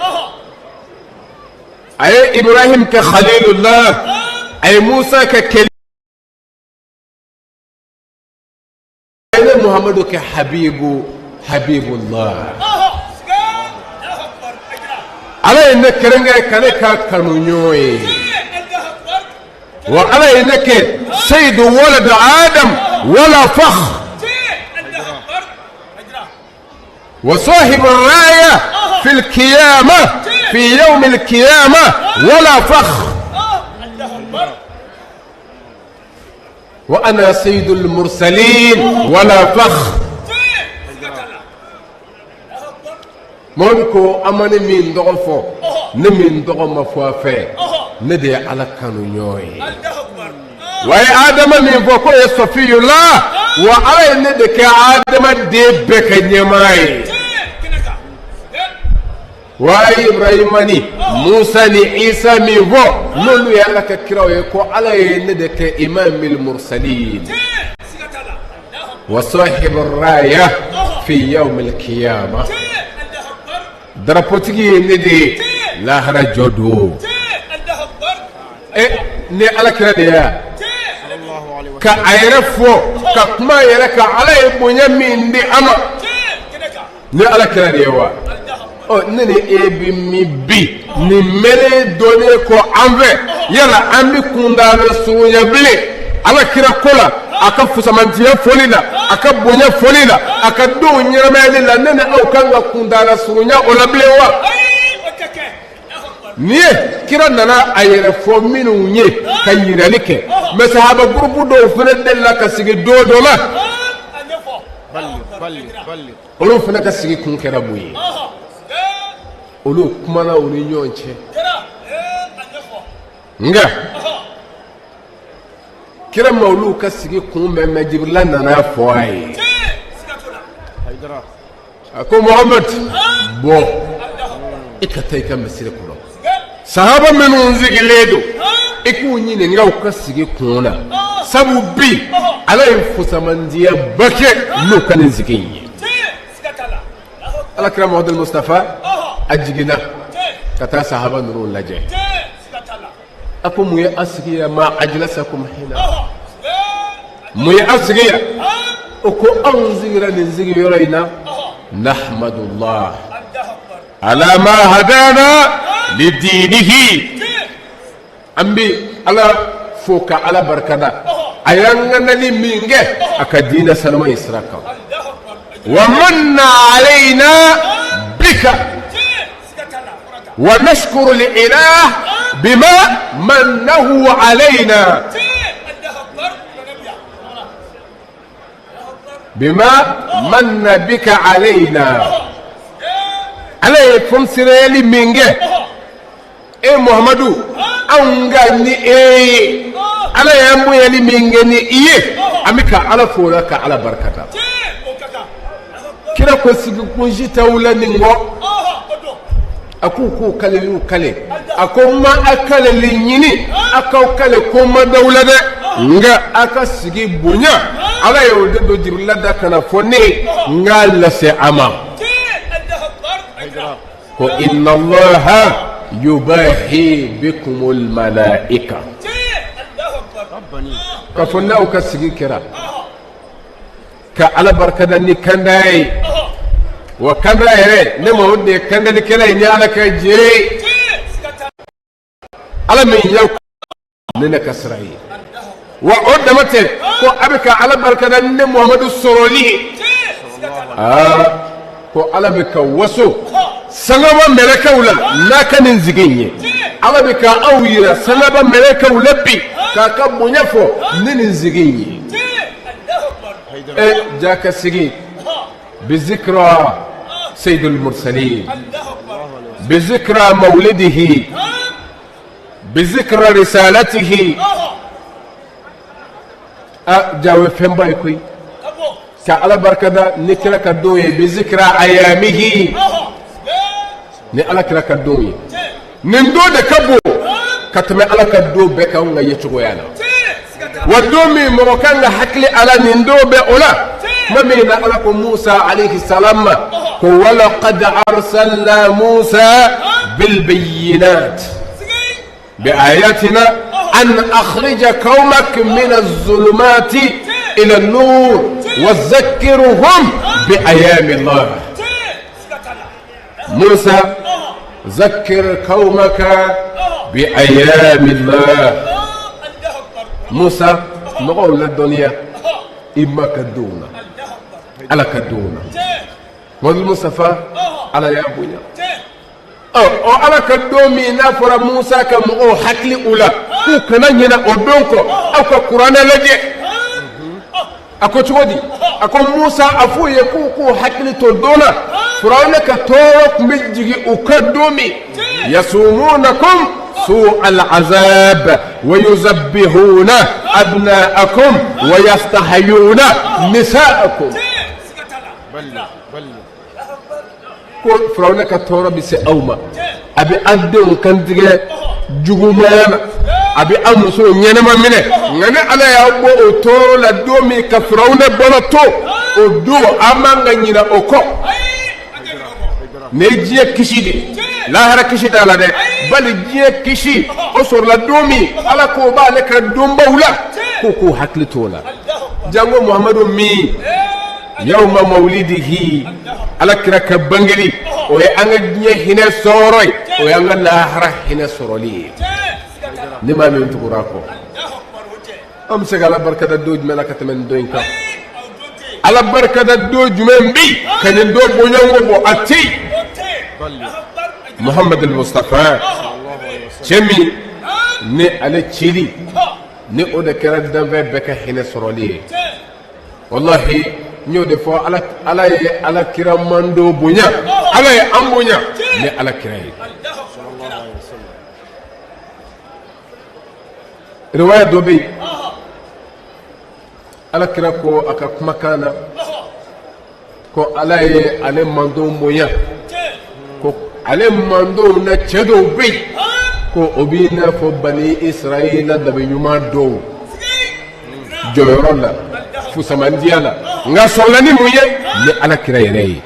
a ye ibrahim kɛ khalilullah a ye musa kɛ kɛlɛ a ye muhammadu kɛ habibu habibullah ala ye ne kɛrɛnkɛrɛn ka ne k'a kanu ɲɔgɔn ye wa ala ye ne kɛ seyidu walad adam wala fakhr وصاحب الراية في القيامة في يوم القيامة ولا فخر وأنا سيد المرسلين ولا فخر mɔgɔ ko a ma ne min tɔgɔ fɔ ne min tɔgɔ ma fɔ a fɛ ne de ye ala kanu ɲɔgɔn ye wa ye adama min fɔ k'o ye sɔfiyula wa ala ye ne de kɛ adamaden bɛɛ ka ɲɛmaa ye wa a ye ibrahima ni musa ni isa min fɔ n'olu ye ala ka kiraw ye ko ala ye ne de kɛ imamil mursalin wa sahibu raya fi yawmil qiyama darapotigi ye ne de ye lahara jɔ don e ni ala kira de ya ka a yɛrɛ fɔ ka kuma a yɛrɛ kan ala ye bonya min di a ma ni ala kira de ye wa ɔ ne ni e bɛ min bi nin mɛnnen dɔnnen kɔ an fɛ yala an bɛ kuntaala surunya bilen ala kira ko la a ka fusamantiya fɔli la a ka bonya fɔli la a ka donw ɲɛnamayali la ne ni aw kan ka kuntaala surunya o la bilen wa nin ye kira nana a yɛrɛ fɔ minnu ye ka yirali kɛ mɛ sahaba gurupu dɔw fana delila ka sigi don dɔ la olu fana ka sigi kun kɛra mun ye olu kumana u ni ɲɔgɔn cɛ nka kira ma olu ka sigi kun mɛn mɛ jibirila nana fɔ a ye a ko muhamadu bɔ i ka taa i ka misiri kɔnɔ sahaba minnu sigilen don i k'u ɲininka u ka sigi kun na sabu bi ala ye fusamandiyaba kɛ n'u ka nin sigi in ye ala kira muhamadu mustafa a jiginna ka taa sahaba ninnu lajɛ a ko mun ye a sigi yan ma ajlasakum hina mun ye a sigi yan o ko anw sigira nin sigiyɔrɔ in na nahmadullah ala ma hadana lidinihi an bɛ ala fo ka ala barikada a y'an kandali min kɛ a ka diinɛ sanuma in sira kan wa manna alayna bika wa nashkuru lilah bima mannahu alayna bima manna bika alayna ala ye fɔnsireyali min kɛ e muhamadu anw kan ni e ye ala y'an bonyali min kɛ ni i ye an bɛ ka ala fo la ka ala barikada kira ko sigi kun si t'aw la nin kɔ a k'u k'u kale y'u kale a ko n ma a kaleli ɲini a k'aw kale ko ma d'aw la dɛ nka a ka sigi bonya ala y'o de don jibirila da ka n'a fɔ ne ye n k'a lase a ma ko inna allaha yubahi bikumul malaika k'a fɔ n'aw ka sigi kɛra ka ala barikada ni kanda ye wa kanda yɛrɛ ne ma o de ye kandalikɛla ye ni ala ka jɛ ye ala min y'aw ne ne ka sira ye wa o dama tɛ ko a bɛ ka ala barikada ni ne muhamadu sɔrɔli ye aa ko ala bɛ ka waso Sangaba mɛlɛkɛw la n'a ka nin zigi in ye, Ala bɛ ka aw yira sangaba mɛlɛkɛw la bi k'a ka bonya fɔ ni nin zigi in ye. E ja ka sigi bizikira seydul mursalin bizikira mawulidihi bizikira risalatihi. A ja o ye fɛnba ye koyi, ka Ala barikada ni kira ka don ye, bizikira ayamihi, ni Ala kira ka don ye. Nin don de ka bon ka tɛmɛ Ala ka don bɛɛ kan anw ka yecogoya la. Wa don min mɔgɔ kan ka hakili a la, nin don bɛ o la. Tuma min na Ala ko Musa alayhi salam ma ko walaqad arsalna Musa bilbayinat بآياتنا أن أخرج قومك من الظلمات إلى النور وذكرهم بأيام الله. موسى ذكر قومك بأيام الله. موسى mɔgɔw ladɔnniya i ma ka don na, Ala ka don na. Mamadu Mustafa, Ala y'a bonya. Ɔ Ala ka don min n'a fɔra Musa ka mɔgɔw hakili u la k'u kana ɲinɛ o don kɔ, aw ka kuranɛ lajɛ, a ko cogo di? A ko Musa a f'u ye k'u k'u hakili to don na Firawuna ka tɔɔrɔ tun bɛ jigin u kan don min, yasumunakum su'a al'azab wa yuzabbihuna abna'akum wa yastahayuna nisa'akum. Ko Firawuna ka tɔɔrɔ bɛ se aw ma, a bɛ an denw kantigɛ jugumaya na, a bɛ an musow ɲɛnama minɛ. Nka ni Ala y'aw bɔ o tɔɔrɔ la don min ka Firawuna bɔnɔ to, o don an man ka ɲinɛ o kɔ. Nin ye diɲɛ kisi de ye, lahara kisi t'a la dɛ, bali diɲɛ kisi o sɔrɔla don min, Ala k'o b'ale ka donbaw la, k'u k'u hakili t'o la. Janko Muhamadu min yawma mawulidihi, Ala kira ka bangeli, o ye an ka diɲɛ hinɛ sɔrɔ ye, o ye an ka lahara hinɛ sɔrɔli ye. Ni maa min tugura a kɔ, an bɛ se ka Ala barikada don jumɛn na ka tɛmɛ nin don in kan? Ala barikada don jumɛn bɛ yen ka nin don bɔɲɔgɔnko bɔ? A tɛ yen. Muhamadu Mustafa, cɛ min ni ale cili ni o de kɛra danfɛn bɛɛ ka hinɛ sɔrɔli ye. Walahi, n y'o de fɔ, Ala, Ala ye Ala kira mando bonya, Ala ye an bonya ni Ala kira ye. Riwaya dɔ bɛ yen, Ala kira ko a ka kumakan na ko Ala ye ale mandenw bonya, ko ale mandenw na cɛ dɔw bɛ yen ko o b'i n'a fɔ Bani Israila nabi ɲuman dɔw jɔyɔrɔ la, fusamandiya la. Nka sɔrɔla ni mun ye? Ni Ala kira yɛrɛ ye.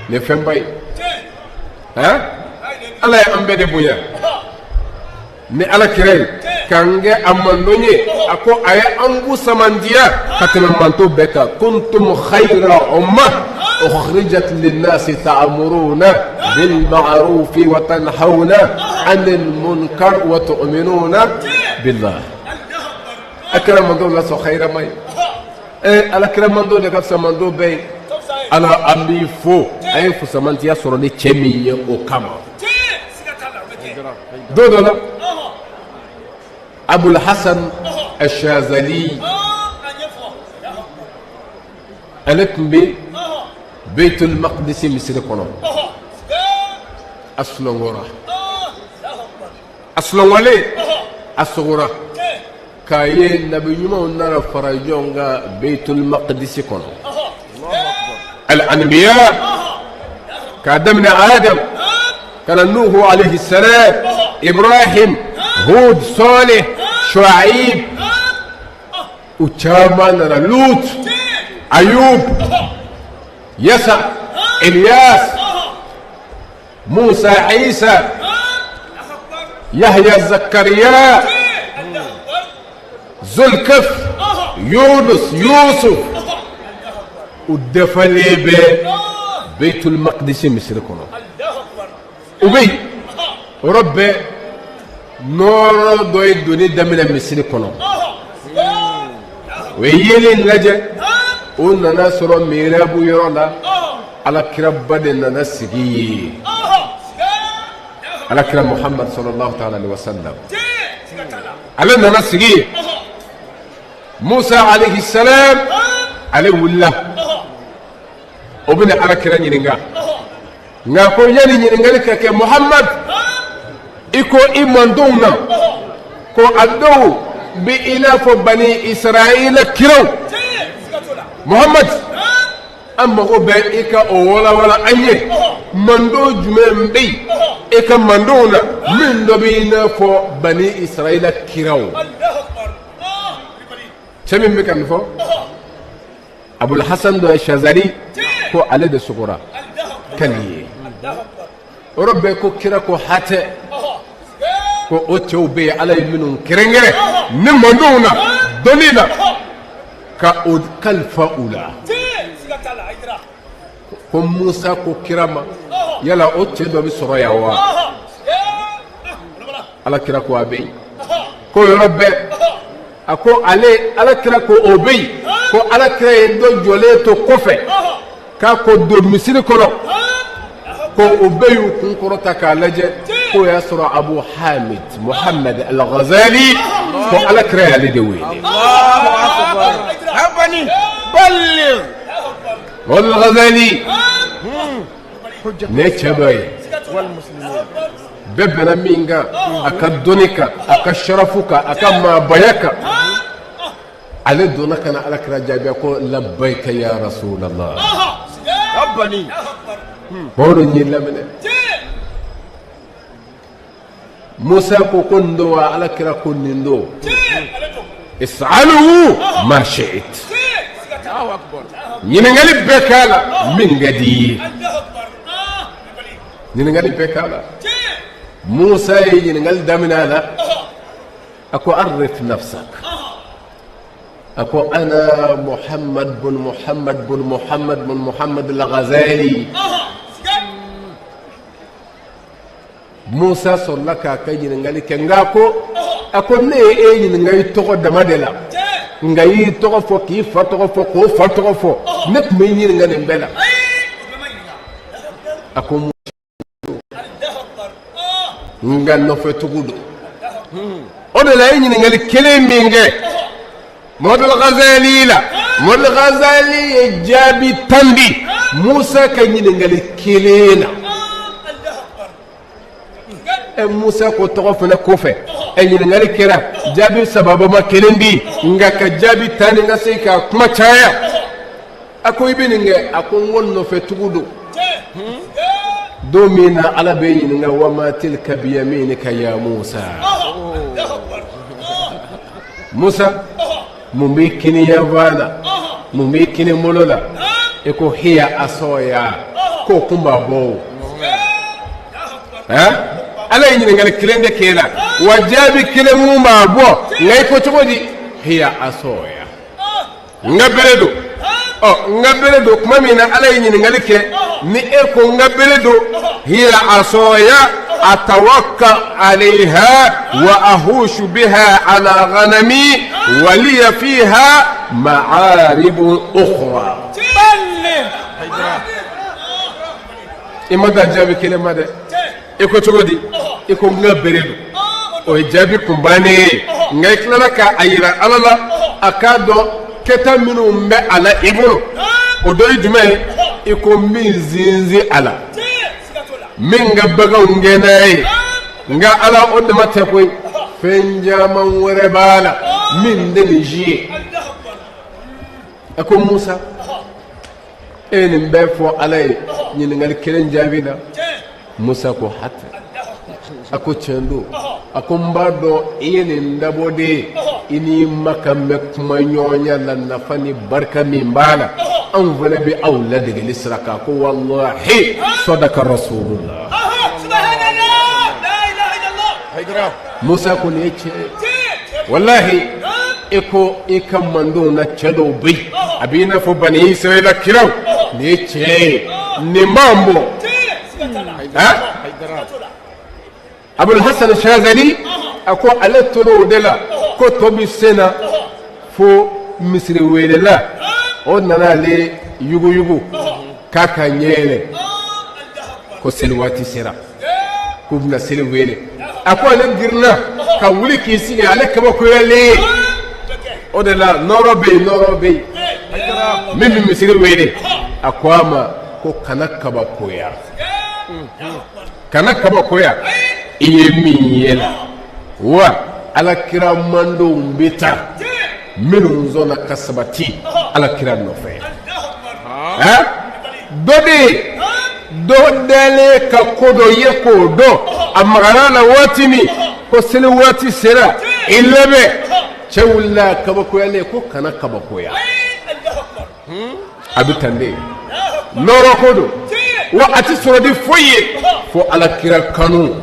Nin fɛnba ye han, Ala ye an bɛɛ de bonya ni Ala kira ye k'an kɛ a mandon ye. A ko a ye an fusamandiya ka tɛmɛ manto bɛɛ kan. Kuntum khayra umma ukhrijat linnasi ta'muruna bil ma'rufi wa tanhawna 'anil munkar wa tu'minuna billah. A kɛra manto la sɔn khayra ma ye. Ala kira mando de ka fisa mando bɛɛ ye. Ala, an b'i fo, an ye fusamantiya sɔrɔ ni cɛ min ye o kama. Don dɔ la, Abul Hasan Ashazali, ale tun bɛ Beitul Maqdisi misiri kɔnɔ. A sunɔgɔra, a sunɔgɔlen, a sogora k'a ye nabi ɲumanw nana fara ɲɔgɔn kan Beitul Maqdisi kɔnɔ. Al anbiya, k'a daminɛ Adam ka na Nuhu alayhi salam, Ibrahim, Hud, Saleh, Shuaib, u caman nana, Lut, Ayub, Yasa, Ilyas, Musa, Isa, Yahya, Zakariya, Zulkif, Yunus, Yusuf, u dafalen bɛ Beitul Maqdisi misiri kɔnɔ. U bɛ yen o yɔrɔ bɛɛ, nɔɔrɔ dɔ ye donni daminɛ misiri kɔnɔ. O ye yelen lajɛ, o nana sɔrɔ mirabu yɔrɔ la. Alakiraba de nana sigi yen, Alakira Muhammad sallallahu ta'ala alaihi wasallam, ale nana sigi yen. Musa alayhi salam, ale wulila, o bɛna Alakira ɲininka. Nka ko yanni ɲininkali ka kɛ, Muhammad, i ko i mantonw na ko a dɔw bɛ i n'a fɔ Bani Israila kiraw. Muhammad, an mago bɛ i ka o walawala an ye. Mantɔn jumɛn bɛ yen e ka mantɔnw na min dɔ bɛ i n'a fɔ Bani Israila kiraw? Cɛ min bɛ ka nin fɔ, Abul Hasan dɔ ye Shazali, ko ale de sugora ka nin ye. O yɔrɔ bɛɛ ko kira ko hatɛ, ko o cɛw bɛ yen, Ala ye minnu kɛrɛnkɛrɛn ne mantɔnw na dɔnni na ka o kalifa u la. Ko Musa ko kira ma, yala o cɛ dɔ bɛ sɔrɔ yan wa? Ala kira ko a bɛ yen. Ko yɔrɔ bɛɛ a ko ale, ala kira ko o bɛ yen. Ko ala kira ye dɔ jɔlen to kɔfɛ k'a ko don misiri kɔnɔ. Ko o bɛɛ y'u kun kɔrɔta k'a lajɛ, k'o y'a sɔrɔ Abu Hamid Muhammad al-Ghazali, ko ala kira y'ale de wele. Al-Ghazali nin ye cɛ dɔ ye, bɛɛ bɛnna min kan a ka dɔnni kan, a ka sarafu kan, a ka maabaya kan. Ale donna ka na alakira jaabi ko labbayika ya rasulallah. Mamadu, n y'i laminɛ. Musa ko ko nin don wa? Alakira ko nin don. Isaluhu ma shi'it, ɲininkali bɛɛ k'a la min ka di i ye, ɲininkali bɛɛ k'a la. Musa ye ɲininkali daminɛ a la, a ko arif nafsak. A ko ana Muhammad bun Muhammad bun Muhammad bun Muhammad al-Ghazali. Musa sɔrɔla k'a ka ɲininkali kɛ, nka a ko ne ye e ɲininka i tɔgɔ dama de la, nka i y'i tɔgɔ fɔ, k'i fa tɔgɔ fɔ, k'o fa tɔgɔ fɔ. Ne tun bɛ i ɲininka nin bɛɛ la. A ko n ka nɔfɛtugu don. O de la i ye ɲininkali kelen min kɛ Muhamadu Ghazali la, Muhamadu Ghazali ye jaabi 10 di Musa ka ɲininkali kelen na. Ɛ, Musa ko tɔgɔ fana kɔfɛ, ɛ, ɲininkali kɛra, jaabi sababama kelen di, nka ka jaabi 10 ni ka se ka kuma caya. A ko i bɛ nin kɛ. A ko n ko nɔfɛtugu don. Don min na Ala bɛ ɲininka wa ma tilka biyaminika ya Musa, Musa, mun b'i kini yanfan na, mun b'i kini bolo la? I ko hiya asɔya, k'o kun b'a bɔ o. Ala ye ɲininkali kelen de k'e la wa jaabi kelen mun b'a bɔ, nka i ko cogo di? Hiya asɔya, n ka bere don. Ɔ, n ka bere don. Tuma min na Ala ye ɲininkali kɛ, ni e ko n ka bere don, hiya asɔya atawakka alayha wa ahushu biha ala ghanami wa liya fiha ma'aribu ukhra. I ma dan jaabi kelen ma dɛ. I ko cogo di? I ko n ka bere don. O ye jaabi kunbannen ye, nka i tilala k'a yira Ala la, a k'a dɔn kɛta minnu bɛ a la i bolo, o dɔ ye jumɛn ye? I ko n bɛ n sinsin a la, n bɛ n ka baganw gɛn n'a ye. Nka Ala, o dama tɛ koyi, fɛn caman wɛrɛ b'a la min tɛ nin si ye. A ko Musa, e ye nin bɛɛ fɔ Ala ye ɲininkali kelen jaabi la. Musa ko hatɛ. A ko tiɲɛ don. A ko n b'a dɔn i ye nin dabɔ de ye i ni ma ka mɛn kuma ɲɔgɔnya la, nafa ni barika min b'a la, anw fana bɛ aw ladegeli sira kan. Ko walahi sadaka rasulullah. Musa ko nin ye tiɲɛ ye walahi. E ko i ka mandenw na cɛ dɔw bɛ yen, a b'i n'a fɔ Bani Israila kiraw. Nin ye tiɲɛ ye, nin b'an bɔ. Abul Hasan Shazali, a ko ale tora o de la, ko tɔ bɛ sen na fo misiri welela o nana ale yuguyugu. k'a ka ɲɛ yɛlɛ ko seli waati sera k'u bɛna seli wele a ko ale girinna ka wuli k'i sigi ale kabakoyalen o de la nɔɔrɔ bɛ yen nɔɔrɔ bɛ yen min bɛ misiri wele a ko a ma ko kana kabakoya kana kabakoya i ye min ye la wa alakira mandenw bɛ taa minnu sɔnna ka sabati alakira nɔfɛ dɔ de ye dɔ dalen ka ko dɔ ye k'o dɔn a magara la waati min ko seli waati sera i labɛn cɛ wulila kabakoyalen ko kana kabakoya a bɛ tan de nɔɔrɔ ko don wa a tɛ sɔrɔ ni foyi ye fo ala kira kanu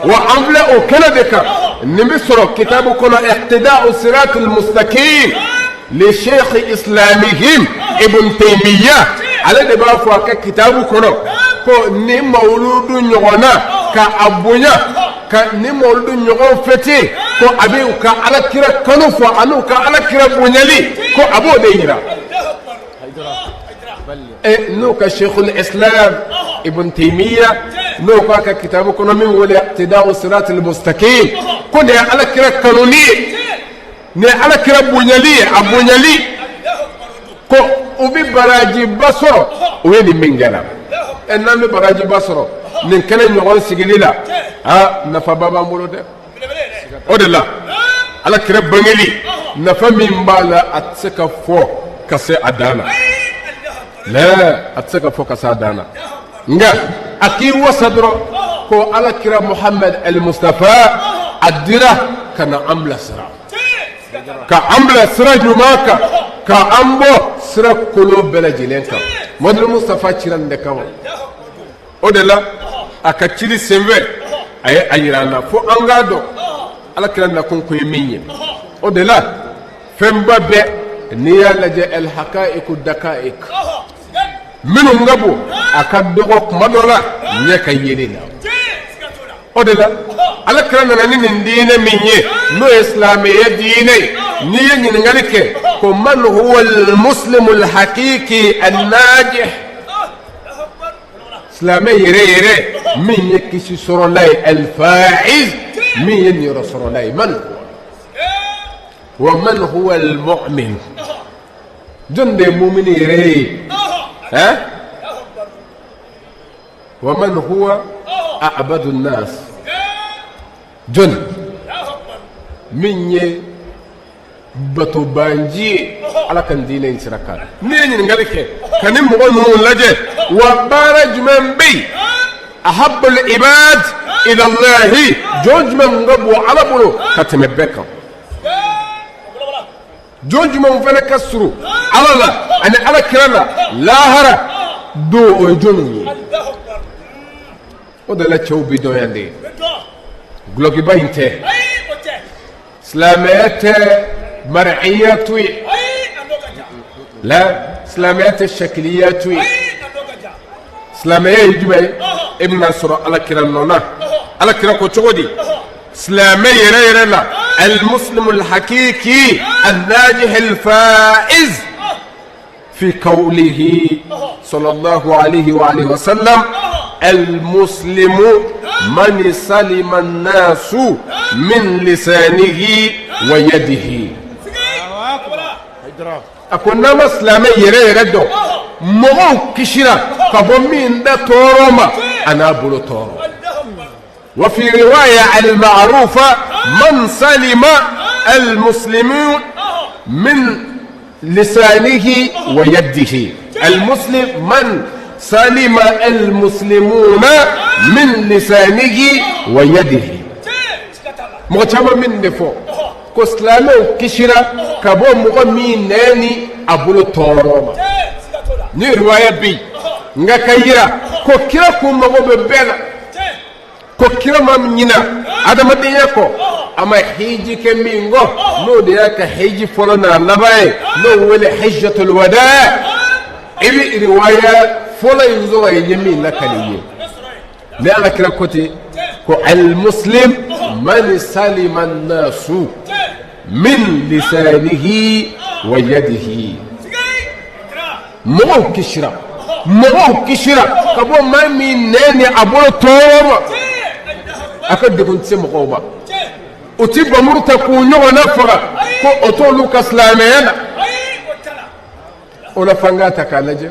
wa an filɛ o kɛnɛ de kan nin bɛ sɔrɔ kitabu kɔnɔ iqtida'u siratul mustaqim li sheikh islamihim ibn taymiya ale de b'a fɔ a ka kitabu kɔnɔ ko ni mawuludu ɲɔgɔnna ka a bonya ka ni mawuludu ɲɔgɔn fêter ko a bɛ u ka alakira kanu fɔ ani u ka alakira bonyali ko a b'o de yira n'o ka sheikhul islam ibn taymiya n'o k'a ka kitabu kɔnɔ min wele iqtida'u siratul mustaqim ko nin ye alakira kanuni ye nin ye alakira bonyali ye a bonyali ko u bɛ barajiba sɔrɔ o ye nin min kɛra ɛ n'an bɛ barajiba sɔrɔ nin kɛnɛ ɲɔgɔn sigili la aa nafaba b'an bolo dɛ o de la ala kira bangeli nafa min b'a la a tɛ se ka fɔ ka se a dan na lɛ a tɛ se ka fɔ ka se a dan na nka a k'i wasa dɔrɔn ko ala kira muhammed al mustafa a dira ka na an bilasira ka an bila sira ɲuman kan ka an bɔ sira kolon bɛɛ lajɛlen kan muhamadu mustafa cira nin de kama o de la a ka cili senfɛ a ye a yira an na fo an k'a dɔn ala kira nakun kun ye min ye o de la fɛnba bɛɛ n'i y'a lajɛ el haqaiqu daqaiq minnu ka bon a ka dɔgɔ kuma dɔ la ɲɛ ka yeli la o de la ala kira nana ni nin diinɛ min ye n'o ye silamɛya diinɛ ye n'i ye ɲininkali kɛ ko man huwa almuslimu alhaqiqi annajih silamɛ yɛrɛ yɛrɛ min ye kisi sɔrɔla ye alfaiz min ye niyɔrɔ sɔrɔla ye man huwa wa man huwa almu'min jɔn de ye mumini yɛrɛ ye ɛ wa man huwa a'badu nas jɔn min ye batobanji ye ala ka diinɛ in sira kan n'i ye ɲininkali kɛ ka nin mɔgɔ ninnu lajɛ wa baara jumɛn bɛ yen ahabbul ibad ila Allahi jɔn jumɛn ka bon ala bolo ka tɛmɛ bɛɛ kan jɔn jumɛnw fana ka surun ala la ani ala kira la lahara don o ye jɔnw ye o de la cɛw bi dɔn yan de gulɔkiba in tɛ silamɛya tɛ mar'iyatu ye la silamɛya tɛ shakiliyatu ye silamɛya ye jumɛn ye e bɛna sɔrɔ ala kira nɔ na ala kira ko cogo di silamɛ yɛrɛ yɛrɛ la almuslimu alhaqiqi annajih alfaiz fi qawlihi sallallahu alayhi wa alihi wa sallam almuslimu man salima an-nasu min lisanihi wa yadihi a ko n'an ma silamɛ yɛrɛ yɛrɛ dɔn mɔgɔw kisira ka bɔ min da tɔɔrɔ ma a n'a bolo tɔɔrɔ وفي رواية المعروفة من سلم المسلمون من لسانه ويده المسلم من سلم المسلمون من لسانه ويده mɔgɔ caman min de fɔ ko silamɛw kisira ka bɔ mɔgɔ min nɛn ni a bolo tɔɔrɔ ma ni riwaya bɛ yen nka ka yira ko kira kun mago bɛ bɛɛ la ko kira ma ɲina adamadenya kɔ a ma hiji kɛ min kɔ n'o de y'a ka hiji fɔlɔ n'a laban ye n'o wele hijjatul wada i bɛ riwaya fɔlɔ in sɔrɔ i ye min lakali ye ni ala kira ko ten ko almuslim man salima nasu min lisanihi wa yadihi mɔgɔw kisira Mɔgɔw kisira ka bɔ maa min nɛn ni a bolo tɔɔrɔ ma, a ka degun tɛ se mɔgɔw ma. U ti bamuru ta k'u ɲɔgɔnna faga ko o t'olu ka silamɛya la. O la f'an k'a ta k'a lajɛ,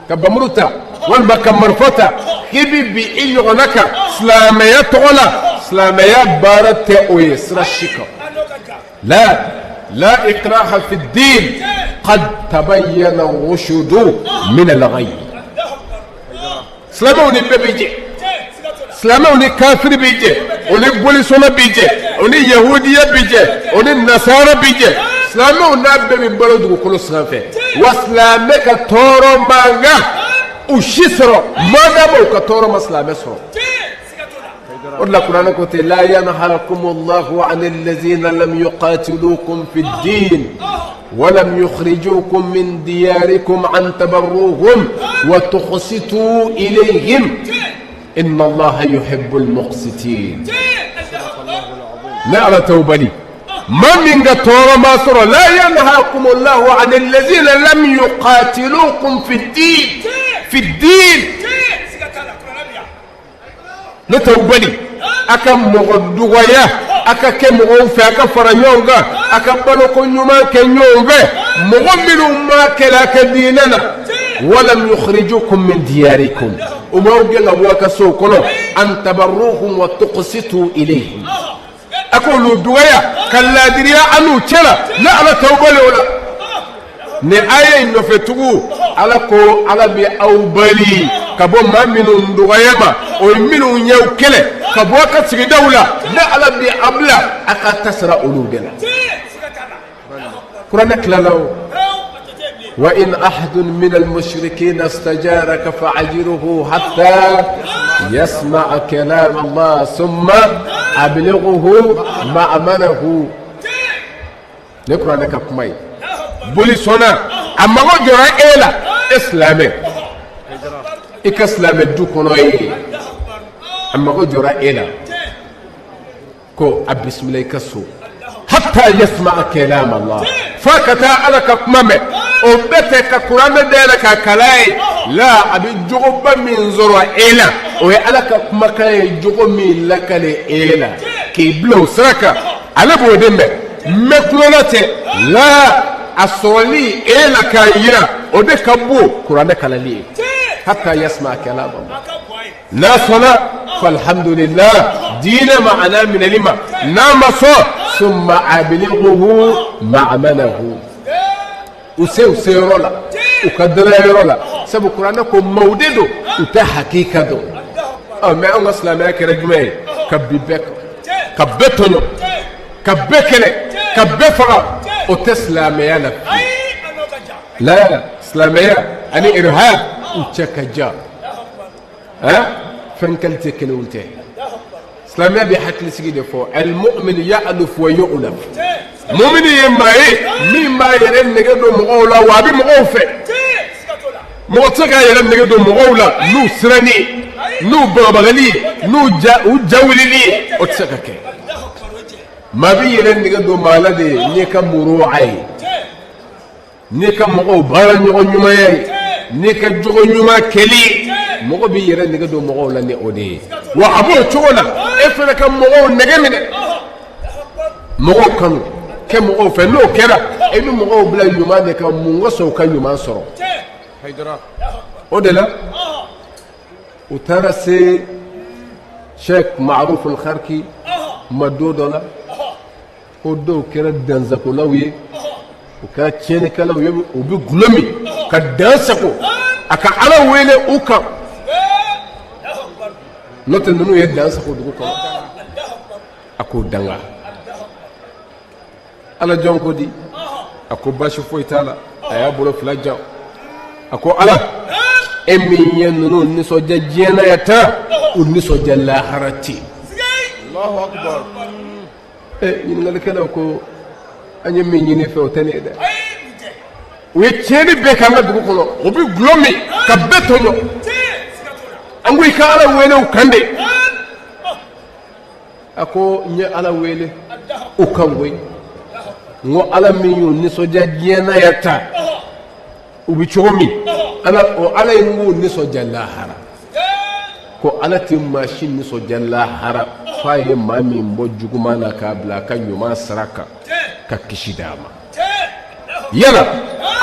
ka bamuru ta walima ka marifa ta k'i bi bin i ɲɔgɔnna kan silamɛya tɔgɔ la, silamɛya baara tɛ o ye sira si kan. La la ikraha fi ddin qad tabayyana rushudu min al-ghayy. Silamɛw ni bɛɛ bɛ jɛ, silamɛw ni kafiri bɛ jɛ, o ni bolisɔnna bɛ jɛ, o ni yahudiya bɛ jɛ, o ni nasara bɛ jɛ. Silamɛw n'a bɛɛ bɛ balo dugukolo sanfɛ. Wa silamɛ ka tɔɔrɔ man kan u si sɔrɔ, madama u ka tɔɔrɔ ma silamɛ sɔrɔ. O de la kuranɛ ko ten: la yanhakumullahu anil lazina lam yuqatilukum fid din walam yukhrijukum min diyarikum an tabarruhum wa tuqsitu ilayhim inna allaha yuhibbul muqsitin. Ne Ala t'aw bali maa min ka tɔɔrɔ ma sɔrɔ. La yanhakumullahu anil lazina lam yuqatilukum fid din fid din. Ne t'aw bali a ka mɔgɔ dɔgɔya, a ka kɛ mɔgɔw fɛ, a ka fara ɲɔgɔn kan, a ka baloko ɲuman kɛ ɲɔgɔn fɛ, mɔgɔ minnu ma kɛlɛ a ka diinɛ na. Walam yukhrijukum min diyarikum, u m'aw gɛn ka bɔ a ka sow kɔnɔ. An tabarruhum wa tuqsitu ilayhim, a k'olu dɔgɔya ka laadiriya a n'u cɛ la. Ne Ala t'aw bali o la. Nin aya in nɔfɛ tugun, Ala ko Ala bɛ aw bali ka bɔ maa minnu dɔgɔya ma, o ye minnu y'aw kɛlɛ ka bɔ aw ka sigidaw la. Ne Ala bɛ a bila a ka ta sara olu de la. Kuranɛ tilala o: wa in ahadun min al-mushrikina istajaraka fa'ajirhu hatta yasma'a kalam Allah thumma ablighuhu ma'manahu. Ne kuranɛ ka kuma ye. Boli sɔnna, a mago jɔra e la, e silamɛ, i ka silamɛ du kɔnɔ ye, a mago jɔra e la ko a bisimila i ka so, hatta yasma'a kalam Allah, f'a ka taa Ala ka kuma mɛn. O bɛɛ tɛ ka kuranɛ dayɛlɛ k'a kalan ye la. A bɛ jogoba min sɔrɔ e la, o ye Ala ka kumakan ye, jogo min lakale e la k'i bila o sira kan, ale b'o de mɛn. Mɛ tulo tɛ la, a sɔrɔli e la k'a yira, o de ka bon kuranɛ kalanli ye. Hatta yasma'a kalam Allah. N'a sɔnna, falhamdulillah, diinɛ ma a n'a minɛli ma. N'a ma sɔn, summa ablighuhu ma'manahu. U se u seyɔrɔ la, u ka danaya yɔrɔ la, sabu kuranɛ ko maaw de don, u tɛ hakika dɔn. Ɔ mɛ anw ka silamɛya kɛra jumɛn ye? Ka bin bɛɛ kan, ka bɛɛ tɔɲɔ, ka bɛɛ kɛlɛ, ka bɛɛ faga. O tɛ silamɛya la. La, silamɛya ani irhab, u cɛ ka jan. Fɛn qualité kelenw tɛ. Silamɛya bɛ hakilisigi de fɔ. Almu'min ya'luf wa yu'laf. Mumini ye maa ye min b'a yɛrɛ nege don mɔgɔw la, wa a bɛ mɔgɔw fɛ. Mɔgɔ tɛ se k'a yɛrɛ nege don mɔgɔw la n'u siranni ye, n'u bagabagali ye, n'u ja u ja wulili ye. O tɛ se ka kɛ. Maa b'i yɛrɛ nege don maa la de n'i ka muru'a ye, n'i ka mɔgɔw baara ɲɔgɔn ɲumanya ye, n'i ka jogo ɲuman kɛli ye. Mɔgɔ b'i yɛrɛ nege don mɔgɔw la ni o de ye. Wa a b'o cogo la, e fana ka mɔgɔw nege minɛ, mɔgɔw kanu, kɛ mɔgɔw fɛ. N'o kɛra, e bɛ mɔgɔw bila ɲuman de kan. Mun kosɔn? U ka ɲuman sɔrɔ. O de la u taara se Sheikh Ma'ruf al-Kharki ma don dɔ la, ko dɔw kɛra dansagolaw ye, u kɛra tiɲɛnikɛlaw ye, u bɛ gulɔ min ka dan sago, a ka Ala wele u kan, n'o tɛ ninnu ye dan sago dugu kɔnɔ. A k'o danga Ala jɔn ko di? A ko baasi foyi t'a la. A y'a bolo fila jan, a ko Ala, e min ye ninnu nisɔndiya diɲɛ na yan tan, u nisɔndiya lahara ten. Ɲininkalikɛlaw ko an ye min ɲini fɛ, o tɛ nin ye dɛ. U ye tiɲɛni bɛɛ k'an ka dugu kɔnɔ, u bɛ gulɔ min ka bɛɛ tɔɲɔ. An ko i ka Ala wele u kan de. A ko n ye Ala wele u kan koyi. N ko Ala min y'u nisɔndiya diɲɛ na yan tan, u bɛ cogo min Ala o Ala in k'u nisɔndiya lahara ko Ala tɛ maa si nisɔndiya lahara f'a ye maa min bɔ juguman na k'a bila a ka ɲuman sira kan ka kisi d'a ma yala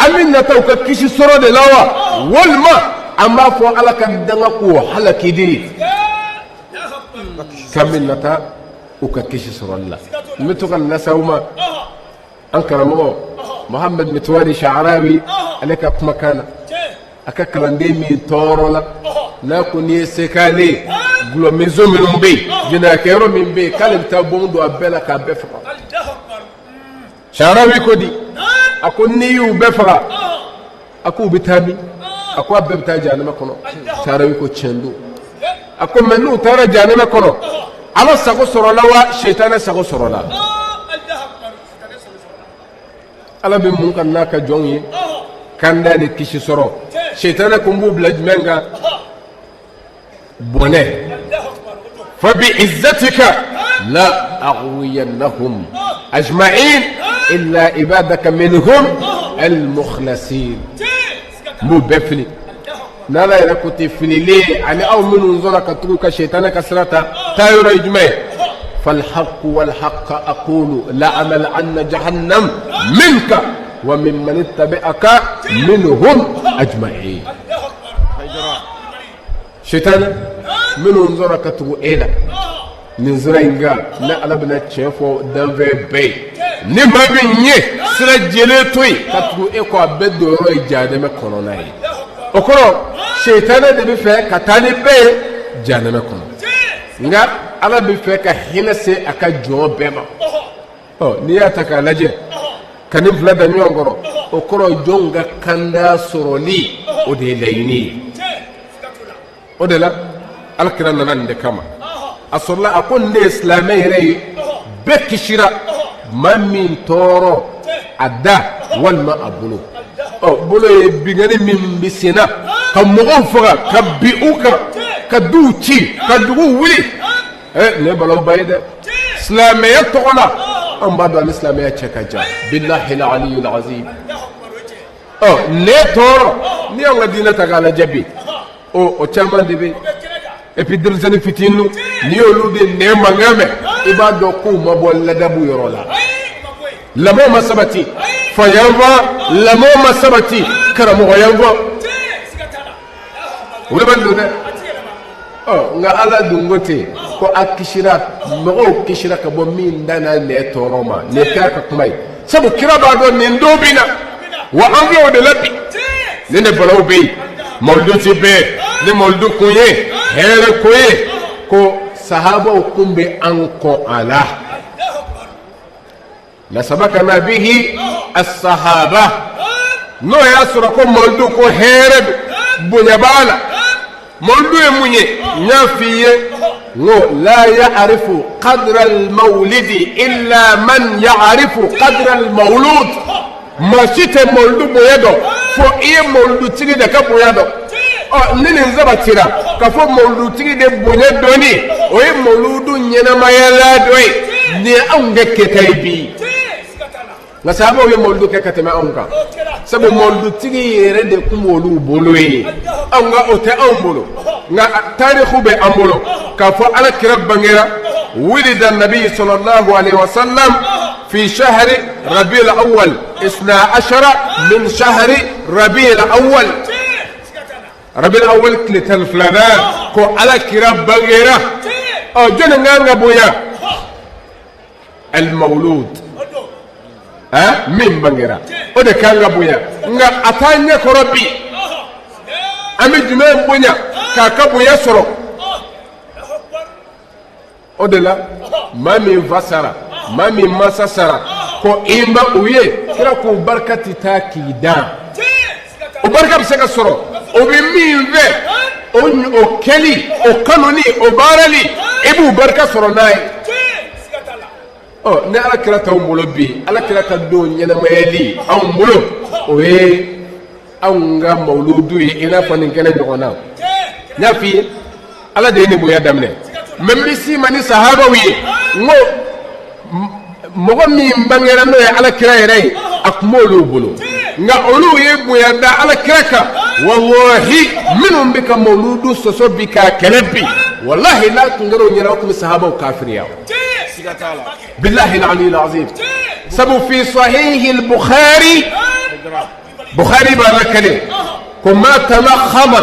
an bɛ nata u ka kisi sɔrɔ de la wa walima an b'a fɔ Ala ka danga k'o halaki de k'an bɛ nata u ka kisi sɔrɔli la n bɛ to ka nin lase aw ma an karamɔgɔ Mohamed Mitwali Sha'arawi ale ka kumakan na a ka kalanden min tɔɔrɔ la n'a ko n'i ye se k'ale ye gulɔminso minnu bɛ yen jɛnɛyakɛyɔrɔ min bɛ yen k'ale bɛ taa bɔnbu don a bɛɛ la k'a bɛɛ faga Sha'arawi ko di a ko n'i y'u bɛɛ faga a ko u bɛ taa min a ko a bɛɛ bɛ taa jahanama kɔnɔ Sha'arawi ko tiɲɛ don a ko mɛ n'u taara jahanama kɔnɔ ala sago sɔrɔla wa sɛtanɛ sago sɔrɔla ala bɛ mun kan n'a ka jɔnw ye kanda ni kisi sɔrɔ sɛtanɛ ko n b'u bila jumɛn kan bɔnɛ fa bi izzatika la aghwiyannahum ajma'in illa ibadaka minhum al-mukhlasin n b'u bɛɛ fili n'ala yɛrɛ ko ten fililen ani aw minnu sɔnna ka tugu ka sɛtanɛ ka sira ta taa yɔrɔ ye jumɛn ye falhaqu walhaqa aqulu la amla'anna jahannam minka wa mimman ittabi'aka minhum ajma'in sɛtanɛ minnu sɔnna ka tugu e la nin sira in kan ne ala bɛna tiɲɛ fɔ danfɛn bɛɛ ye ni maa min ye sira jɛlen to yen ka tugu e kɔ a bɛɛ donyɔrɔ ye jahanɛmɛ kɔnɔna ye o kɔrɔ sɛtanɛ de bɛ fɛ ka taa ni bɛɛ ye jahanɛmɛ kɔnɔ nka ala bɛ fɛ ka hinɛ se a ka jɔn bɛɛ ma ɔ n'i y'a ta k'a lajɛ ka nin fila da ɲɔgɔn kɔrɔ o kɔrɔ jɔnw ka kanda sɔrɔli o de ye laɲini ye o de la alakira nana nin de kama a sɔrɔla a ko nin de ye silamɛ yɛrɛ ye bɛɛ kisira maa min tɔɔrɔ a da walima a bolo ɔ bolo ye binkanni min bɛ sen na ka mɔgɔw faga ka bin u kan ka duw ci ka duguw wuli ɛ nin ye balawuba ye dɛ silamɛya tɔgɔ la anw b'a dɔn ani silamɛya cɛ ka jan bilahi aliyul azim ɔ nɛn tɔɔrɔ n'i y'anw ka diinɛ ta k'a lajɛ bi o o caman de bɛ yen et puis denmisɛnnin fitininw n'i y'olu de nɛn mankan mɛn i b'a dɔn k'u ma bɔ ladabu yɔrɔ la lamɔ ma sabati fayanfan lamɔ ma sabati karamɔgɔyanfan o de bɛ don dɛ ɔ nka ala dun ko ten ko a kisira mɔgɔw kisira ka bɔ min da n'a nɛn tɔɔrɔ ma nin ye kira ka kuma ye sabu kira b'a dɔn nin don bɛ na wa an filɛ o de la bi nin de balawu bɛ yen mawuludu ti bɛn ni mawuludu kun ye hɛrɛ ko ye ko sahabaw kun bɛ an kɔn a la la sabakana bihi asahaba n'o y'a sɔrɔ ko mawuludu ko hɛrɛ don bonya b'a la mawuludu ye mun ye n y'a f'i ye n ko la ya'rifu qadra al-mawlidi illa man ya'rifu qadra al-mawlud maa si tɛ mawuludu bonya dɔn fo i ye mawuludutigi de ka bonya dɔn ɔ ni nin sabatira k'a fɔ mawuludutigi de bonya dɔnni o ye mawuludu ɲɛnamayala dɔ ye nin ye anw ka kɛta ye bi nka sahabaw ye mawuludu kɛ ka tɛmɛ anw kan sabu mawuludutigi yɛrɛ de tun b'olu bolo ye anw ka o tɛ anw bolo nka tariku bɛ an bolo k'a fɔ ala kira bangera wulida nabi sallallahu alaihi wasallam fi shahri rabiul awwal isna ashara min shahri rabiul awwal rabiul awwal tile 12nan ko ala kira bangera ɔ jɔnni kan ka bonya al mawlud min bangera o de kan ka bonya nka a t'an ɲɛ kɔrɔ bi an bɛ jumɛn bonya k'a ka bonya sɔrɔ o de la maa min fa sara maa min mansa sara ko i ma u ye kira k'u barika tɛ taa k'i dan o barika bɛ se ka sɔrɔ o bɛ min fɛ o kɛli o kanuni o baarali i b'u barika sɔrɔ n'a ye ɔ ni ala kira t'anw bolo bi ala kira ka don ɲɛnamayali anw bolo o ye anw ka mawuludu ye i n'a fɔ nin kɛnɛ ɲɔgɔn na n y'a f'i ye ala de ye nin bonya daminɛ mɛ n bɛ s'i ma ni sahabaw ye n ko mɔgɔ min bangera n'o ye ala kira yɛrɛ ye a tun b'olu bolo nka olu ye bonya da ala kira kan Walahi, minnu bɛ ka mawuludu sɔsɔ bi k'a kɛlɛ bi, walahi n'a tun kɛra u ɲɛna, u tun bɛ sahabaw kafiriya. Bilahi aliyul azim. Sabu fi sahihi al-Bukhari, Bukhari b'a lakale ko ma tanakhama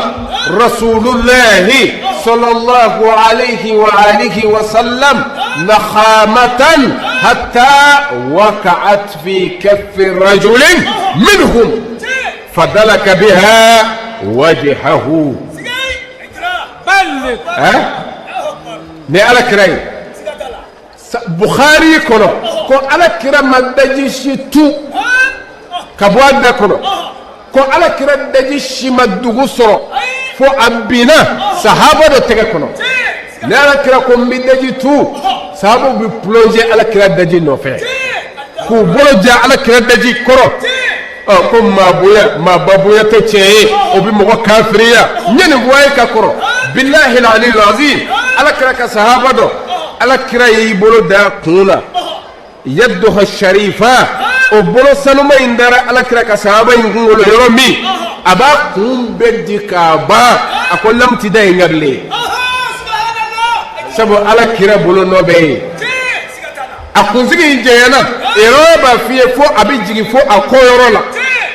rasulullahi sallallahu alayhi wa alihi wa sallam nakhamatan hatta waqa'at fi kaffi rajulin minhum fadalaka biha wajhahu. Hein? Ni Ala kira ye Bukhari kɔnɔ ko Ala kira ma daji si tu ka bɔ a da kɔnɔ, ko Ala kira daji si ma dugu sɔrɔ fo a binna sahaba dɔ tɛgɛ kɔnɔ. Ni Ala kira ko n bɛ daji tu, sahabaw bɛ plonger Ala kira daji nɔfɛ k'u bolo ja Ala kira daji kɔrɔ. Ɔ ko maa bonya, maaba bonya tɛ tiɲɛ ye, o bɛ mɔgɔ kafiriya. N ye nin fɔ a ye ka kɔrɔ. Bilahi aliyul azim, Ala kira ka sahaba dɔ, Ala kira y'i bolo da kun na, yaduha sharifa, o bolo sanuma in dara Ala kira ka sahaba in kunkolo yɔrɔ min, a b'a kun bɛɛ di k'a ban, a ko lamu ti da yen nka bilen, sabu Ala kira bolo nɔ bɛ yen. A kunsigi in janyana, yɛrɛ b'a f'i ye fo a bɛ jigin fo a kɔyɔrɔ la.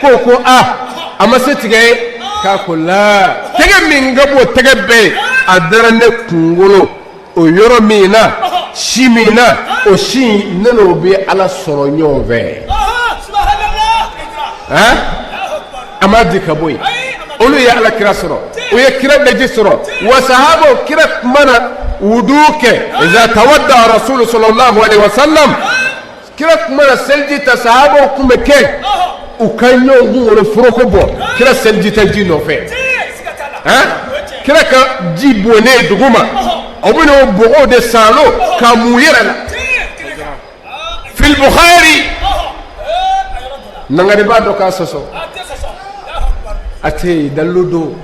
Ko a a ma se tigɛ ye, k'a ko la tɛgɛ min ka bon tɛgɛ bɛɛ ye, a dara ne kunkolo o yɔrɔ min na, si min na, o si in, ne n'o bɛ Ala sɔrɔ ɲɔgɔn fɛ. Han, a m'a di ka bɔ yen. Olu ye Ala kira sɔrɔ, u ye kira daji sɔrɔ. Wa sahabaw, kira tun mana wudu kɛ, iza tawadda rasulu sallallahu alaihi wasallam, kira tun mana seliji ta, sahabaw tun bɛ kɛ u ka ɲɔgɔn kunkolo foroko bɔ kira seliji ta ji nɔfɛ. Han, kira ka ji bonnen duguma, o bɛ n'o bɔgɔw de saalo ka mun yɛrɛ la. Fil Bukhari, nangari b'a dɔn k'a sɔsɔ a tɛ yen. Dalilu don,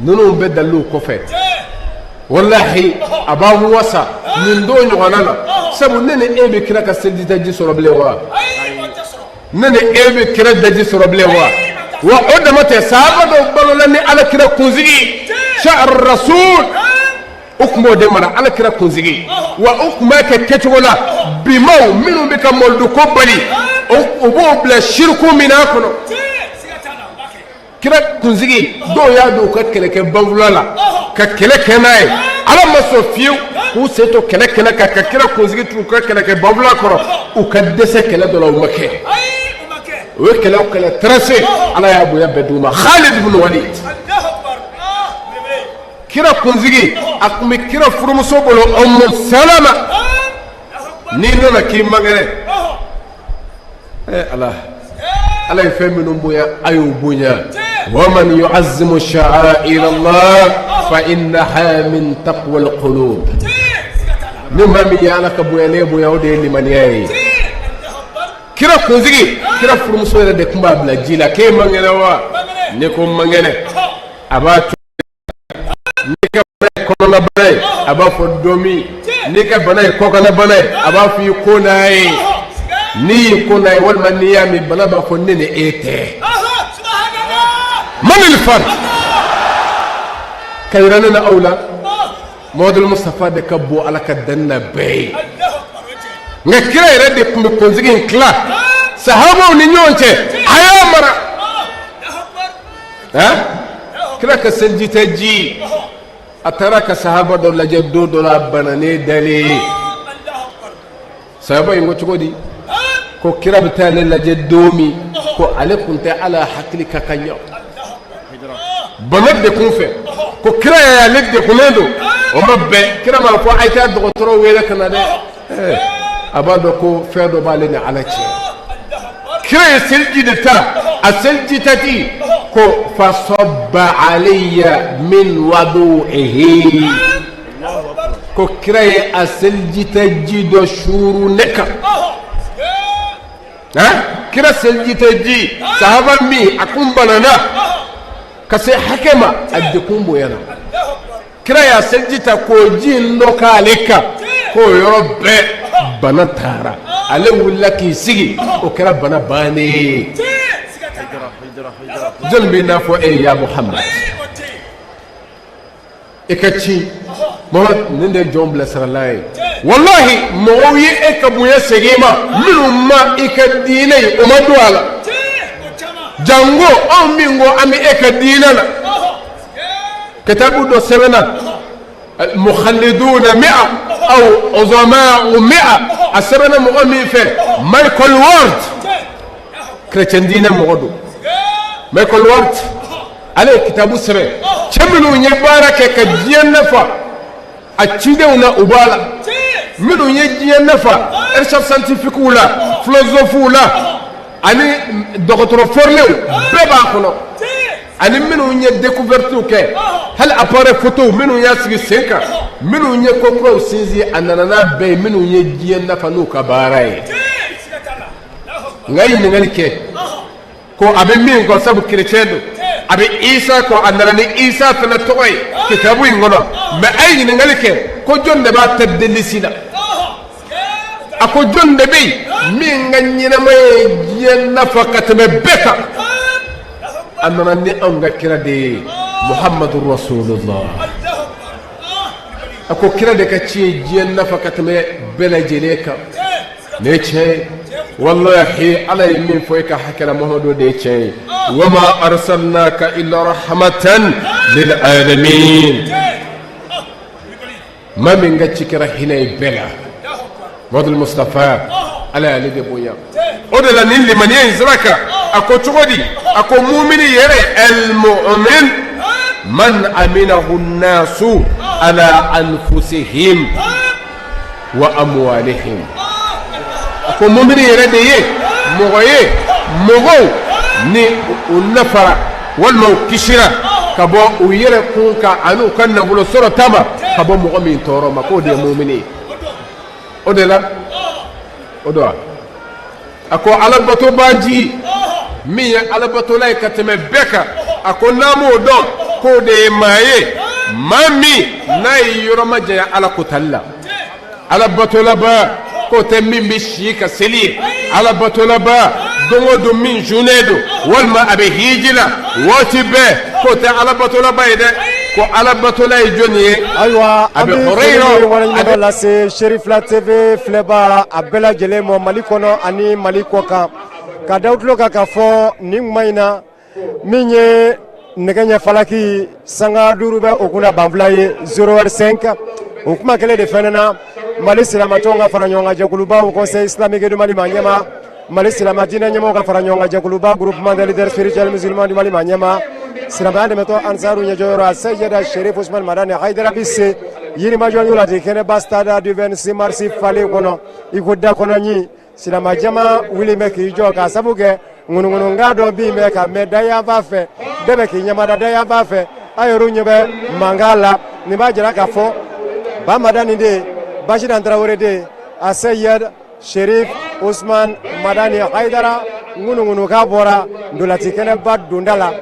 ninnu bɛ dalilu kɔfɛ. Walahi, a b'an wasa nin don ɲɔgɔnna na, sabu ne ni e bɛ kira ka seliji ji sɔrɔ bilen wa? Ne ni e bɛ kira daji sɔrɔ bilen wa? Wa o dama tɛ, sahaba dɔw balola ni Ala kira kunsigi, sha'ar rasul, u tun b'o de mara, Ala kira kunsigi. Wa u tun b'a kɛ kɛcogo la, bimaw minnu bɛ ka mɔlidu ko bali, u b'o bila siriku minɛn kɔnɔ. Kira kunsigi, dɔw y'a don u ka kɛlɛkɛ banfula la ka kɛlɛ kɛ n'a ye. Ala ma sɔn fiyewu k'u sen to kɛlɛ kɛnɛ kan ka kira kunsigi t'u ka kɛlɛkɛ banfula kɔrɔ, u ka dɛsɛ kɛlɛ dɔ la. U ma kɛ, u ye kɛlɛ o kɛlɛ tracé, Ala y'a bonya bɛɛ d'u ma. Khalid ibn Walid, kira kunsigi, a tun bɛ kira furumuso bolo, Umu Salama. N'i nana k'i man kɛnɛ, Ala, Ala ye fɛn minnu bonya, a y'o bonya. Wa man yu'azzimu sha'a'ir Allah fa innaha min taqwa al-qulub. Ni maa min ye Ala ka bonyalen bonya, o de ye limaniya ye. Kira kunsigi, kira furumuso yɛrɛ de tun b'a bila ji la. K'e man kɛnɛ wa? Ne ko man kɛnɛ, a b'a n'i ka bana ye kɔnɔnabana ye, a b'a fɔ dɔ min. N'i ka bana ye kɔkannabana ye, a b'a fɔ i ko n'a ye. N'i y'i ko n'a ye walima n'i y'a min, bana b'a fɔ ne ni e tɛ. Manil fari ka yira ne na aw la, Mamadu Mustafa de ka bon Ala ka danni na bɛɛ ye. Nka kira yɛrɛ de tun bɛ kunsigi in tila sahabaw ni ɲɔgɔn cɛ, a y'a mara. Kira ka seliji tɛ ji, a taara ka sahaba dɔ lajɛ don dɔ la, a bananen dalen ye. Sahaba in ko cogo di ko kira bɛ taa ale lajɛ don min, ko ale tun tɛ ala hakili ka ka ɲɛ bana de kun fɛ, ko kira y'ale degunnen don. O ma bɛn kira ma ko a ye taa dɔgɔtɔrɔ wele ka na dɛ. A b'a dɔn ko fɛn dɔ b'ale ni Ala cɛ. Kira ye seliji de ta, a seliji tati ko fasɔba alayya min wadu'ihi, ko kira ye a seliji ta ji dɔ suuru ne kan. Kira seliji ta ji, sahaba min a kun banana ka se hakɛ ma, a dekun bonyana, kira y'a seliji ta k'o ji in dɔ k'ale kan, k'o yɔrɔ bɛɛ bana taara. Ale wulila k'i sigi, o kɛra bana bannen ye. Jɔnni b'i n'a fɔ e ye ya Muhammad? I ka ci Muhammad, nin de ye jɔn bilasirala ye. Walahi, mɔgɔw ye e ka bonya segin i ma minnu ma i ka diinɛ ye, o ma don a la, janko anw min ko an bɛ e ka diinɛ la. Kitabu dɔ sɛbɛnna mukhaliduna mi'a aw uzama'u mi'a, a sɛbɛnna mɔgɔ min fɛ, Michael Ward, chrétien diinɛ mɔgɔ don. Michael Ward, ale ye kitabu sɛbɛn, cɛ minnu ye baara kɛ ka diɲɛ nafa a cidenw na, u b'a la, minnu ye diɲɛ nafa recherche scientifique la, philosophe la, ani dɔgɔtɔrɔ fɔrilenw bɛɛ b'a kɔnɔ, ani minnu ye découvertes kɛ, hali appareil photo minnu y'a sigi sen kan, minnu ye ko kuraw sinsin, a nana n'a bɛɛ ye, minnu ye diɲɛ nafa n'u ka baara ye. Nka ye ɲininkali kɛ ko a bɛ min kɔ, sabu kerecɛn don, a bɛ Isa kɔ, a nana ni Isa fana tɔgɔ ye kitabu in kɔnɔ. Mais a ye ɲininkali kɛ ko jɔn de b'a tête de liste la? A ko jɔn de bɛ yen min ka ɲɛnamaya ye diɲɛ nafa ka tɛmɛ bɛɛ kan? A nana ni anw ka kira de ye, Muhammadu Rasulullah. A ko kira de ka ci ye diɲɛ nafa ka tɛmɛ bɛɛ lajɛlen kan. Nin ye tiɲɛ ye. Walahi, Ala ye min fɔ e ka hakɛ la, Muhammadu, de ye tiɲɛ ye. Wama arsalnaka illa rahmatan lil alamin. Maa min ka ci kɛra hinɛ ye bɛɛ la, Muhammadu Mustafa, Ala y'ale de bonya. O de la nin limaniya in sira kan, a ko cogo di? A ko mumini yɛrɛ, el mu'min man aminahu nasu ala anfusihim wa amwalihim. A ko mumini yɛrɛ de ye mɔgɔ ye, mɔgɔw ni u nafara walima u kisira ka bɔ u yɛrɛ kun kan ani u ka nafolo sɔrɔ ta ma, ka bɔ mɔgɔ min tɔɔrɔ ma, k'o de ye mumini ye. O de la o don a ko alabatobaji min ye alabatola ye ka tɛmɛ bɛɛ kan, a ko n'an m'o dɔn, k'o de ye maa ye, maa min n'a ye yɔrɔ majanya Ala kotali la. Alabatolaba k'o tɛ min bɛ si ka seli ye, alabatolaba don o don min sunnen don walima a bɛ hiji la waati bɛɛ, k'o tɛ alabatolaba ye dɛ. Ko alabatola ye jɔnni ye? Ayiwa, an a bɛ bɛ hɔrɔn foli waleɲumandɔn lase Serifila TV filɛba a bɛɛ lajɛlen ma, Mali kɔnɔ ani Mali kɔ kan, ka da tulo kan k'a fɔ nin kuma in na, min ye nɛgɛ ɲɛ falaki sanga 5 bɛ o kunna banfula ye 0h05. O kuma kelen de fɛnɛ na, Mali silamatɔnw ka fara ɲɔgɔn kan jɛkuluba, Conseil islamique du Mali ma ɲɛma, Mali silama diinɛ ɲɛmɔgɔw ka fara ɲɔgɔn kan jɛkuluba, Groupement des leaders spirituels musulmans du Mali ma ɲɛma, silamɛya dɛmɛtɔ Ansaru ɲɛjɔyɔrɔ, a Seyida Sherif Usman Madani Hayidara bi se Yirimajɔ ɲulati kɛnɛba stade du 26 mars falen kɔnɔ i ko da kɔnɔ ɲi. Silama jama wuli bɛ k'i jɔ k'a sabu kɛ ŋunuŋunukan dɔ bin bɛ ka mɛn dayanfan fɛ, bɛɛ bɛ k'i ɲɛmada dayanfan fɛ. A yɛrɛ ɲɛ bɛ mankan la, nin b'a jira k'a fɔ Ba Madani de, Basidan Tarawele de, a Seyid Sherif Usman Madani Hayidara, ŋunuŋunukan bɔra ntolaci kɛnɛba donda la,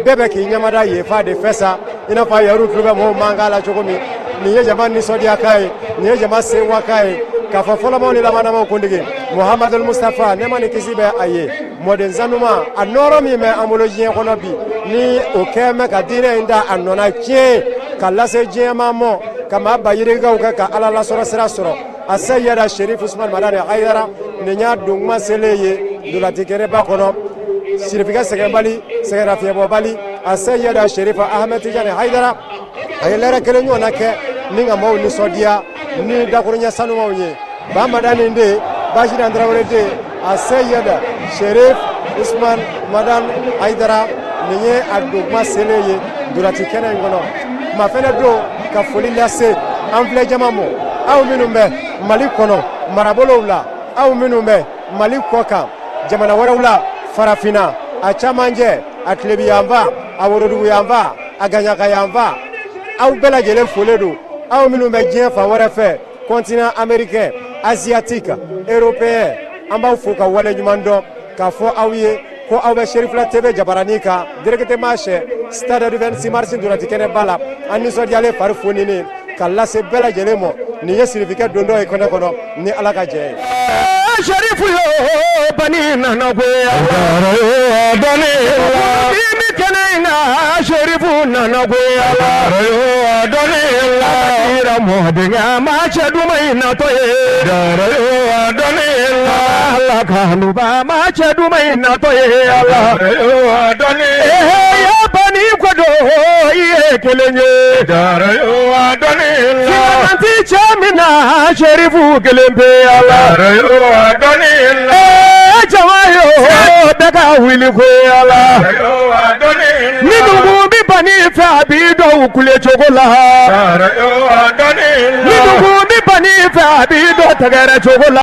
bɛɛ bɛ k'i ɲɛmada yenfan de fɛ sa, i n'a fɔ a yɛrɛ tulo bɛ mɔgɔw mankan la cogo min. Nin ye jama nisɔndiyakan ye, nin ye jama sewakan ye, k'a fɔ fɔlɔmaw ni labanamaw kuntigi Muhamadul Mustafa, nɛɛma ni kisi bɛ a ye, mɔden sanuma, a nɔɔrɔ min bɛ an bolo diɲɛ kɔnɔ bi, ni o kɛn bɛ ka diinɛ in da a nɔ na tiɲɛ ka lase diɲɛmaa mɔ, ka maa ba yirikaw kɛ ka Ala lasɔrɔ sira sɔrɔ. A Seyida Sherif Usman Madani Hayidara, nin y'a don kuma selen ye ntolaci kɛnɛba kɔnɔ. Sirifikɛ sɛgɛnbali, sɛgɛnnafiɲɛbɔbali, a Seyida Sherif Ahmed Tijani Hayidara, a ye lɛrɛ kelen ɲɔgɔnna kɛ ni ka maaw nisɔndiya ni dakuruɲɛ sanumaw ye. Ba Madani de, Basidan Tarawele de, a Seyida Sherif Usman Madani Hayidara, nin ye a don kuma selen ye ntolaci kɛnɛ in kɔnɔ. Kuma fɛnɛ don ka foli lase an filɛ jama mɔ, aw minnu bɛ Mali kɔnɔ marabolow la, aw minnu bɛ Mali kɔ kan jamana wɛrɛw la, farafinna a camancɛ, a tilebiyanfan, a woroduguyanfan, a gaɲakayanfan, aw bɛɛ lajɛlen folen don. Aw minnu bɛ diɲɛ fan wɛrɛ fɛ, continent américain, asiatique, européen, an b'aw fo ka wale ɲuman dɔn k'a fɔ aw ye ko aw bɛ Serifila TV jabaranin kan directement chez stade du 26 mars ntolaci kɛnɛba la. An nisɔndiyalen, fari foninen, ka lase bɛɛ lajɛlen ma, nin ye sirifikɛ dondɔ ye kɛnɛ kɔnɔ ni Ala ka jɛ ye. Sherifu yo bani nana goya bani mi na Serifu nana goya la dɔnni la kira mɔdenya ma cɛ duman in natɔ ye dɔnni la Ala kanuba ma cɛ duman in natɔ ye Ala dɔnni ya bani kodo i ye kelen ye dɔnni la ti cɛ min na Serifu kelen pe Ala dɔnni la jama yo bɛɛ ka wuli ko Ala ni dugu bɛ bani fɛ a b'i dɔw kule cogo la ni dugu bɛ bani fɛ a b'i dɔw tɛgɛrɛ cogo la.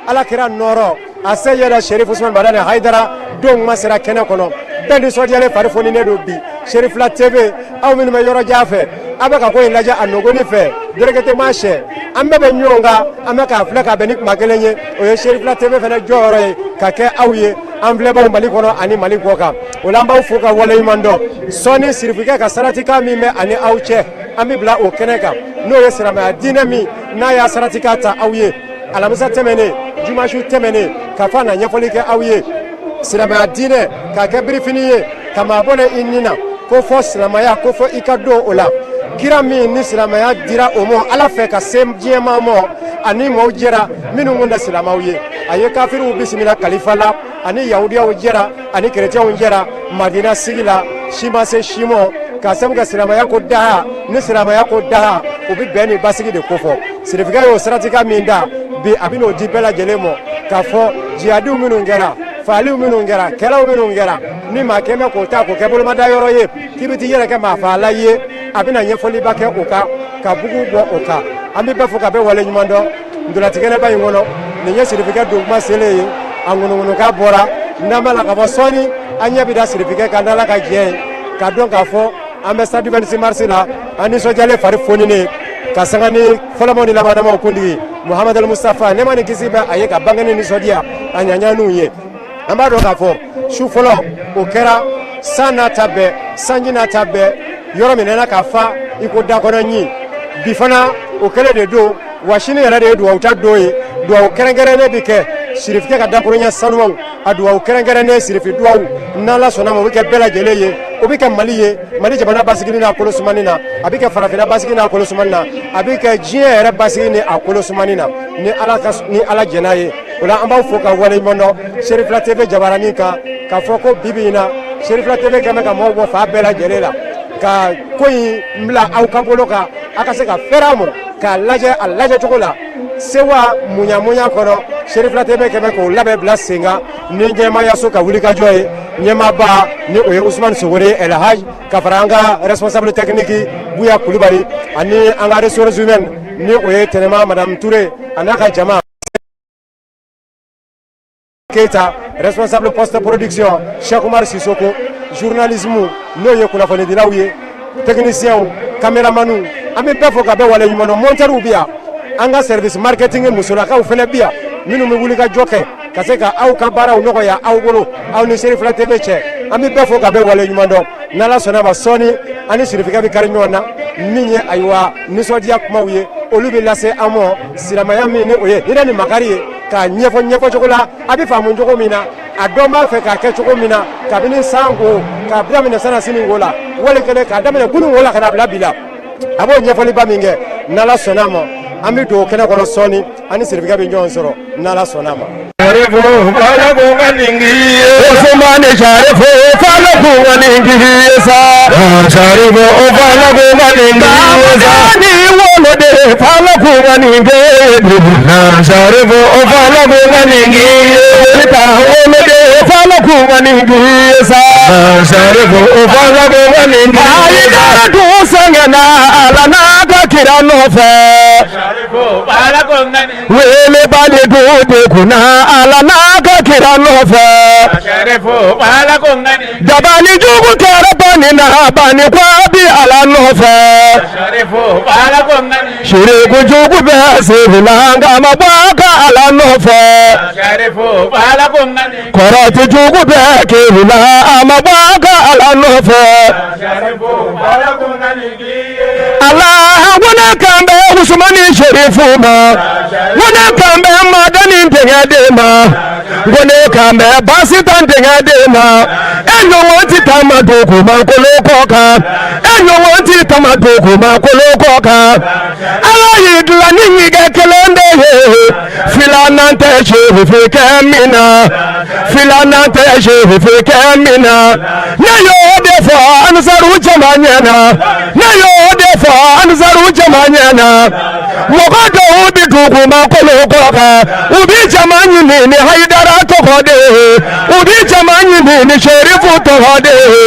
Ala kira nɔɔrɔ a se yɛrɛ Serif Usman Madani Hayidara denw ma sera kɛnɛ kɔnɔ bɛɛ nisɔndiyalen fari foninen don bi Serifila TV aw minnu bɛ yɔrɔ jan fɛ aw bɛ ka ko in lajɛ a nɔgɔni fɛ directement sɛ an bɛɛ bɛ ɲɔgɔn kan an bɛ k'a filɛ ka bɛn ni kuma kelen ye o ye Serifila TV fana jɔyɔrɔ ye ka kɛ aw ye an filɛbaw Mali kɔnɔ ani Mali kɔ kan o la an b'aw fo ka waleɲuman dɔn sɔɔni sirifikɛ ka saratikan min bɛ ani aw cɛ an bɛ bila o kɛnɛ kan n'o ye silamɛya diinɛ min n'a y'a saratikan ta aw ye alamisa tɛmɛnen jumasu tɛmɛnen ka fɔ a na ɲɛfɔli kɛ aw ye silamɛya diinɛ k'a kɛ birifini ye ka maa bɔnɛ i ni na ko fɔ silamɛya ko fɔ i ka don o la kira min ni silamɛya dira o ma ala fɛ ka se diɲɛmaa ma ani maaw jɛra minnu kun tɛ silamɛw ye a ye kafiriw bisimila kalifa la ani yahudiyaw jɛra ani kerecɛnw jɛra madina sigi la si ma se si ma ka sabu kɛ silamɛya ko daha ni silamɛya ko daha u bɛ bɛn ni basigi de kofɔ sirifikɛ y'o siratika min da bi a bɛ n'o di bɛɛ lajɛlen ma k'a fɔ jihadiw minnu kɛra faaliw minnu kɛra kɛlɛw minnu kɛra ni maa kɛmɛ k'o ta k'o kɛ bolomada yɔrɔ ye k'i bɛ t'i yɛrɛ kɛ maa faala ye a bɛna ɲɛfɔliba kɛ o kan ka bugu bɔ o kan an bɛ bɛɛ fo ka bɛɛ waleɲuman dɔn ntolatikɛnɛba in kɔnɔ nin ye sirifikɛ don kuma selen ye a ŋunuŋunukan bɔra n'an b'a la ka fɔ sɔɔni an ɲɛ bɛ da sirifikɛ kan n'ala ka jɛ ye ka dɔn k'a fɔ an bɛ stade 26 mars la an nisɔndiyalen fari foninen ka sanga ni fɔlɔmaw ni labanamaw kuntigi Muhamadu Mustafa nɛɛma ni kisi bɛ a ye ka bange ni nisɔndiya a ɲaɲaniw ye an b'a dɔn k'a fɔ su fɔlɔ o kɛra san n'a ta bɛɛ sanji n'a ta bɛɛ yɔrɔ minɛna ka fa i ko dakɔnɔ ɲin bi fana o kɛlen de don wa sini yɛrɛ de ye dugawu ta don ye dugawu kɛrɛnkɛrɛnnen bɛ kɛ sirifikɛ ka dakuruɲɛ sanumaw a dugawu kɛrɛnkɛrɛnnen sirifi dugawu n'ala sɔnna ma o bɛ kɛ bɛɛ lajɛlen ye o bɛ kɛ mali ye mali jamana basigi n'a kolo sumani na a bɛ kɛ farafinna basigi n'a kolo sumani na a bɛ kɛ diɲɛ yɛrɛ basigi ni a kolo sumani na ni ala ka ni ala jɛn'a ye o la an b'aw fo ka waleɲuman dɔn Serifila TV jabaranin kan k'a fɔ ko bi bi in na Serifila TV kɛn bɛ ka maaw bɔ fan bɛɛ lajɛlen la ka ko in bila aw ka bolo kan a ka se ka fɛrɛ a ma k'a lajɛ a lajɛ cogo la sewa munya munya kɔnɔ Serifila TV kɛn bɛ k'o labɛn bila sen kan ni ɲɛmaayaso ka wulikajɔ ye ɲɛmaaba ni o ye Usumani Sogore El Hadj ka fara an ka responsable technique Buya Kulubali ani an ka ressources humaines ni o ye Tɛnɛma Madame Touré a n'a ka jama Keita responsable post production Cheikh Oumar Sissoko journalisme n'o ye kunnafonidilaw ye techniciens caméramanw an bɛ bɛɛ fo ka bɛɛ waleɲuman dɔn monteurw bɛ yan an ka service marketing musolakaw fana bɛ yan minnu bɛ wuli ka jɔ kɛ ka se ka aw ka baaraw nɔgɔya aw bolo aw ni Serifila TV cɛ an bɛ bɛɛ fo ka bɛɛ waleɲuman dɔn n'ala sɔnna ma sɔɔni an ni sirifikɛ bɛ kari ɲɔgɔn na min ye ayiwa nisɔndiya kumaw ye olu bɛ lase an ma silamɛya min ni o ye hinɛ ni makari ye k'a ɲɛfɔ ɲɛfɔ cogo la a bɛ faamu cogo min na a dɔn b'a fɛ k'a kɛ cogo min na kabini san ko k'a daminɛ sana sini ko la wali kelen k'a daminɛ kunun ko la ka na bila bi la a b'o ɲɛfɔliba min kɛ n'ala sɔnna a ma an bɛ don kɛnɛ kɔnɔ sɔɔni an ni sirifikɛ bɛ ɲɔgɔn sɔrɔ n'ala sɔnna a ma. Usumani Sharifu fala kunganingi sa Sharifu fala kunganingi sa ni wolode fala kunganingi Sharifu fala kunganingi ta wolode fala kunganingi sa Sharifu fala kunganingi ay dara du sangana ala na ka kira nɔfɛ Sharifu fala kunganingi wele bali du de kunna ala n'a ka kira nɔfɛ dabali jugu kɛra bani na bani ko a bi ala nɔfɛ siriku jugu bɛ siri la nka a ma bɔ a ka ala nɔfɛ kɔrɔti jugu bɛ kiri la a ma bɔ a ka ala nɔfɛ ala ko ne kan bɛ Usumani Serifu ma ko ne kan bɛ Madani denkɛ de ma. N ko ne kan bɛ baasi t'an denkɛ de ma. E ɲɔgɔn ti taama dugumakolo kɔ kan. E ɲɔgɔn ti taama dugumakolo kɔ kan. Ala y'i dilan ni ɲigɛ kelen de ye. Filanan tɛ serifu kɛ min na. Filanan tɛ serifu kɛ min na. Ne y'o de fɔ ansaru jama ɲɛna. Ne y'o de fɔ ansaru jama ɲɛna. Mɔgɔ dɔw bɛ dugumakolo kɔ kan. U bɛ jama ɲini ni Hayidara tɔgɔ de ye. U bɛ jama ɲini ni serifu tɔgɔ de ye.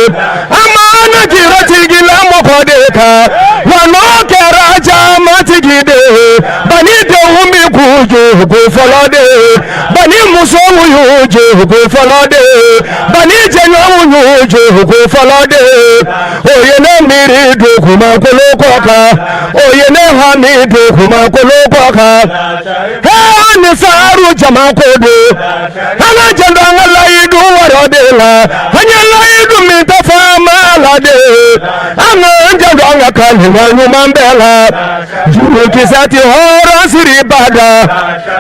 An mana jira tigila mɔgɔ de kan. Wa n'o kɛra jamatigi de ye. Bani denw bɛ k'u jogo fɔlɔ de ye. Bani musow y'u jogo fɔlɔ de ye. Bani jɛɲɔgɔnw y'u jogo fɔlɔ de ye. O ye ne miiri dugumakolo kɔ kan. O ye ne hami dugumakolo kɔ kan. Hee ansaru jama ko don. An ka janto an ka layidu wɔrɔ de la. An ye layidu min ta faama la de. An k'an janto an ka kalima ɲuman bɛɛ la. Jurukisɛ tɛ hɔrɔn siri bada.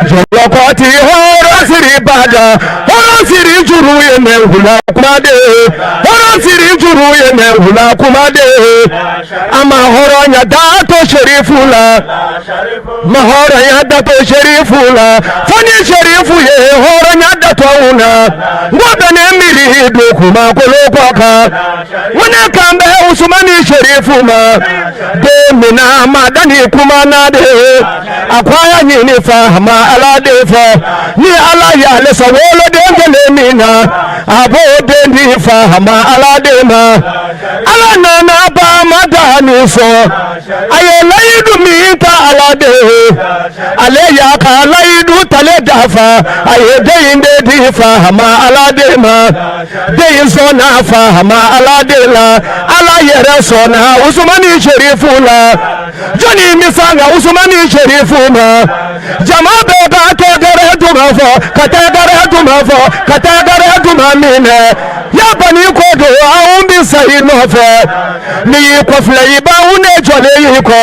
Jɔlɔkɔ tɛ hɔrɔn siri bada. Hɔrɔn siri juru ye nɛnkula kuma de ye. Hɔrɔn siri juru ye nɛnkula kuma de ye. A ma hɔrɔnya da to serifu la. Ma hɔrɔnya da to serifu la. Fo ni serifu ye hɔrɔnya da to anw na. N ko bɛ ne miiri dugumakolo kɔ kan. N ko ne kan bɛ Usumani serifu ma. Don min na Madani kumana de. A ko a y'a ɲini faama Ala de fɛ. Ni Ala y'ale sɔn woloden kelen min na, a b'o den di faama Ala de ma. Ala nana ba Madani sɔn. A ye layidu min ta Ala de ye. Ale y'a ka layidu talen dafa. A ye den in de di faama Ala de ma. Den in sɔnna faama Ala de la. Ala yɛrɛ sɔnna Usumani Serifu la. Jɔnni bɛ sanga Usumani Serifu ma. Jama bɛɛ ka tɛgɛrɛ duman fɔ, ka tɛgɛrɛ duman fɔ, ka tɛgɛrɛ duman minɛ. Ya bani ko don anw bɛ sa i nɔfɛ. N'i y'i kɔfilɛ i b'anw de jɔlen y'i kɔ.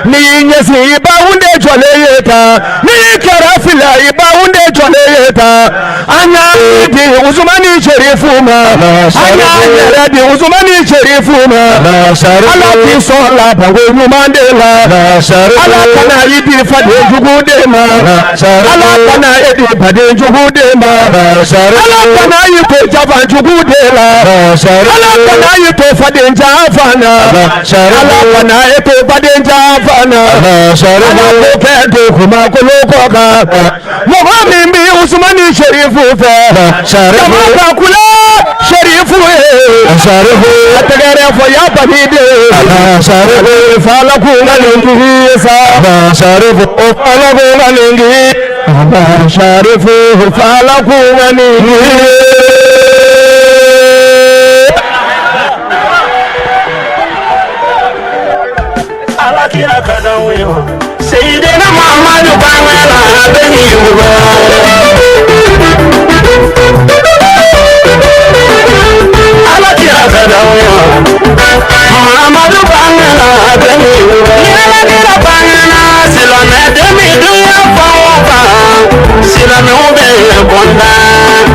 N'i y'i ɲɛsin i b'anw de jɔlen ye tan. N'i y'i kɛrɛ filɛ i b'anw de jɔlen ye tan. An y'a di Usumani Serifu ma. An y'an yɛrɛ di Usumani Serifu ma. Ala k'i sɔn labanko ɲuman de la. Ala kana i di faden jugu de ma. Ala kana e di baden jugu de ma. Ala kana i to jafa jugu de la. Ala kana i to faden janfa na. Ala kana e to baden janfa na. Ala k'o kɛ dugumakolo kɔ kan. Mɔgɔ min bɛ Usumani Serifu fɛ. Jama ka kule Serifu ye. A tɛgɛrɛ fɔ ya bani de. Falaku ŋalengi sa. Falaku ŋalengi. Serifu falaku ŋalengi. Ala kira ka d'anw ye wa Seyidina Muhamadu bangena a bɛ nin yuguba. Ala kira ka d'anw ye wa Muhamadu bangena a bɛ nin yuguba. Ni Ala kira bangena silamɛ den bɛ dunya fan o fan silamɛw bɛ kɔntan.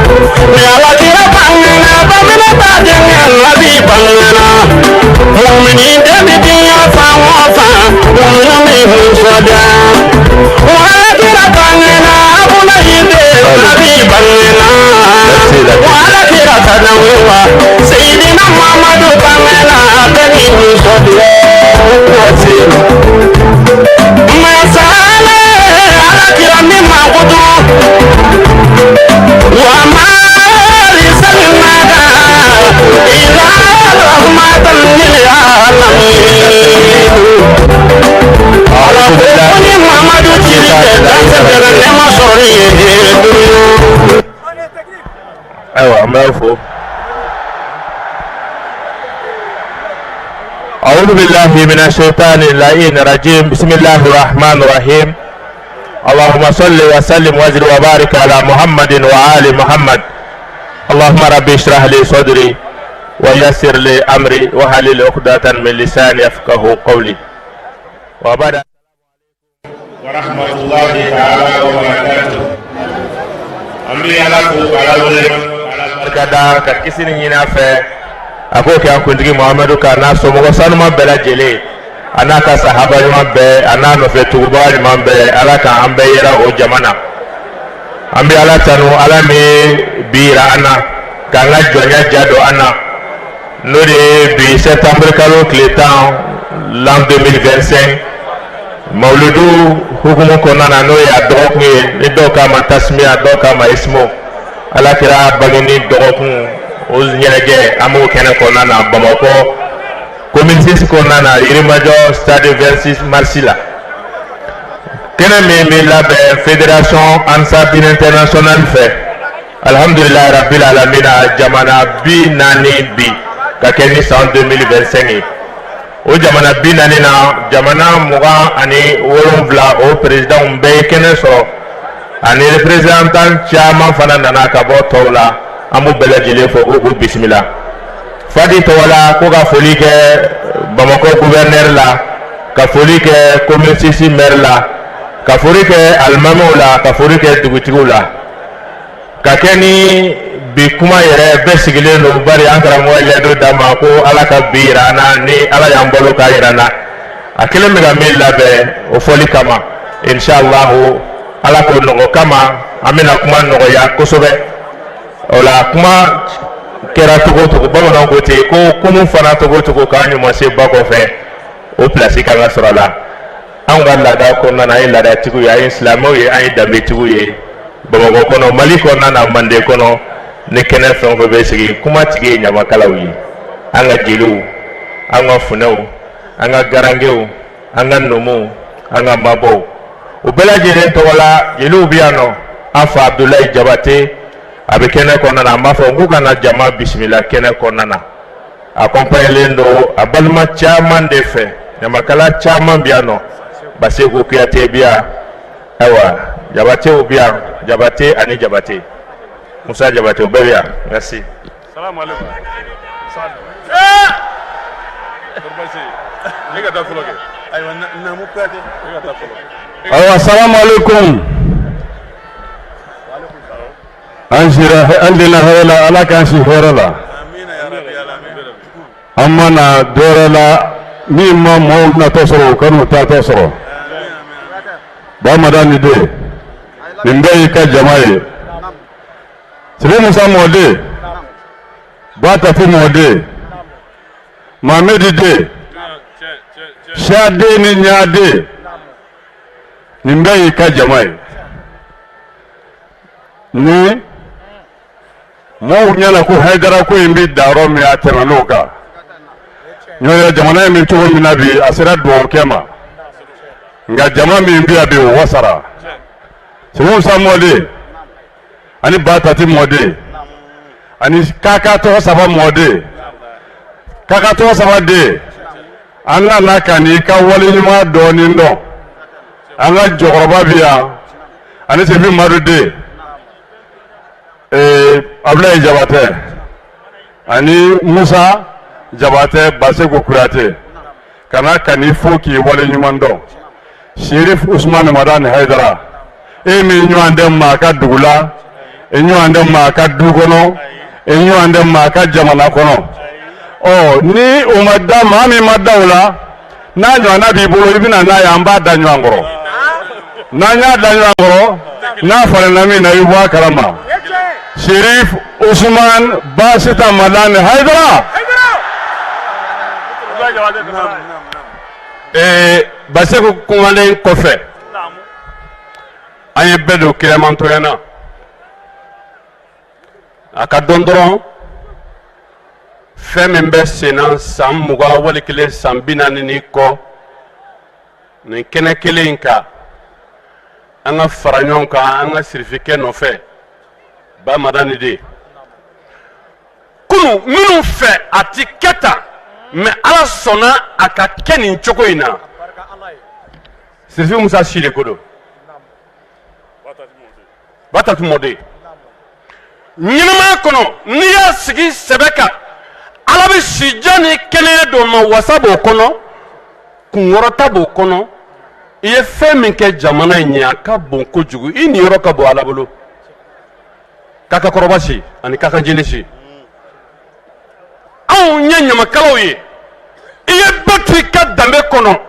Ni Ala kira bangena Baminata denkɛ Nabi bangena. Mumini den bɛ dunya fan o fan muminu bɛ nisɔndiya. Ala kira bangena Abulayi den Nabi bangena. Ala kira ka d'anw ye wa Seyidina Muhamadu bangena a bɛ ni nisɔndiya. Masala Ala kira min mankutu wa ma arsalnaka illa rahmatan lil alamin. Ala ko ko ni Muhamadu cili tɛ dan sɛbɛn nɛɛma sɔrɔli ye dunuya. Ayiwa, an b'a fo. أعوذ بالله من الشيطان اللعين الرجيم. بسم الله الرحمن الرحيم. اللهم صل وسلم وزد وبارك على محمد وآل محمد. اللهم رب اشرح لي صدري ويسر لي أمري واحلل عقدة من لساني يفقه قولي. وبعد ورحمة الله تعالى وبركاته. An bɛ Ala fo k'Ala wele k'Ala barika da ka kisi ni ɲini a fɛ a k'o kɛ an kuntigi Muhamadu kan n'a somɔgɔ sanuman bɛɛ lajɛlen a n'a ka sahaba ɲuman bɛɛ a n'a nɔfɛ tugubaga ɲuman bɛɛ Ala ka an bɛɛ yera o jama na. An bɛ Ala tanu Ala min bi yira an na k'an ka jɔnya ja don an na n'o de ye bi septembre kalo tile 10 l'an 2025 mawuludu hukumu kɔnɔna na n'o ye a dɔgɔkun ye ni dɔw k'a ma tasimiya dɔw k'a ma isimo ala kira bangeni dɔgɔkun o ɲɛnajɛ an b'o kɛnɛ kɔnɔna na bamakɔ commune 6 kɔnɔna na yirimajɔ stade 26 mars la kɛnɛ min bɛ labɛn fédération ansar dine international fɛ alhamdulilayi rabbil alamina jamana 40 bi ka kɛ ni san 2025 ye o jamana 40 na jamana 27 o présidentw bɛɛ ye kɛnɛ sɔrɔ ani représentant caman fana nana ka bɔ tɔw la an b'u bɛɛ lajɛlen fo ko k'u bisimila fadi tɔgɔ la ko ka foli kɛ bamakɔ gouverneur la ka foli kɛ commune 6 maire la ka foli kɛ alimamiw la ka foli kɛ dugutigiw la ka kɛ ni bi kuma yɛrɛ bɛɛ sigilen don bari an karamɔgɔ ye layidu d'an ma ko ala ka bi yira an na ni ala y'an balo k'a yira an na a kelen bɛ ka min labɛn o fɔli kama inshallahu ala k'o nɔgɔ kama an bɛna kuma nɔgɔya kosɛbɛ o la kuma kɛra cogo o cogo bamananw ko ten ko kunun fana cogo o cogo k'a ɲuman se ba kɔfɛ o pilasi kan ka sɔrɔ a la anw ka laada kɔnɔna na an ye laadatigiw ye an ye silamɛw ye an ye danbetigiw ye bamakɔ kɔnɔ mali kɔnɔna na manden kɔnɔ ni kɛnɛ fɛn o fɛn bɛ sigi kuma tigi ye ɲamakalaw ye an ka jeliw an ka funɛw an ka garankew an ka numuw an ka mabɔw o bɛɛ lajɛlen tɔgɔ la jeliw bɛ yan nɔ an fa abudulayi jabate a bɛ kɛnɛ kɔnɔna na an b'a fɔ k'u ka na jama bisimila kɛnɛ kɔnɔna na accompagnélen don a balima caman de fɛ ɲamakala caman bɛ yan nɔ Baseku Kuyate bɛ yan ayiwa Jabatew bɛ yan Jabate ani Jabate Musa Jabate o bɛɛ bɛ yan merci. Salamu alaikum. Ne ka taa fɔlɔ kɛ. Ayiwa Namu Kuyate. Ne ka taa fɔlɔ. Ayiwa salamu alaikum. An sira an donna hɛrɛ la Ala k'an si hɛrɛ la. An ma na dɔwɛrɛ la min ma maaw natɔ sɔrɔ u ka n'u taatɔ sɔrɔ. Bamadan ni den nin bɛɛ y'i ka jama ye. Sebe Musa mɔden Ba Tati mɔden Mamedi den Siyaden ni ɲaden nin bɛɛ y'i ka jama ye. Ni maaw ɲɛna ko Hayidara ko in bɛ dan yɔrɔ min a tɛmɛn'o kan n'o tɛ jamana in bɛ cogo min na bi a sera dugawukɛ ma nka jama min bɛ yan bi o wasara Sebe Musa mɔden ani Ba Tati mɔden ani kaka tɔgɔ saba mɔden kaka tɔgɔ saba den an nana ka n'i ka waleɲuman dɔɔnin dɔn an ka jɔkɔrɔba bɛ yan ani Sefi Madu den Abulayi Jabatɛ ani Musa Jabatɛ Baseku Kuyate ka na ka n'i fo k'i waleɲuman dɔn Serif Usumani Madani Hayidara e min ɲɔgɔn tɛ maa ka dugu la e ɲɔgɔn tɛ maa ka du kɔnɔ e ɲɔgɔn tɛ maa ka jamana kɔnɔ ɔ ni o ma da maa min ma da o la n'a ɲɔgɔnna b'i bolo i bɛna n'a ye an b'a da ɲɔgɔn kɔrɔ n'an y'a da ɲɔgɔn kɔrɔ n'a falenna min na i bɔ a kalama Serif Usumani Basita Madani Hayidara. Ee Baseku kumalen kɔfɛ an ye bɛɛ don kiramantɔya na a ka dɔn dɔrɔn fɛn min bɛ senna san 20 wali kelen san 40 ni kɔ nin kɛnɛ kelen in kan an ka fara ɲɔgɔn kan an ka sirifikɛ nɔfɛ Ba Madani de kunu minnu fɛ a ti kɛ tan mais ala sɔnna a ka kɛ nin cogo in na Sirifi Musa si de ko don Ba Tati mɔden ɲɛnamaya kɔnɔ n'i y'a sigi sɛbɛ kan ala bɛ sijan ni kɛnɛya d'o ma wasa b'o kɔnɔ kunkɔrɔta b'o kɔnɔ i ye fɛn min kɛ jamana in ye a ka bon kojugu i niyɔrɔ ka bon ala bolo. Kakakɔrɔba si ani kakanjeli si, anw ye ɲamakalaw ye. I ye bɛɛ to i ka danbe kɔnɔ,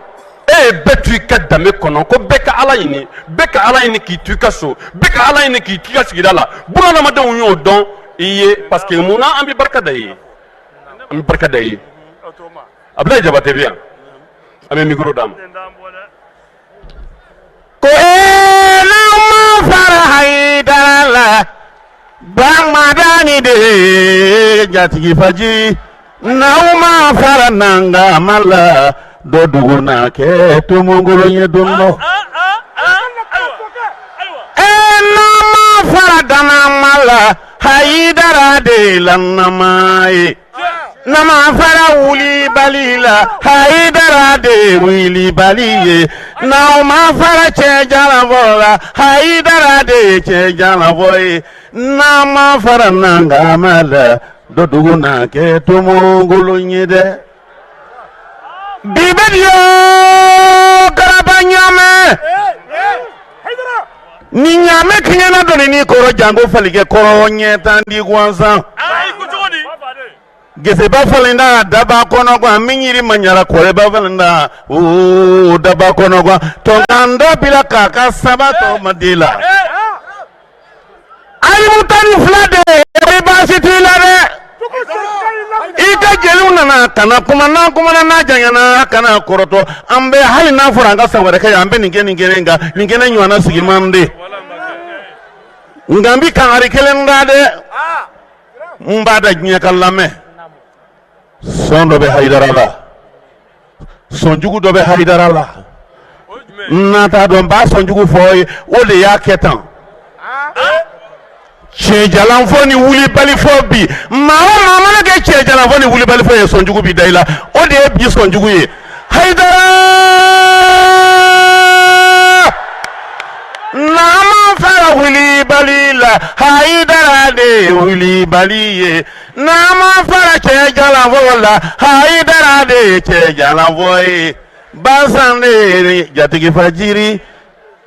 e ye bɛɛ to i ka danbe kɔnɔ, ko bɛɛ ka Ala ɲini, bɛɛ ka Ala ɲini k'i to i ka so, bɛɛ ka Ala ɲini k'i to i ka sigida la. Bunadamadenw y'o dɔn i ye, parce que mun na an bɛ barika da i ye, an bɛ barika da i ye. Abulayi Jabate bɛ yan, an bɛ micro d'a ma. Ko ee n'aw ma fara Hayidara la, Bamadani de jatigi faji, n'aw ma fara nangama la, dɔ dugu na kɛ tumungolo ye don dɔ. Ee n'aw ma fara danama la, Hayidara de la nama ye. N'an ma fara wulibali la, Hayidara de ye wulibali ye. N'aw ma fara cɛ jalafɔ la, Hayidara de ye cɛ jalafɔ ye. N'an ma fara nangama la, dɔ dugu na kɛ tumungolo ye dɛ. Bi bɛ di yoo garaba ɲaamɛ. Ni ɲaamɛ kɛɲɛna dɔɔni ni kɔrɔ janko falikɛ kɔrɔ ɲɛ tan di gansan. Geseba falen da daba kɔnɔ gan min yiri ma ɲara kɔrɔba falen da oo daba kɔnɔ gan tɔnkan dɔ bila k'a ka saba tɔ ma di la. Alimu 12 de ye baasi t'i la dɛ. I ka jeliw nana ka na kuma, n'an kumana n'a janyana kana kɔrɔtɔ. An bɛ hali n'a fɔra an ka san wɛrɛ kɛ yan, an bɛ nin kɛ nin kɛnɛ kan, nin kɛnɛ ɲɔgɔnna sigi man di. Nka n bɛ kangari kelen da dɛ, n b'a da diɲɛ ka lamɛn. Sɔn dɔ bɛ Hayidara la, sɔnjugu dɔ bɛ Hayidara la, n'a t'a dɔn n b'a sɔnjugu fɔ ye, o de y'a kɛ tan. Cɛjalan fɔ ni wulibali fɔ bi, maa o maa mana kɛ cɛjalan fɔ ni wulibali fɔ ye, sɔnjugu bi da i la. O de ye bi sɔnjugu ye. Hayidara, n'an ma fara wulibali la, Hayidara de ye wulibali ye. N'an ma fara cɛ jalanfɔ la, Hayidara de ye cɛ jalanfɔ ye. Basan de ye jatigi fajiri,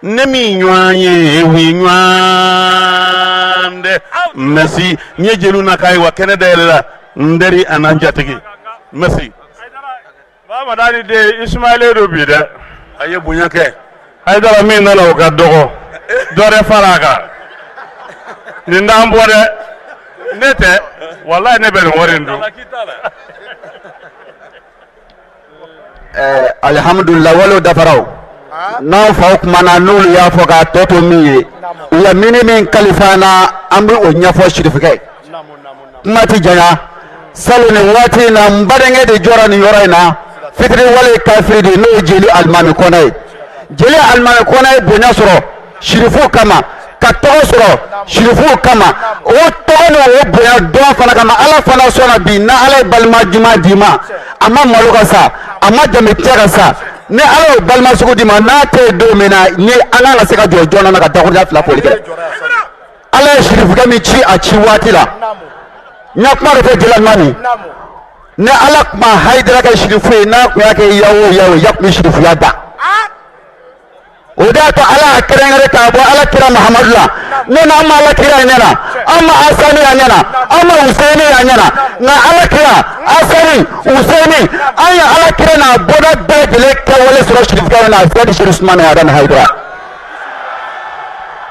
ne min ɲɔgɔn ye o ye ɲɔgɔn dɛ. Merci. N ye jeliw na k'a ye wa kɛnɛ dayɛlɛla n teri an'an jatigi. Merci. Bamadani den Ismaël don bi dɛ. A ye bonya kɛ. Hayidara min nana o ka dɔgɔ, dɔ wɛrɛ fara a kan. Nin t'an bɔ dɛ. Ne tɛ, walayi ne bɛ nin wari in dun. Alihamudulila, walew dafara. O n'an faw kumana, n'olu y'a fɔ k'a tɔ to min ye, u ye mini min kalifa an na, an bɛ o ɲɛfɔ. Sirifukɛ, kuma tɛ janya. Salon nin waati in na, n badenkɛ de jɔra nin yɔrɔ in na, fitiriwale kafiri de, n'o ye jeli Alimami Kɔnɛ ye. Jeli Alimami Kɔnɛ ye bonya sɔrɔ sirifuw kama, ka tɔgɔ sɔrɔ sirifuw kama. O tɔgɔ ni o bonya dɔn fana kama, Ala fana sɔnna bi na Ala ye balima ɲuman d'i ma. A ma malo ka sa, a ma danbe cɛ ka sa. Ni Ala y'o balima sugu d'i ma, n'a tɛ yen don min na, ni an kan ka se ka jɔ joona na ka dakuruɲa fila foli kɛ. Ala ye sirifukɛ min ci a ci waati la, n ya kuma dɔ fɔ jeli Alimami, ni Ala tun ma Hayidara kɛ sirifu ye, n'a tun y'a kɛ yawo yawo ya tun bɛ sirifuya da. O de y'a to Ala y'a kɛrɛnkɛrɛn k'a bɔ Ala kira Mahamadu la. Ne na, an ma Ala kira ɲɛ na, an ma Asani y'a ɲɛ na, an ma Useyini y'a ɲɛ na, nka Ala kira, Asani, Useyini, an ye Ala kira n'a bɔda bɛɛ lajɛlen kɛwale sɔrɔ sirifukɛ na, Seyidi Seri Usumani Madani Hayidara.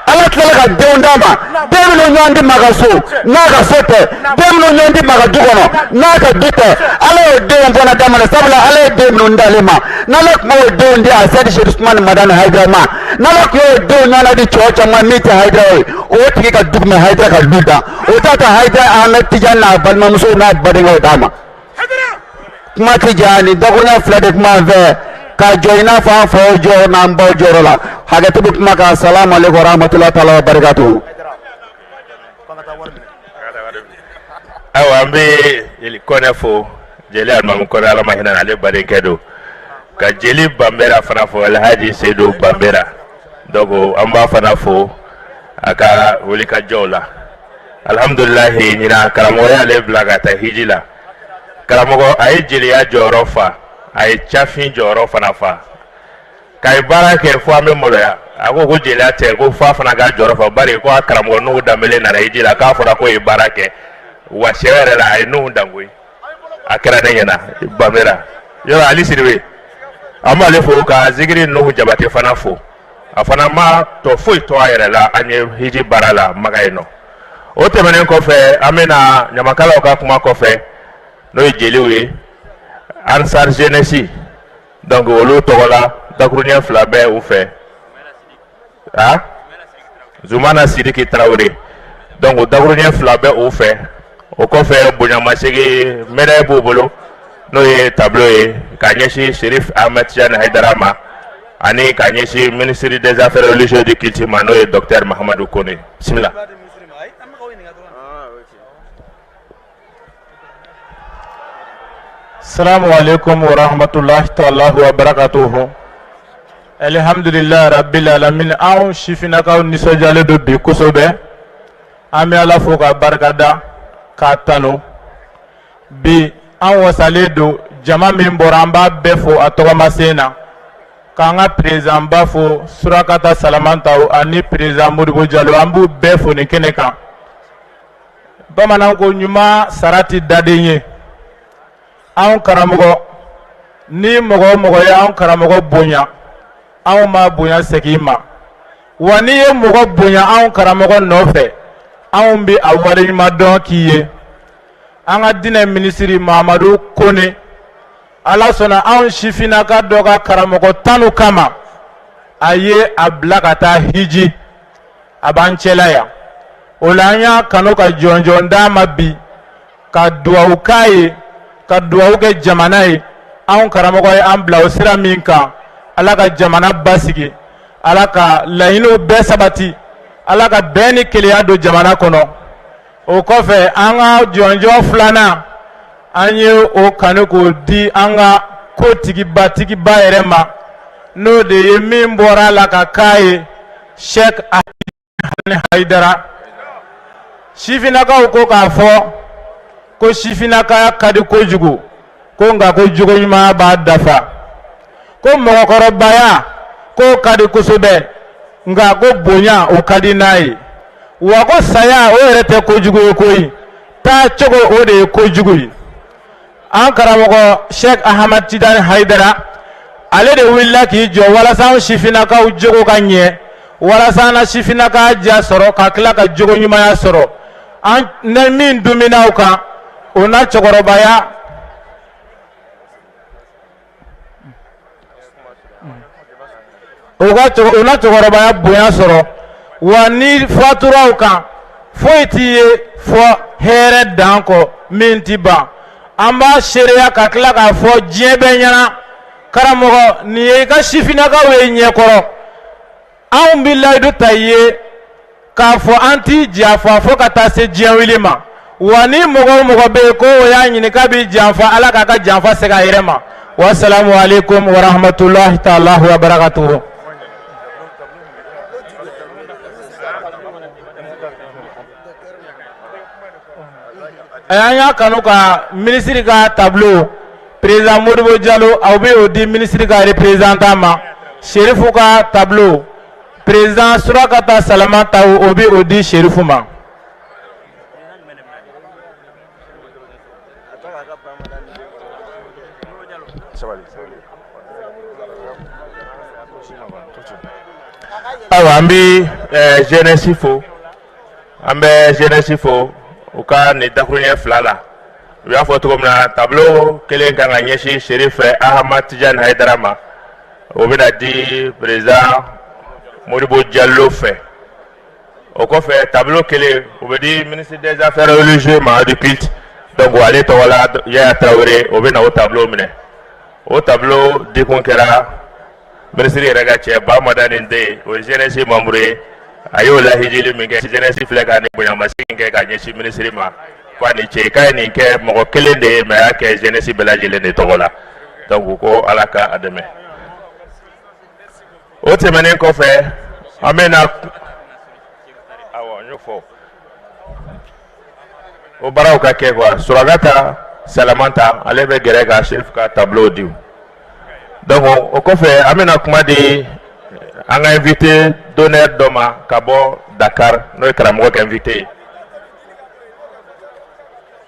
Ala tilala ka denw d'a ma, den minnu ɲɔgɔn tɛ maa ka so n'a ka so tɛ, den minnu ɲɔgɔn tɛ maa ka du kɔnɔ n'a ka du tɛ. Ala y'o denw fana d'a ma, sabula Ala ye den minnu d'ale ma, n'Ala tun m'o denw di a Seyidi Seri Usumani Madani Hayidara ma, n'Ala tun y'o denw ɲɔgɔnna di cɛ o cɛ ma min tɛ Hayidara ye, o tigi ka du tun bɛ Hayidara ka du dan. O t'a to Hayidara Ahmed Tijani n'a balimamuso n'a badenkɛw d'a ma. Kuma tɛ janya, ni dakuruɲa fila de kuma an fɛ ka jɔ i n'a fɔ an faw jɔyɔrɔ n'an baw jɔyɔrɔ la. Hakɛto bɛ kuma kan. Salamu aleykum warahmatulahi taala wa barakatuhu. Ayiwa, an bɛ jeli Kɔnɛ fo, jeli Alimami Kɔnɛ, Ala ma hinɛ ale badenkɛ don, ka jeli Banbera fana fo, Alhaji Seyidu Banbera. Donc an b'a fana fo a ka wulikajɔw la. Alhamdulilahi, ɲinan karamɔgɔ y'ale bila ka taa hiji la. Karamɔgɔ a ye jeliya jɔyɔrɔ fa, a ye cafin jɔyɔrɔ fana fa, k'a ye baara kɛ fo an bɛ maloya. A ko ko jeliya tɛ, ko f'a fana ka jɔyɔrɔ fa, bari ko a karamɔgɔ Nuhu Danbele nana hiji la, k'a fɔra k'o ye baara kɛ wa sɛ yɛrɛ la a ye Nuhu dan koyi. A kɛra ne ɲɛna Bamera yɔrɔ. Ali Sidibe, an b'ale fo ka Zikiri Nuhu Jabate fana fo. A fana ma tɔ foyi to a yɛrɛ la an ye hiji baara la Maka yen nɔ. O tɛmɛnen kɔfɛ, an bɛna ɲamakalaw ka kuma kɔfɛ, n'o ye jeliw ye, Ansar Jeunesse, donc olu tɔgɔ la dakuruɲɛ fila bɛ u fɛ. A Zumana Sidiki Tarawele, donc dakuruɲɛ fila bɛ u fɛ. O kɔfɛ, bonyamasegin médaille b'u bolo, n'o ye tableau ye ka ɲɛsin Cherif Ahmed Tidiane Haidara ma ani ka ɲɛsin ministre des Affaires religieuses du culte ma, n'o ye docteur Mahamadu Kone. Bisimila. Salamu alaikum wa rahmatullahi ta'ala wa barakatuhu. Alhamdulillah rabbil alamin. Anw sifinnakaw nisɔndiyalen don bi kosɛbɛ. An bɛ Ala fo ka barika da k'a tanu. Bi an wasalen don. Jama min bɔra, an b'a bɛɛ fo a tɔgɔmasen na, k'an ka président ba fo, Surakata Salamantaw, ani président Modibo Jalo. An b'u bɛɛ fo nin kɛnɛ kan. Bamanan ko ɲuman sara tɛ daden ye. Anw karamɔgɔ, ni mɔgɔ o mɔgɔ ye anw karamɔgɔ bonya, anw b'a bonya segin i ma. Wa n'i ye mɔgɔ bonya anw karamɔgɔ nɔfɛ, anw bɛ a waleɲuman dɔn k'i ye. An ka diinɛ minisiri Mahamadu Kone, Ala sɔnna anw sifinnaka dɔ ka karamɔgɔ tanu kama, a ye a bila ka taa hiji. A b'an cɛla yan. O la, an y'a kanu ka jɔnjɔn d'a ma bi, ka duwawu k'a ye, ka duwawu kɛ jamana ye. Anw karamɔgɔ ye an bila o sira min kan, Ala ka jamana basigi, Ala ka laɲiniw bɛɛ sabati, Ala ka bɛn ni kelenya don jamana kɔnɔ. O kɔfɛ, an ka jɔnjɔn filanan, an ye o kanu k'o di an ka kotigibatigiba yɛrɛ ma, n'o de ye min bɔra a la ka k'a ye, Sheikh Ahmed Hayidara. Sifinnakaw ko k'a fɔ ko sifinnakaya ka di kojugu, ko nka ko jogo ɲuman b'a dafa. Ko mɔgɔkɔrɔbaya k'o ka di kosɛbɛ, nka ko bonya o ka di n'a ye. Wa ko saya o yɛrɛ tɛ kojugu ye koyi, taa cogo o de ye kojugu ye. An karamɔgɔ Sheikh Ahmad Tidani Hayidara, ale de wulila k'i jɔ walasa an sifinnakaw jogo ka ɲɛ, walasa an na sifinnaka diya sɔrɔ ka tila ka jogo ɲumanya sɔrɔ. An ni min dumina o kan, o na cɛkɔrɔbaya o ka o na cɛkɔrɔbaya bonya sɔrɔ. Wa ni fatura o kan, foyi t'i ye fɔ hɛrɛ dan kɔ min ti ban. An b'a seereya ka tila k'a fɔ diɲɛ bɛɛ ɲɛna, karamɔgɔ, nin ye i ka sifinnakaw ye ɲɛkɔrɔ. Anw bɛ layidu ta i ye k'a fɔ an t'i janfa fo ka taa se diɲɛ wuli ma. Wa ni mɔgɔ o mɔgɔ bɛ yen ko o y'a ɲini k'a b'i janfa, Ala k'a ka janfa segin a yɛrɛ ma. Wasalamu aleykum wa rahmatulahi taala wa barakatuhu. An y'a kanu ka minisiri ka tableau, président Modibo Jalo, aw bɛ o di minisiri ka représentant ma. Serifu ka tableau, président Surakata Salamata, o bɛ o di Serifu ma. Ayiwa, an bɛ jeunesse fo, an bɛ jeunesse fo u ka nin dakuruɲɛ fila la. U y'a fɔ cogo min na, tableau kelen kan ka ɲɛsin Serif Ahmad Tijani Hayidara ma, o bɛna di président Modibo Jalo fɛ. O kɔfɛ, tableau kelen, o bɛ di ministre des Affaires religieuses ma, du culte, donc ale tɔgɔ la Yaya Tarawele, o bɛ na o tableau minɛ. O tableau dikun kɛra minisiri yɛrɛ ka cɛ Ba Madani den, o ye jeunesse membre ye. A y'o lahijili min kɛ, jeunesse filɛ ka nin bonyamasegin kɛ ka ɲɛsin minisiri ma, ko a ni ce, k'a ye nin kɛ mɔgɔ kelen de ye, mais a y'a kɛ jeunesse bɛɛ lajɛlen de tɔgɔ la. Donc ko Ala ka a dɛmɛ. O tɛmɛnen kɔfɛ, an bɛ na, awɔ, n y'o fɔ, o baaraw ka kɛ quoi. Surakata Salamata, ale bɛ gɛrɛ ka Serif ka tableau di. Donc o kɔfɛ, an bɛna kuma di An ka invité d'honneur dɔ ma ka bɔ Dakar, n'o ye karamɔgɔ ka invité ye.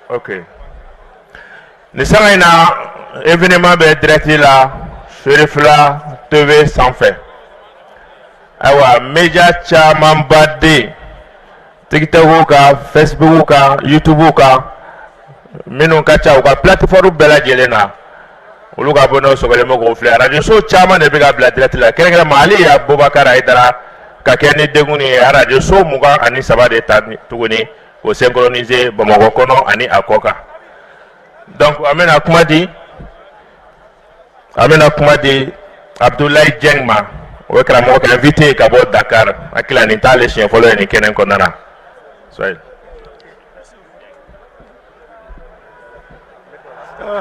Ok, nin sanga in na, événement bɛ direct la Cherifla TV sanfɛ. Ayiwa, média camanba de, TikTok kan, Facebook kan, YouTube kan, minnu ka ca, u ka plateforme bɛɛ lajɛlen na, olu ka abonné sɔgɔlen bɛ k'o filɛ. Radio so caman de bɛ ka bila direct la, kɛrɛnkɛrɛnma ale ye Bubakar Hayidara ka kɛ ni denkun ye. Radio so 23 de ta tuguni k'o synchroniser Bamakɔ kɔnɔ ani a kɔ kan. Donc an bɛna kuma di Abdoulaye Dieng ma, o ye karamɔgɔ ka invité ye ka bɔ Dakar. Hakili la nin t'ale siɲɛ fɔlɔ ye nin kɛnɛ kɔnɔna na. Soyez.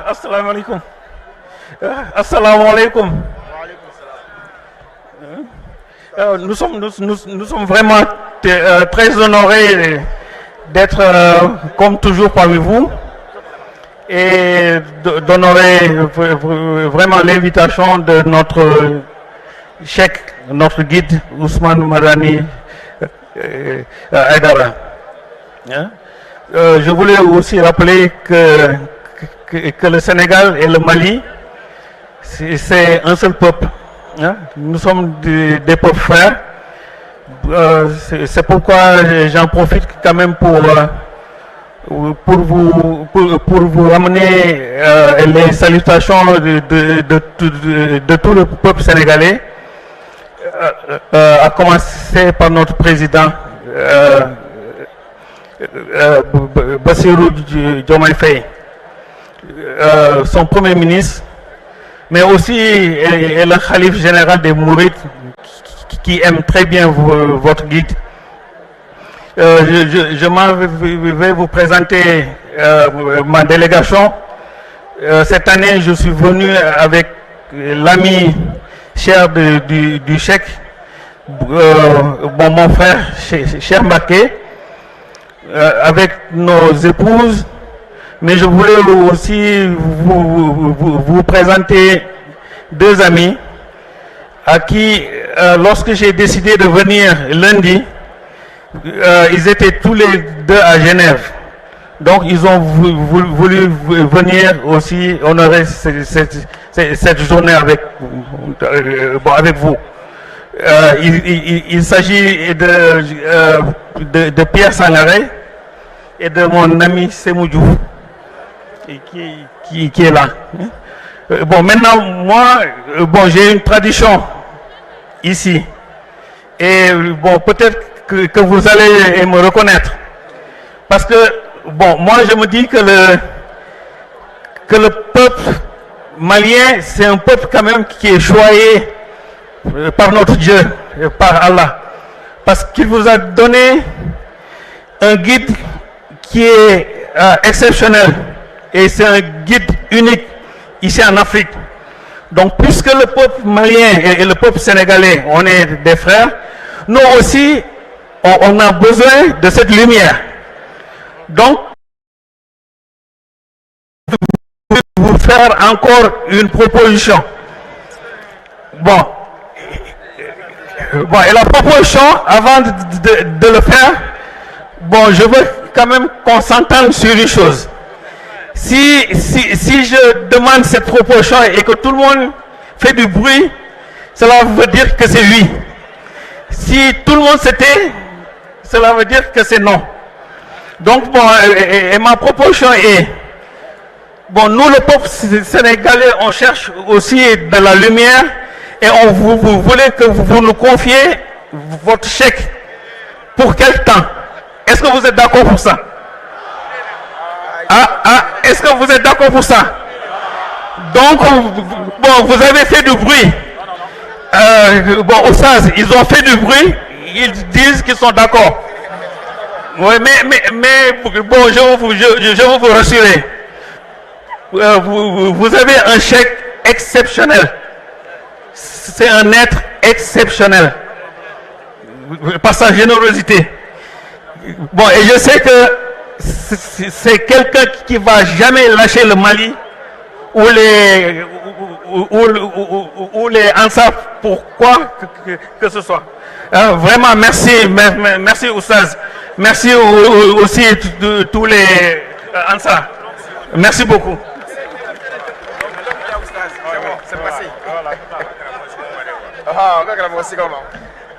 Asalaamaaleykum, asalaamaaleykum. Nous sommes vraiment très honorés d'être comme toujours parmi vous et d'honorer vraiment l'invitation de notre cheikh, notre guide Ousmane Madani Aïdara. Hein? Je voulais aussi rappeler que le Sénégal et le Mali, c'est un seul peuple. Hein? Nous sommes des peuples frères. C'est pourquoi j'en profite quand même pour vous ramener les salutations de tout le peuple sénégalais, à commencer par notre président Bassirou Diomaye Faye, son premier ministre, mais aussi et le khalife général des Mourides qui aime très bien votre guide. Je m'en vais vous présenter ma délégation. Cette année, je suis venu avec l'ami cher du cheikh, bon, mon frère Cheikh Mbacké, avec nos épouses, mais je voulais aussi vous présenter deux amis à qui, lorsque j'ai décidé de venir lundi, ils étaient tous les deux à Genève. Donc ils ont voulu venir aussi honorer cette journée bon, avec vous. Il s'agit de Pierre Sangaré et de mon ami Semou Diouf, et qui est là. Bon, maintenant, moi, bon, j'ai une tradition ici. Et bon, peut-être que vous allez me reconnaître. Parce que, bon, moi, je me dis que le peuple malien, c'est un peuple quand même qui est choyé par notre Dieu, par Allah. Parce qu'il vous a donné un guide qui est exceptionnel. Et c'est un guide unique ici en Afrique. Donc, puisque le peuple malien et le peuple sénégalais, on est des frères, nous aussi, on a besoin de cette lumière. Donc, vous faire encore une proposition. Bon, et la proposition, avant de le faire, bon, je veux quand même qu'on s'entende sur une chose. Si je demande cette proposition et que tout le monde fait du bruit, cela veut dire que c'est oui. Si tout le monde se tait, cela veut dire que c'est non. Donc, bon, et ma proposition est, bon, nous, le peuple sénégalais, on cherche aussi de la lumière et vous voulez que vous nous confiez votre cheikh. Pour quel temps? Est-ce que vous êtes d'accord pour ça? Ah, ah, est-ce que vous êtes d'accord pour ça? Donc, bon, vous avez fait du bruit. Bon, Oustaz, ils ont fait du bruit. Ils disent qu'ils sont d'accord. Oui, mais bon, je vais vous rassurer. Vous avez un cheikh exceptionnel. C'est un être exceptionnel. Par sa générosité. Bon, et je sais que c'est quelqu'un qui va jamais lâcher le Mali ou les, ou les Ansar pour quoi que ce soit. Hein, vraiment, merci, merci Oustaz. Merci aussi tous les Ansar. Merci beaucoup.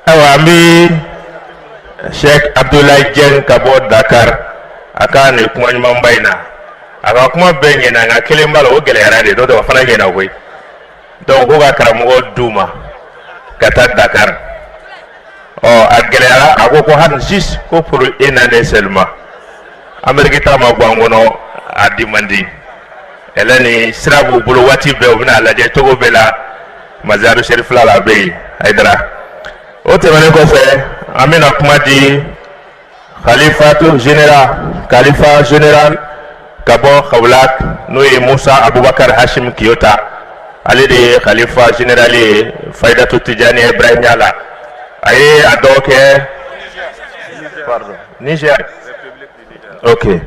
Ayiwa, an bɛ Sheikh Abdoulaye Dieng ka bɔ Dakar, a ka nin kuma ɲumanba in na. A ka kuma bɛɛ ɲɛna, nka kelen b'a la, o gɛlɛyara de, n'o tɛ o fana ɲɛna koyi. Donc ko ka karamɔgɔ d'u ma ka taa Dakar, ɔ a gɛlɛyara. A ko ko hali juste ko pour une année seulement, Amérique ta ma bɔ an kɔnɔ, a di man di. Ɛlɛ ni sira b'u bolo, waati bɛɛ u bɛna lajɛ cogo bɛɛ la. Mazaru Serifila la, a bɛ yen Hayidara. O tɛmɛnen kɔfɛ, an bɛna kuma di Khalifatu général, Khalifa général ka bɔ Kaolack, n'o ye Musa Abubakar Hashim Kiyota. Ale de ye Khalifa général ye Faidatu Tijani Ibrahimiya la. A ye a dɔgɔkɛ, pardon, Niger, ok,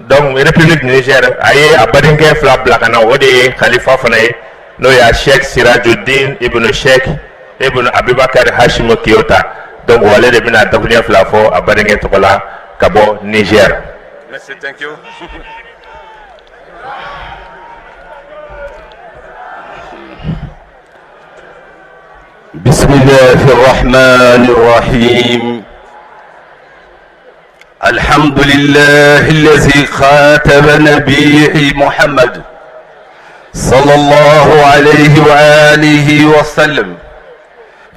donc République du Niger, a ye a badenkɛ fila bila ka na, o de ye Khalifa fana ye, n'o ye Sheikh Sirajuddin Ibn Sheikh Ibn Abubakar Hashim Kiyota. Donc ale de bɛna dakuruɲɛ fila fɔ a badenkɛ tɔgɔ la ka bɔ Niger. Merci, thank you. بسم الله الرحمن الرحيم. الحمد لله الذي خاتم نبيه محمد صلى الله عليه وآله وسلم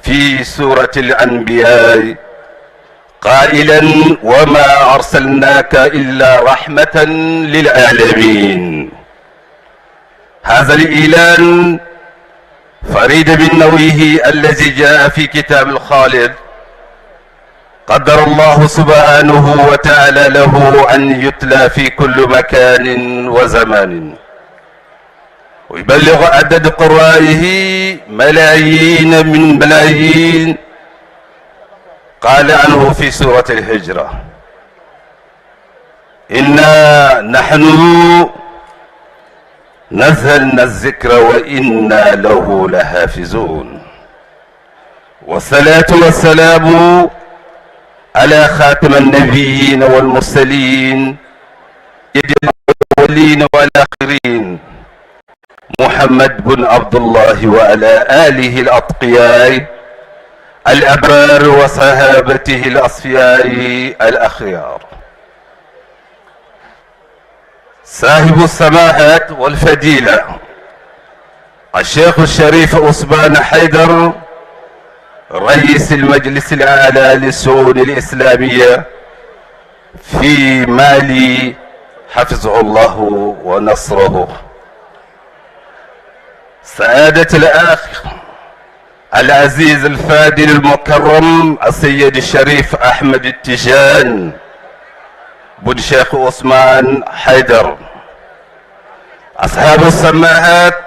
في سورة الأنبياء قائلا: وما أرسلناك إلا رحمة للعالمين. هذا الإعلان فريد من نوعه الذي جاء في كتاب الخالق، قدر الله سبحانه وتعالى له أن يتلى في كل مكان وزمان، ويبلغ عدد قرائه ملايين من ملايين. قال عنه في سورة الهجرة: إنا نحن نزلنا الذكر وإنا له لحافظون. والصلاة والسلام على خاتم النبيين والمرسلين، الأولين والآخرين، محمد بن عبد الله وعلى آله الأتقياء الأبرار وصحابته الأصفياء الأخيار. صاحب السماحات والفضيلة الشيخ الشريف عثمان حيدر، رئيس المجلس الأعلى للشؤون الإسلامية في مالي، حفظه الله ونصره. سعادة الأخ العزيز الفاضل المكرم السيد الشريف أحمد التجان بن شيخ عثمان حيدر، أصحاب السماحات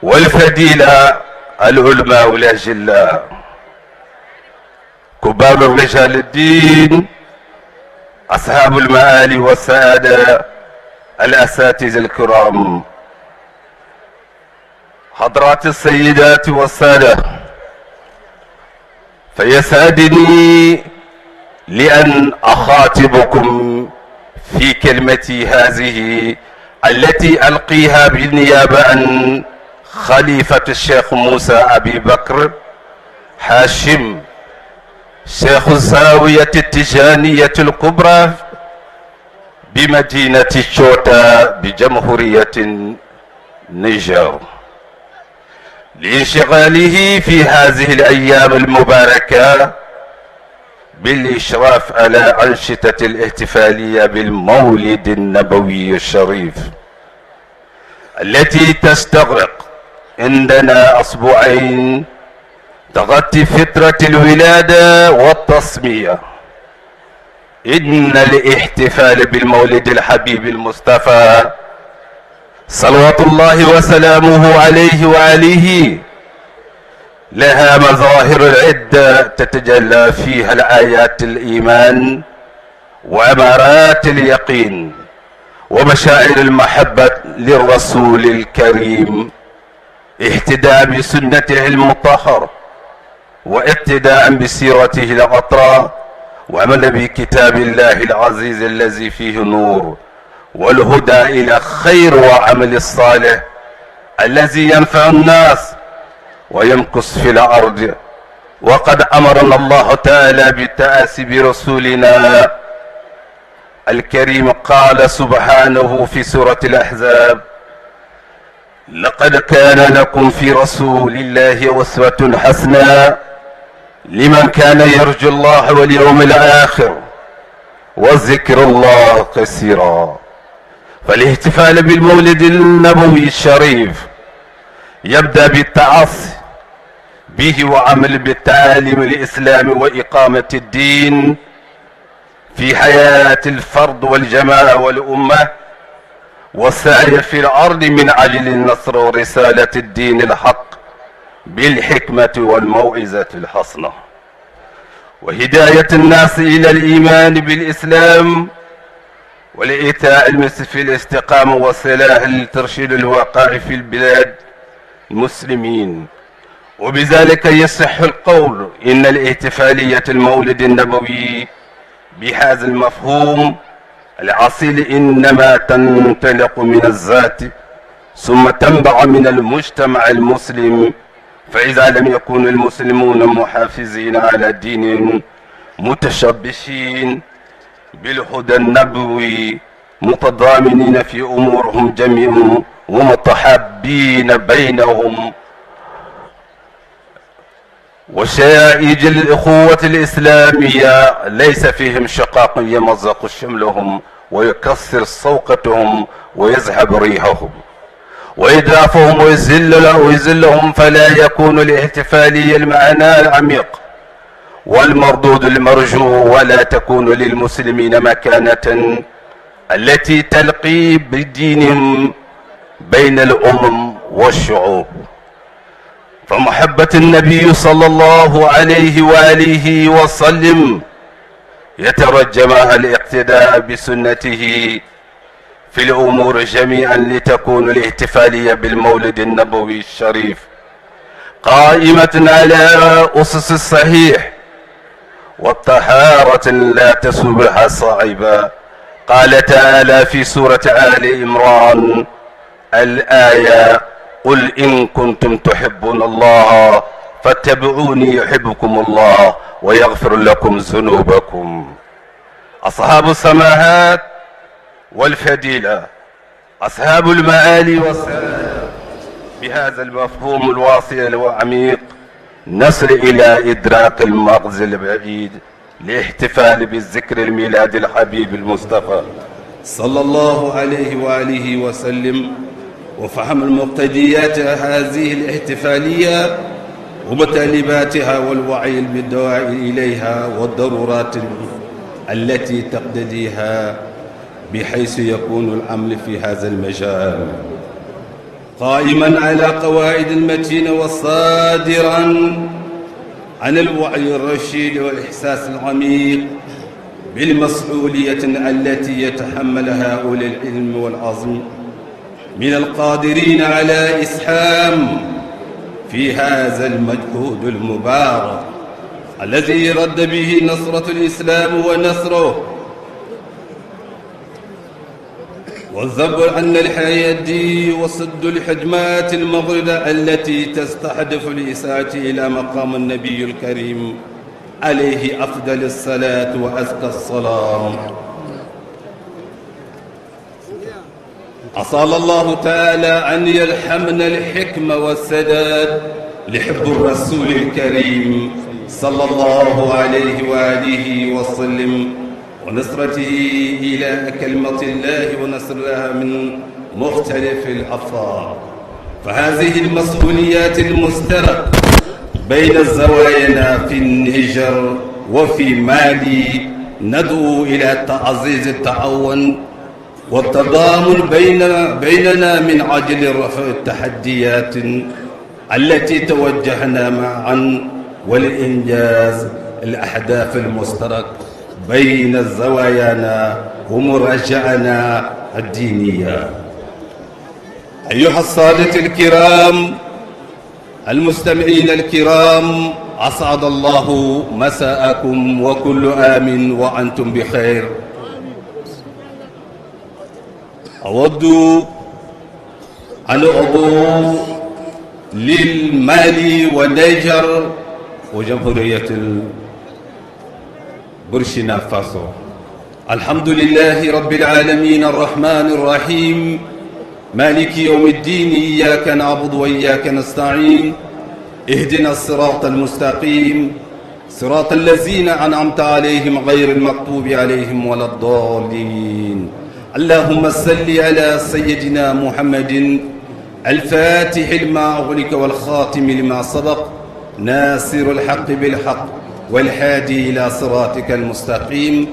والفضيلة، العلماء الأجلاء، كبار رجال الدين، أصحاب المعالي والسعادة، الأساتذة الكرام، حضرات السيدات والسادة، فيسعدني لأن أخاطبكم في كلمتي هذه التي ألقيها بالنيابة عن خليفة الشيخ موسى أبي بكر هاشم، شيخ الزاوية التجانية الكبرى بمدينة شوتا بجمهورية النيجر، لانشغاله في هذه الأيام المباركة بالإشراف على أنشطة الاحتفالية بالمولد النبوي الشريف التي تستغرق عندنا أسبوعين، تغطي فترة الولادة والتسمية. إن الاحتفال بالمولد الحبيب المصطفى صلوات الله وسلامه عليه وآله لها مظاهر عدة تتجلى فيها الآيات الإيمان وأمارات اليقين ومشاعر المحبة للرسول الكريم. اهتداء بسنته المطهر واقتداء بسيرته العطراء وعمل بكتاب الله العزيز الذي فيه نور والهدى إلى خير وعمل الصالح الذي ينفع الناس ويمكث في الأرض. وقد أمرنا الله تعالى بالتأسي برسولنا الكريم، قال سبحانه في سورة الأحزاب: لقد كان لكم في رسول الله أسوة حسنة لمن كان يرجو الله واليوم الآخر وذكر الله كثيرا. فالاحتفال بالمولد النبوي الشريف يبدأ بالتعصي به وعمل بالتعاليم الإسلام وإقامة الدين في حياة الفرد والجماعة والأمة، والسعي في الأرض من أجل النصر ورسالة الدين الحق بالحكمة والموعظة الحسنة، وهداية الناس إلى الإيمان بالإسلام والإيتاء المس في الاستقامة والصلاح لترشيد الوقائع في البلاد المسلمين. وبذلك يصح القول إن الاحتفالية المولد النبوي بهذا المفهوم الأصيل إنما تنطلق من الذات ثم تنبع من المجتمع المسلم، فإذا لم يكن المسلمون محافظين على دينهم متشبثين بالهدى النبوي متضامنين في أمورهم جميعا ومتحابين بينهم وشائج الإخوة الإسلامية ليس فيهم شقاق يمزق شملهم ويكسر سوقتهم ويذهب ريحهم وإدرافهم ويذلهم، فلا يكون الاحتفالية المعنى العميق والمردود المرجو، ولا تكون للمسلمين مكانة التي تلقي بدينهم بين الأمم والشعوب. فمحبة النبي صلى الله عليه وآله وسلم يترجمها الاقتداء بسنته في الأمور جميعا، لتكون الاحتفالية بالمولد النبوي الشريف قائمة على أسس الصحيح والطهارة لا تسبها صعبة. قال تعالى في سورة آل عمران الآية: قل إن كنتم تحبون الله فاتبعوني يحبكم الله ويغفر لكم ذنوبكم. أصحاب السماهات والفضيلة، أصحاب المعالي والسلام، بهذا المفهوم الواسع والعميق نصل إلى إدراك المغزى البعيد لاحتفال بالذكر الميلاد الحبيب المصطفى صلى الله عليه وآله وسلم، وفهم المقتضيات هذه الاحتفالية ومطالباتها والوعي بالدواعي إليها والضرورات التي تقتضيها، بحيث يكون العمل في هذا المجال قائما على قواعد المتينة وصادرا عن الوعي الرشيد والإحساس العميق بالمسؤولية التي يتحملها أولي العلم والعزم من القادرين على إسهام في هذا المجهود المبارك الذي رد به نصرة الإسلام ونصره والذب عن الحيادي وصد الحجمات المغرضة التي تستهدف الإساءة إلى مقام النبي الكريم عليه أفضل الصلاة وأزكى السلام. أسأل الله تعالى أن يلحمنا الحكمة والسداد لحب الرسول الكريم صلى الله عليه وآله وسلم ونصرته إلى كلمة الله ونصرها من مختلف الأفكار. فهذه المسؤوليات المشتركة بين الزوايا في النيجر وفي مالي ندعو إلى تعزيز التعاون والتضامن بيننا من أجل رفع التحديات التي توجهنا معا والإنجاز الأهداف المشترك بين زوايانا ومراجعنا الدينية. أيها السادة الكرام، المستمعين الكرام أسعد الله مساءكم وكل عام وأنتم بخير أود أن أعبو للمالي والنيجر وجمهورية برشنا فاسو الحمد لله رب العالمين الرحمن الرحيم مالك يوم الدين إياك نعبد وإياك نستعين اهدنا الصراط المستقيم صراط الذين أنعمت عليهم غير المغضوب عليهم ولا الضالين اللهم صل على سيدنا محمد الفاتح لما أغلق والخاتم لما سبق ناصر الحق بالحق والحادي إلى صراطك المستقيم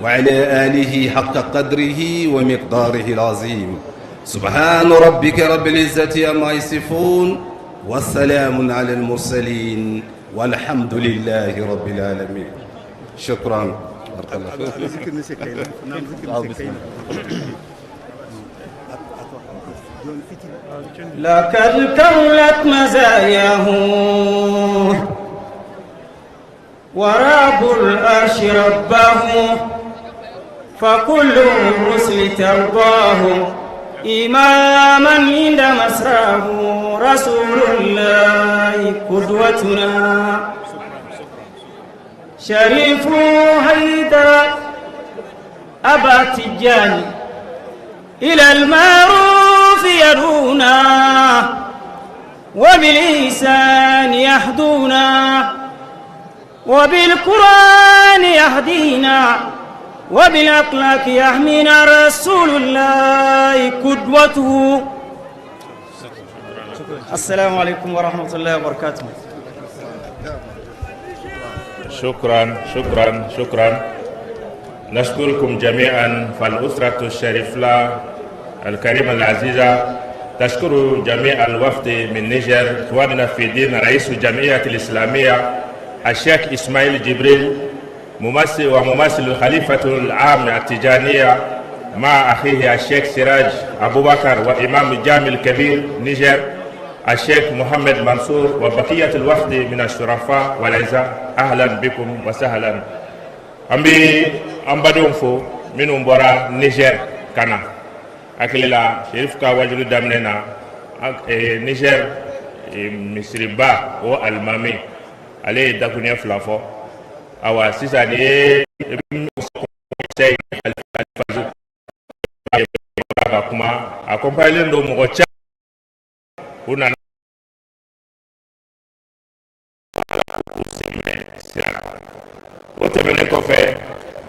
وعلى آله حق قدره ومقداره العظيم سبحان ربك رب العزة عما يصفون والسلام على المرسلين والحمد لله رب العالمين شكرا لقد كملت مزاياه ورب العرش ربه فكل الرسل ترضاه إماما عند مسراه رسول الله قدوتنا شريف هيدا أبا تجاني إلى المعروف يدعونا وبالإحسان يهدونا وبالقرآن يهدينا وبالأخلاق يحمينا رسول الله قدوته السلام عليكم ورحمة الله وبركاته شكرا شكرا شكرا نشكركم جميعا فالأسرة الشريفة الكريمة العزيزة تشكر جميع الوفد من نيجر إخواننا في دين رئيس الجمعية الإسلامية الشيخ إسماعيل جبريل ممثل وممثل الخليفة العام التجانية مع أخيه الشيخ سراج أبو بكر وإمام الجامع الكبير نيجر الشيخ محمد منصور وبقية الوفد من الشرفاء والعزاء أهلا بكم وسهلا an bɛ an badenw fo minnu bɔra Niger ka na hakili la Serif ka wajulu daminɛ na Niger misiriba o alimami ale ye dakuruɲɛ fila fɔ awa sisan nin ye ka kuma accompagné don mɔgɔ caman u nana o tɛmɛnen kɔfɛ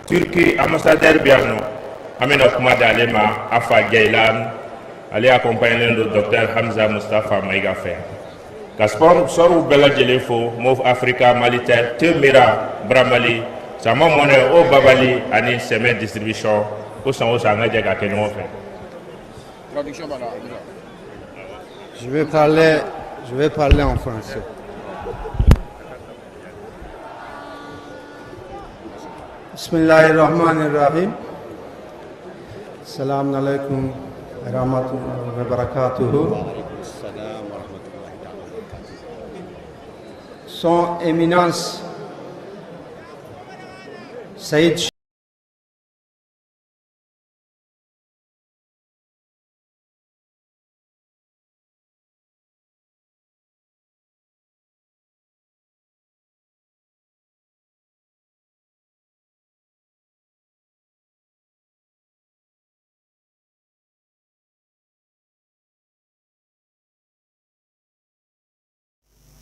Turki ambassadeur bɛ yan nɔ an bɛna kuma d'ale ma Afa Jɛyilan ale accompagné don docteur Hamza Mustafa Mayiga fɛ ka sponsorw bɛɛ lajɛlen fo Moov Africa Malitel Temira Bramali Sama Mɔnɛ o Babali ani Sɛmɛ distribution ko san o san an ka jɛ ka kɛ ɲɔgɔn fɛ. Je vais parler en français. بسم الله الرحمن الرحيم. السلام عليكم ورحمة الله وبركاته. Son Éminence Saïd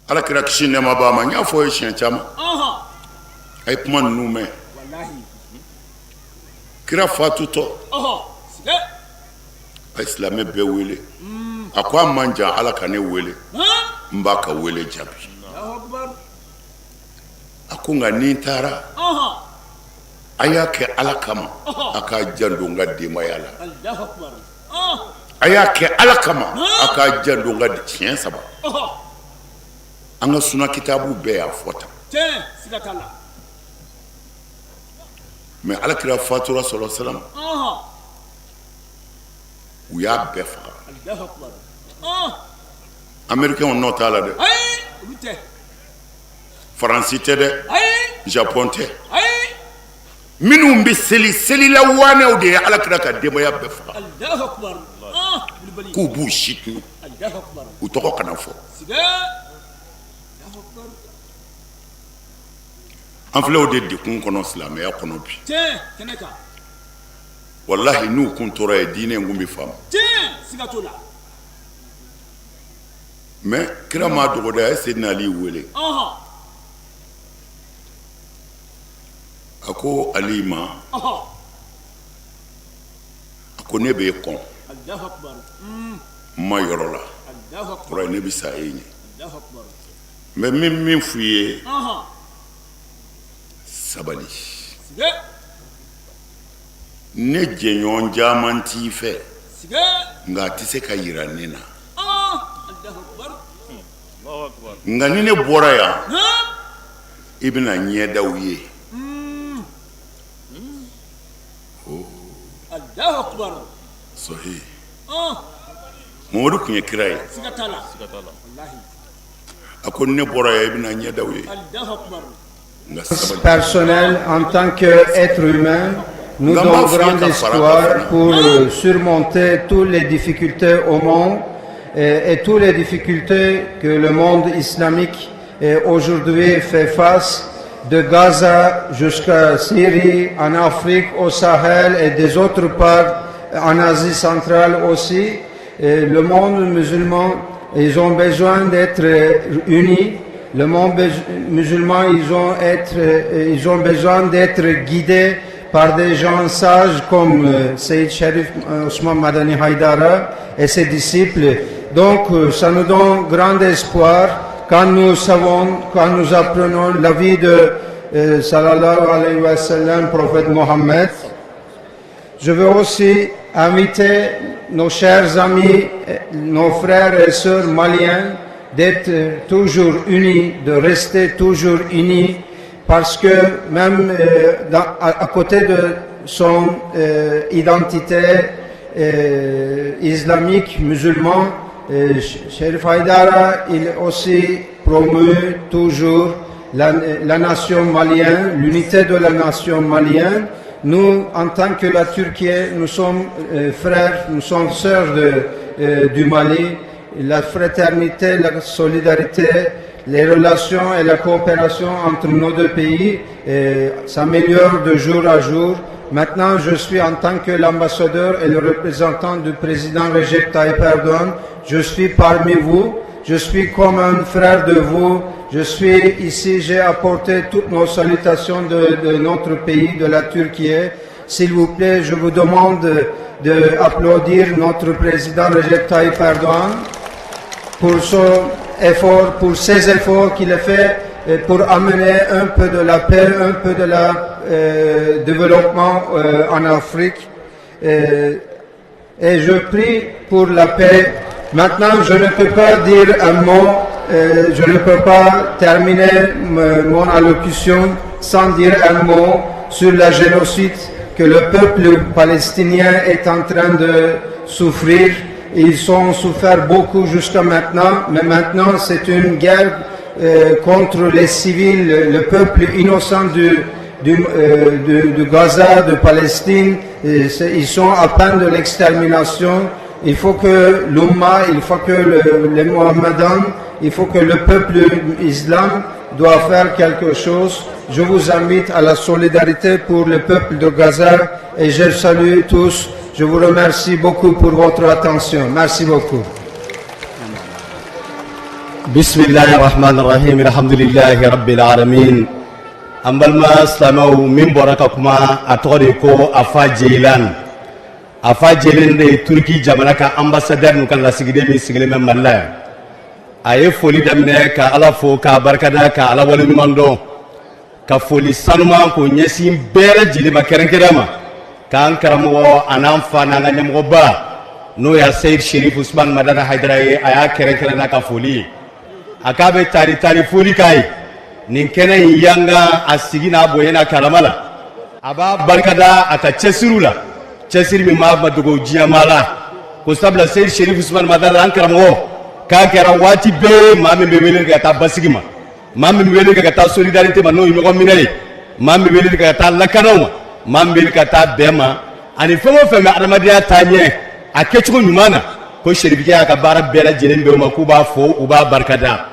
Ala kira kisi nɛɛma b'a ma n y'a fɔ ye siɲɛ caman a ye kuma ninnu mɛn kira fatutɔ a ye silamɛ bɛɛ wele a ko a man jan ala ka ne wele n b'a ka wele jaabi a ko nka ni n taara a y'a kɛ ala kama a k'a janto n ka denbaya la a y'a kɛ ala kama a k'a janto n ka siɲɛ saba an ka suna kitabu bɛɛ y'a fɔ tan mais ala kira fatura sɔlɔ salam u y'a bɛɛ faga américains nɔ t'a la dɛ Faransi tɛ dɛ, Japon tɛ, minnu bɛ seli selila waanɛw de ye ala kira ka denbaya bɛɛ faga k'u b'u si tunu u tɔgɔ kana fɔ. An filɛ o de degun kɔnɔ silamɛya kɔnɔ bi. Walahi n'u kun tora yen, diinɛ in kun bɛ faamu. Mais kira m'a dogo dɛ, a ye Seydina Ali wele. A ko Ali ma, a ko ne b'e kɔn n ma yɔrɔ la, kɔrɔ ye ne bɛ sa e ɲɛ. N bɛ min f'i ye, sabali. Ne jɛɲɔgɔn caman t'i fɛ, nka a tɛ se ka yira ne na. Nka ni ne bɔra yan, i bɛna ɲɛdaw ye. Sɔhi Mamadu tun ye kira ye. A ko ne bɔra yan, i bɛna ɲɛdaw ye. Personnel en tant qu'être humain nous donne grand espoir pour surmonter toutes les difficultés au monde et toutes les difficultés que le monde islamique aujourd'hui fait face, de Gaza jusqu'à Syrie, en Afrique, au Sahel et des autres parts, en Asie centrale aussi. Et le monde musulman, ils ont besoin d'être unis. Le monde musulman, ils ont besoin d'être guidés par des gens sages comme Sayyid Sharif Ousmane Madani Haïdara et ses disciples. Donc, ça nous donne grand espoir quand nous savons, quand nous apprenons la vie de صلى الله عليه وسلم, prophète Mohammed. Je veux aussi inviter nos chers amis, nos frères et sœurs maliens d'être toujours unis, de rester toujours unis, parce que même à côté de son identité islamique, musulman, Sherif Haïdara, il aussi promeut toujours la nation malienne, l'unité de la nation malienne. Nous, en tant que la Turquie, nous sommes frères, nous sommes sœurs du Mali. La fraternité, la solidarité, les relations et la coopération entre nos deux pays s'améliorent de jour à jour. Maintenant, je suis en tant que l'ambassadeur et le représentant du président Recep Tayyip Erdogan. Je suis parmi vous. Je suis comme un frère de vous. Je suis ici, j'ai apporté toutes nos salutations de notre pays, de la Turquie. S'il vous plaît, je vous demande d'applaudir notre président Recep Tayyip Erdogan pour son effort, pour ses efforts qu'il a fait pour amener un peu de la paix, un peu de la développement en Afrique. Et je prie pour la paix. Maintenant, je ne peux pas dire un mot, je ne peux pas terminer mon allocution sans dire un mot sur la génocide que le peuple palestinien est en train de souffrir. Ils ont souffert beaucoup jusqu'à maintenant, mais maintenant c'est une guerre contre les civils, le peuple innocent du Gaza, de Palestine. Ils sont à peine de l'extermination. Il faut que l'أمة, il faut que les Mohammedans, il faut que le peuple islam doit faire quelque chose. Je vous invite à la solidarité pour le peuple de Gaza et je salue tous. Je vous remercie beaucoup pour votre attention. Merci beaucoup. بسم الله الرحمن الرحيم الحمد لله رب العالمين. An balima silamɛw, min bɔra ka kuma, a tɔgɔ de ko Afa Jeyilan. Afa Jeyilan de ye Turki jamana ka ambassadeur n'u ka lasigiden min sigilen bɛ Mali la yan. A ye foli daminɛ ka Ala fo, k'a barikada, ka Ala waleɲuman dɔn, ka foli sanuman k'o ɲɛsin bɛɛ lajɛlen ma, kɛrɛnkɛrɛn ma k'an karamɔgɔ an'an fa n'an ka ɲɛmɔgɔba, n'o ye Seyid Sherif Usman Madani Hayidara ye. A y'a kɛrɛnkɛrɛn n'a ka foli ye, a k'a bɛ tari tari foli k'a ye nin kɛnɛ in yanga a sigi n'a bonya n'a karama la. A b'a barikada a ka cɛsiriw la, cɛsiri min b'a ma dogo diɲɛmaa la ko sabula Seyid Sherif Usman Madani, an karamɔgɔ. K'a kɛra waati bɛɛ maa min bɛ wele ka taa basigi ma, maa min bɛ wele ka taa solidarité ma, n'o ye ɲɔgɔn minɛ ye, maa min bɛ wele ka taa lakanaw ma, maa min bɛ wele ka taa bɛn ma, ani fɛn o fɛn bɛ adamadenya taa ɲɛ a kɛcogo ɲuman na, ko serifikɛ y'a ka baara bɛɛ lajɛlen bɛn o ma, k'u b'a fo, u b'a barikada.